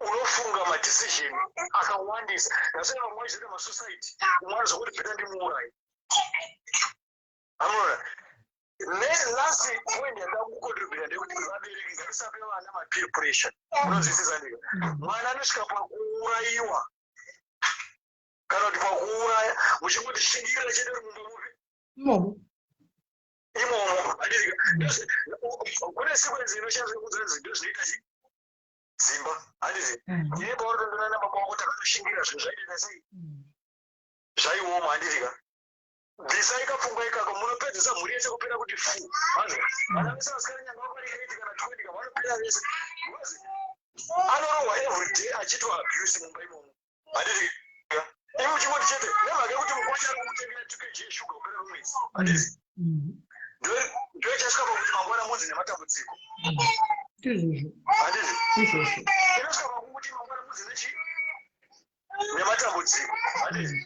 unofunga madecision akawandisa. Ndasai vamwe vachizoita masuicide, umwe anozokuti better ndimuurayi. Amuona? Nelast point yandida kucontributa ndekuti vabereki ngatisape vana mapeer pressure. Munonzwisisa ndika? Mwana anosvika pakuurayiwa kana kuti pakuuraya muchingoti shingirira chete uri mumba mupi. Imomo. Imomo, handitika? Kune sequence inoshandiswa kunzanzi ndozvinoita chi dzimba, handiti? Ini paurotondona nababa wako takatoshingira zvinhu zvaitoita sei, zvaioma, handitika? Bvisai kapfungwa ikako, munopedzisa mhuri yese kupera kuti fu. Vanhu vana vese vasikana nyanga vakari 8 kana 20 ka vanopera vese because anorohwa every day achiitwa abuse mumba imomo, handiti? Imi muchingoti chete nemhaka yekuti mukwasha ari kumutengera 2 kg yeshuga kupera kwemwedzi, handiti? Ndoichasvika pakuti mangwana munzi nematambudziko. Izvozvo. Handiti? Izvozvo. Inosvika pakuti mangwana munzi nechi nematambudziko, handiti?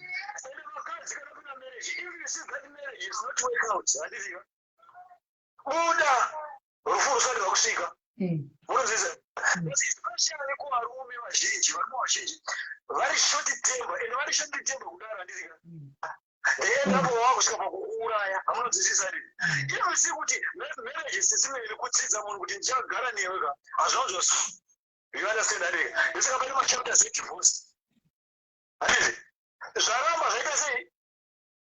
Ende vakadzi, kana kuna marriage, if you see that marriage is not work out, handiti, buda rufu rusati rwakusvika. Munonzwisa? Especially kuvarume vazhinji, varume vazhinji vari short temper, and vari short temper kudaro, handitika, they end up wakusvika pakuuraya. Hamunonzwisisa ndii? Inosi kuti marriage sisimene kutsidza munhu kuti ndichagara newe ka, hazvinonzwa. You understand, handiti? Ndosaka pane machapters edivorce, handiti? Zvaramba zvaita sei?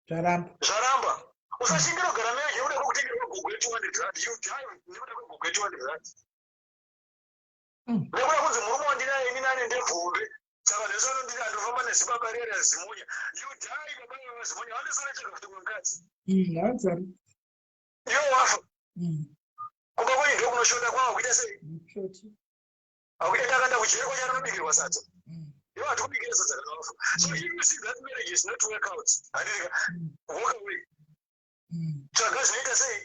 Zvaramba. Zvaramba. Usashingira kugara marriage nekuda kwekutengerwa gogo ye200 rand. You die nekuda kwegogo ye200 rand. Nekuda kunzi murume wandinaye inini ane ndebvumbe, saka zvese anonditi andofamba nezibaba riya raZimunya. You die. Baba vavaZimunya vandosara chega kuti mukadzi. Havadzari. Iwe wafa. Kumba kwenyu ndokunoshonda kwavo kuita sei? Shoti. Akuenda akaenda kujeri kwacho anobikirwa sadza. Iwe hatikubikira sadza kana wafa. So if you see that marriage is not work out, handiti, walk away. Tsvaga zvinoita sei?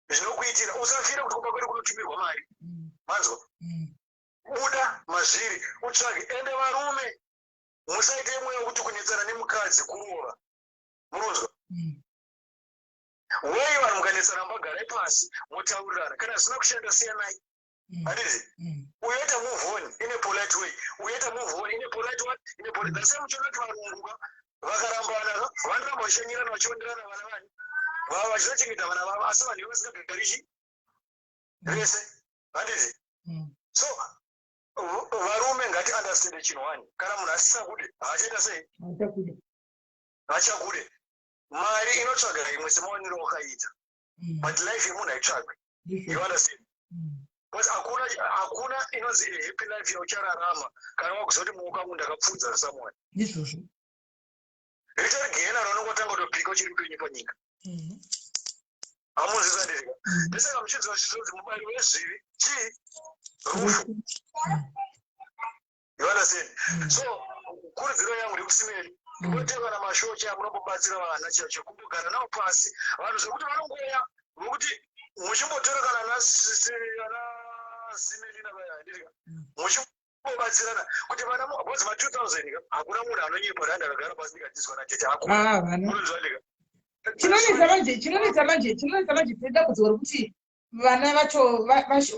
Zvinokuitira. Usafira kuti kumba kwedu kunotumirwa mari. Manzwa? Buda mazviri, utsvage. Ende varume, musaite mweya wekuti kunetsana nemukadzi kurova. Munonzwa? Wei vanhu mukanetsana, mubagarai pasi, motaurirana. Kana zvisina kushanda, siyanai, handiti? Uyoita move on in a polite way, uyoita move on in a polite one, in a polite. That's why muchiona kuti varungu ka vakarambana ka vanoramba vachishanyirana, vachionderana vana vani vava, vachinochengeta vana vavo, asi vanhu ivo vasingagarichi vese, handiti? So varume, ngati understande chinhu one: kana munhu asisakude, haachaita sei? Hachakuda. Haachakude. Mari inotsvaga imwe semaonero wakaita, but life yemunhu haitsvagwi. You understand? Because hakuna inonzi a happy life yauchararama kana wakuzoti muoko angu ndakapfudza someone. Ndizvozvo. Ritori gehena raunongotanga kutopika uchiri mupenyu panyika. Hamunzwisisa, ndirika? Ndosaka muchinzwa zvizonzi mubayiro wezvivi chii? Rufu. You understand? So kurudziro yangu ndekusimeri imbotenga namashocha amunombobatsira vana chaicho, chekumbogara navo pasi vanhu, zvekuti vanongoya vokuti muchimbotora kana ana Simelina vaya, handirika? Muchimbobatsirana kuti vana, because ma2000 ka hakuna munhu anonyepa randi akagara pasi ndikadzidziswa natete, hakuna. Ah, vana. Munonzwa, ndika? Chinonetsa manje, tine dambudziko rekuti vana vacho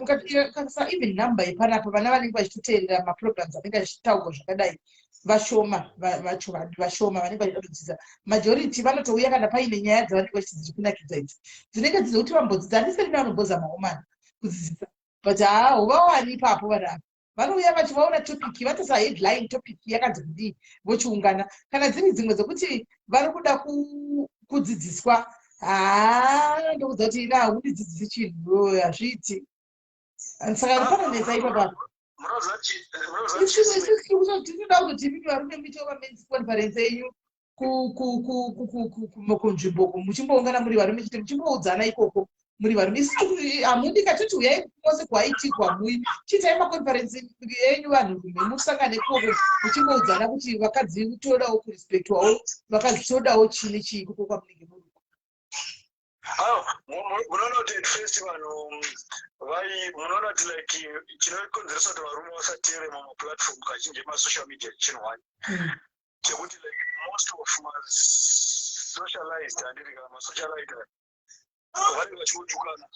ukatarisa even number yepanapa, vana vanenge vachitoteerera maprograms anenge achitaurwa zvakadai vashoma. Vacho vashoma vanenge vachida kutodzidza. Majority vanotouya kana paine nyaya dzavanenge vachiti dziri kunakidza, idzi dzinenge dzizekuti vambodzidza. Handiseri nevanombozama omana kudzidzisa, but haa, huvawani ipapo. Vanhu ava vanouya vachivaona topic, vatarisa headline, topic yakanzi kudii, vochiungana. Kana dziri dzimwe dzekuti vari kuda kudzidziswa, haa, ndokudza kuti ina haundidzidzisi chinhu, hazviiti. Saka panonetsa ipapa. Munoziva Isusu tinoda kuti imimi varume muitewo mamen's conference enyu kunzvimbo muchimboungana muri varume chete, muchimboudzana ikoko muri varume. Isusu hamudi katoti uyai mose kwaitikwa mui chiitai maconference enyu vanhurume, musangane ikoko muchimboudzana kuti vakadzi todawo kurespectwawo, vakadzi todawo chii nechii ikoko kwamunenge muri. Ayo, munoona kuti at first vanhu vai munoona kuti like chinokonzeresa kuti varume vasateere mumaplatform kazhinji emasocial media chinhu one chekuti like most of masocialized, handiti, kana masocialite vanenge vachingotukana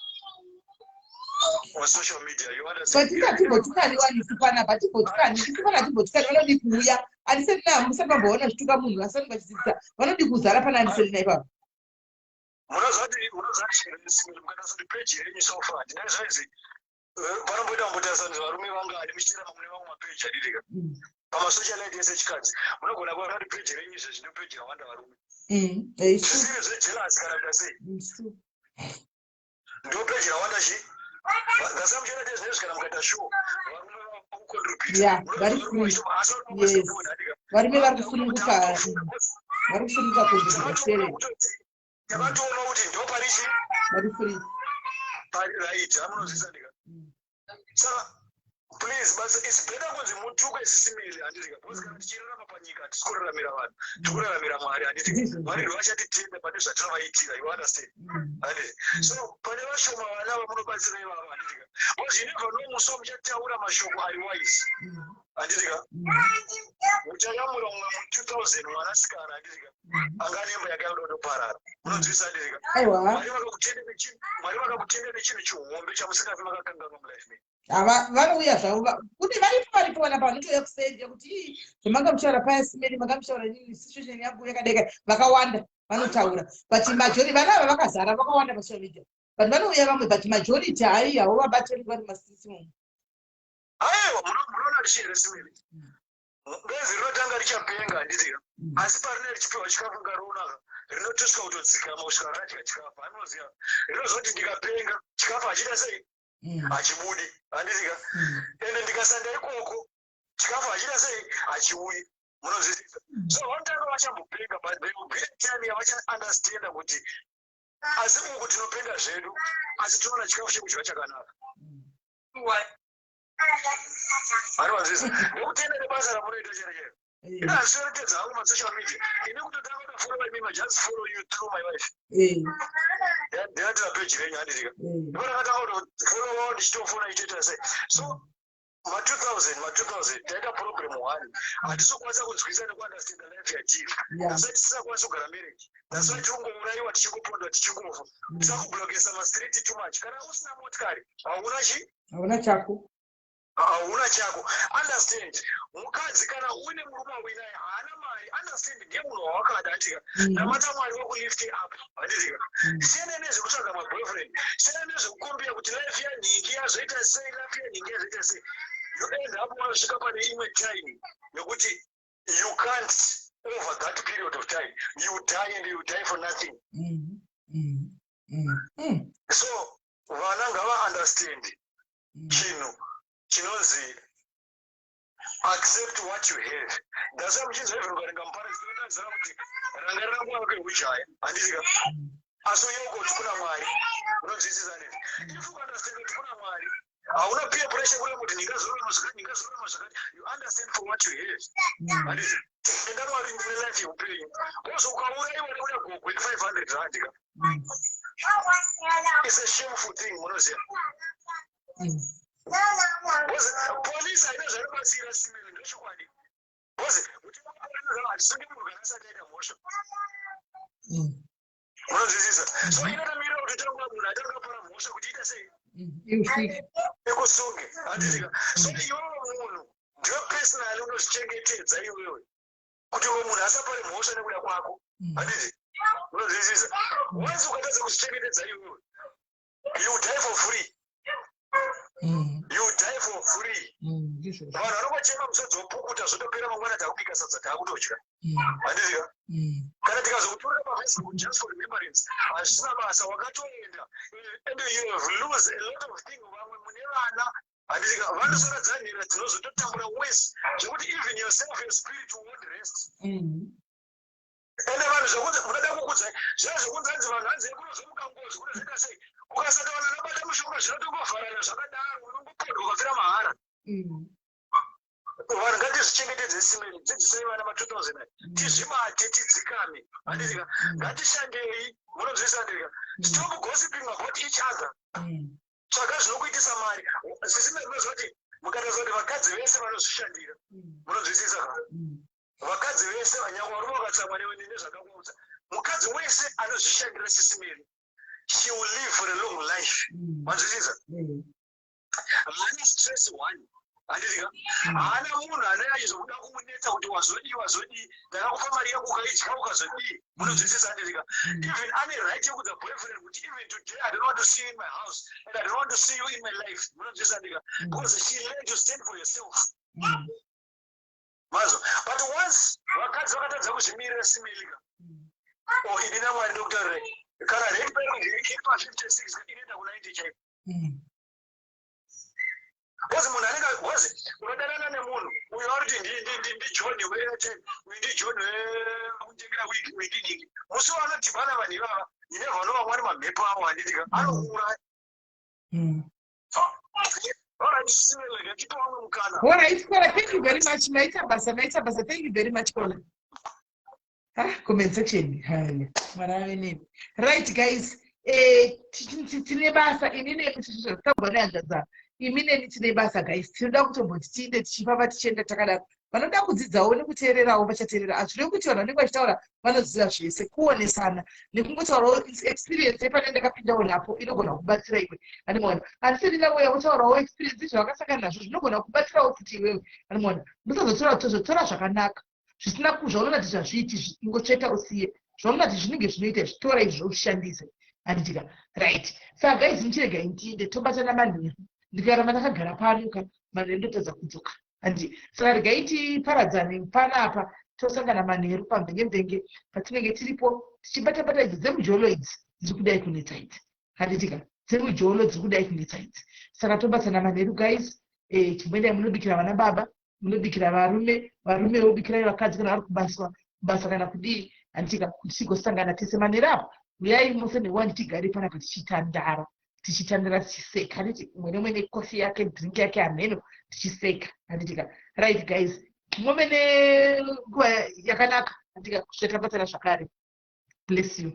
pasocial media, you understand? But hatimbotukani wani isu panapa, hatimbotukani isu pana, hatimbotukani. Vanodi kuuya andiserina, musati mamboona zvituka munhu asati vachidzidzisa. Vanodi kuzara pana andiserina ipapo. Munoziva kuti mukatarisa kuti peji yenyu so far, ndinai zvainzi panomboita kumbotarisa kuti varume vangani muchiteera mune vamwe mapeji, handitika? Pamasocialite ese echikadzi, munogona kuona kuti peji renyu izvezvi ndo peji rawanda varume. Zvisiri zvejealous kana kuita sei, ndo peji rawanda chi ngasa muchiona te zvinezvi. Kana mukaita show, varume vakucontribute. Yeah, vari free. Yes. Varume vari kusununguka, vari kusununguka contribute sere. Takatoona kuti ndo pari chi Vari free. Pari right, amunozvisa, ndika? Saka please, but it's better kunzi mutuke sisimiri, handitika? Because kana tichirarama panyika, hatisi kuraramira vanhu, tiri kuraramira Mwari, handiti? Mwari ndo vachatitenda pane zvatinovaitira, you understand? Handiti? So pane vashoma vana vamunobatsira ivavo, handitika? Because you never know musi wamuchataura mashoko ari wise, handitika? Muchayamura mumwe mu2000 mwanasikana, handitika, anga nemba yake yakuda kutoparara. Munonzwisa, handitika? Aiwa. Mwari vakakutenda nechinhu chihombe chamusingafi makakanganwa mulife menyu. Hava, vanouya zvavo kune varipo vana panotouya kuseri kuti, "Ii, zvamanga muchitaura paya Simeni, manga muchitaura nini, situation yangu yakadeka." Vakawanda vanotaura, but majority vana ava vakazara, vakawanda pasocial media. But vanouya vamwe, but majority hai, havo vabatiri vari masisi umu. Aiwa, munoona richii simiri, benzi rinotanga richapenga, handitika? Asi parine richipiwa chikafu ngaroonaka, rinotosvika kutodzikama kusvika radya chikafu. Anoziva, rinozoti ndikapenga chikafu hachiita sei? Hachibudi, handitika? Ende ndikasanda ikoko chikafu hachiita sei? Hachiuyi. Munozwisisa? So vanotanga vachambopenga, but there will be a time yavachaunderstanda kuti asi uku tinopenga zvedu, asi tinoona chikafu chekudya chakanaka. Anowanzisa nekutenda nebasa ramunoita chero chero. Ina handisoretedza hangu masocial media. Ini kutotanga kutofollowa imima, just follow you through my wife. Ndinatira page renyu, handitika? Ndipo ndakatanga kutofollowawo ndichitofona ichitoita sei. So ma2000, ma2000 taita problem one, hatisi kukwanisa kunzwisa nekuunderstanda life yatiri. That's why tisisakwanisi kugara marriage. That's why tiri kungourayiwa, tichingopondwa, tichingofa. Tisakublokesa mastreet too much. Kana usina motikari hauna chi? Hauna chako. Hauna chako. Understand, mukadzi kana uine murume wauinaye haana mari, understand, ndiye munhu wawakada, handitika? Namata Mwari wakulift up, handitika? Siyana nezvekutsvaga maboyfriend, siyana nezvekukombera kuti life yanhingi yazoita sei, life yanhingi yazoita sei. You end up wasvika pane imwe time yekuti you can't, over that period of time you die, and you die for nothing. So vana ngavaunderstand chinhu chinonzi accept what you have. That's why muchinzwa even ukarenga muparidzi, unotarisira kuti rangarira nguva yako yeujaya, handitika? Asi uyeuka kuti kuna Mwari. Unonzwisisa neti if ukaunderstand kuti kuna Mwari, hauna peer pressure kureva kuti ndingazororama zvakati, ndingazororama zvakati. You understand for what you have, handiti? Enda Mwari, ndine life yeupenyu. Because ukaurayiwa nekuda gogwe 500 rand ka, it's a shameful thing, munoziva? Because polisi haina zvainobatsira simene, ndochokwadi, because kuti hatisungi munhu kana asati aita mhosva. Munozwisisa? So inotomirira kuti tanga munhu atanga apara mhosva kuti ita sei? Iusvike. Ikusunge, handitika? So iwewe munhu ndiwe personally unozvichengetedza iwewe kuti uwe munhu asapare mhosva nekuda kwako, handiti? Unozwisisa? Once ukatadza kuzvichengetedza iwewe, you die for free. You die for free. Ndizvozvo. Vanhu vanongochema musodzi wopukuta, zvotopera. Mangwana takubika sadza, taakutodya, handitika? Kana tikazokutorera paFacebook just for remembrance, hazvisina basa, wakatoenda and you have lose a lot of thing. Vamwe mune vana, handitika? Vanosara dzanhera dzinozototambura worse, zvekuti even yourself, your spirit won't rest. Ende vanhu zvokunzi munoda kukudzai zviya zvokunzi hanzi vanhu hanzi kunozomuka ngozi, kunozoita sei, ukasatowana nabata mushonga zvinotongovharana zvakadaro, unongopondwa ukafira mahara. Vanhu ngatizvichengetedze simeni, dzidzisai vana ma2000, tizvibate, tidzikame, handitika? Ngatishandei, munonzwisisa, handitika? Stop gossiping about each other. Tsvaga zvinokuitisa mari. Sisime munoziva kuti mukatarisa kuti vakadzi vese vanozvishandira, munonzwisisa ka? Vakadzi vese, nyangwe varume vakatsamwa nezvakakuudza, mukadzi wese anozvishandira, sisimeri, she will live for a long life. Manzwisisa? Haana stress one, handitika? Haana munhu anoyachizokuda kumunetsa kuti wazodii, wazodii, ndakakupa mari yako ukaidya ukazodii. Munonzwisisa, handitika? Even ane right yekudza boyfriend kuti even today I don't want to see you in my house and I don't want to see you in my life. Munonzwisisa, handitika? Because she learned to stand for herself. Mazvo? But once vakadzi vakatadza kuzvimirira simelika, o ini naMwari ndokutaurirai, kana rate iri pa56 inoenda ku90 chaiko. Because munhu anenge, because unodanana nemunhu uyo ari kuti ndiJohn weAirtime, uyu ndiJohn wekutengera wig, uyu ndinhingi. Musi waanodhibana vanhu ivava, ine vanova mwari mamhepo avo, handitika? Anokuuraya. Alright, simeleka, tipe vamwe mukana. Alright, Kola, thank you very much. Maita basa, maita basa. Thank you very much, Kola. Ah, comment section. Haya. Mwari ave nemi. Right, guys. Tine basa ini nemi tagwa nehanzvadza. Imi neni tine basa, guys. Tinoda kutomboti tiinde tichifamba tichienda takadaro. Vanoda kudzidzawo nekuteererawo vachateerera. Hazvirevi kuti vanhu vanenge vachitaura vanoziva zvese. Kuonesana nekungotaurawo experience yepane ndakapindawo napo inogona kubatsira iwe. Animona? Handisiri nauya kutaurawo experience zvavakasangana nazvo zvinogona kubatsirawo futi iwewe. Animona? Musazotora, tozotora zvakanaka. Zvisina zvaunona kuti zvazviiti, ingotsveta usiye. Zvaunona kuti zvinenge zvinoita, zvitora izvo ushandise. Handitika? Right. Saka guys, muchiregai ndiinde, tobatana manheru. Ndikaramba ndakagara pano ka, manheru ndotadza kudzoka, handi? Saka regai tiparadzane panapa, tosangana manheru pamvenge-mvenge patinenge tiripo tichibata-bata idzi dzemujolo idzi dziri kudai kunetsa idzi, handitika? Dzemujolo dziri kudai kunetsa idzi. Saka tobatsana manheru, guys. Chimboendai munobikira vana baba, munobikira varume, varume vobikirai vakadzi kana vari kubaswa kubasa kana kudii, handitika? Kuti tigosangana tese manheru apo. Uyai mose newani, tigare panapa tichitandara, tichitandara, tichiseka, handiti? Umwe nemwe nekofi yake, drink yake, hameno, tichiseka, handitika? Right guys, muve nenguva yakanaka, handitika? Kusvika tabatsana zvakare, bless you.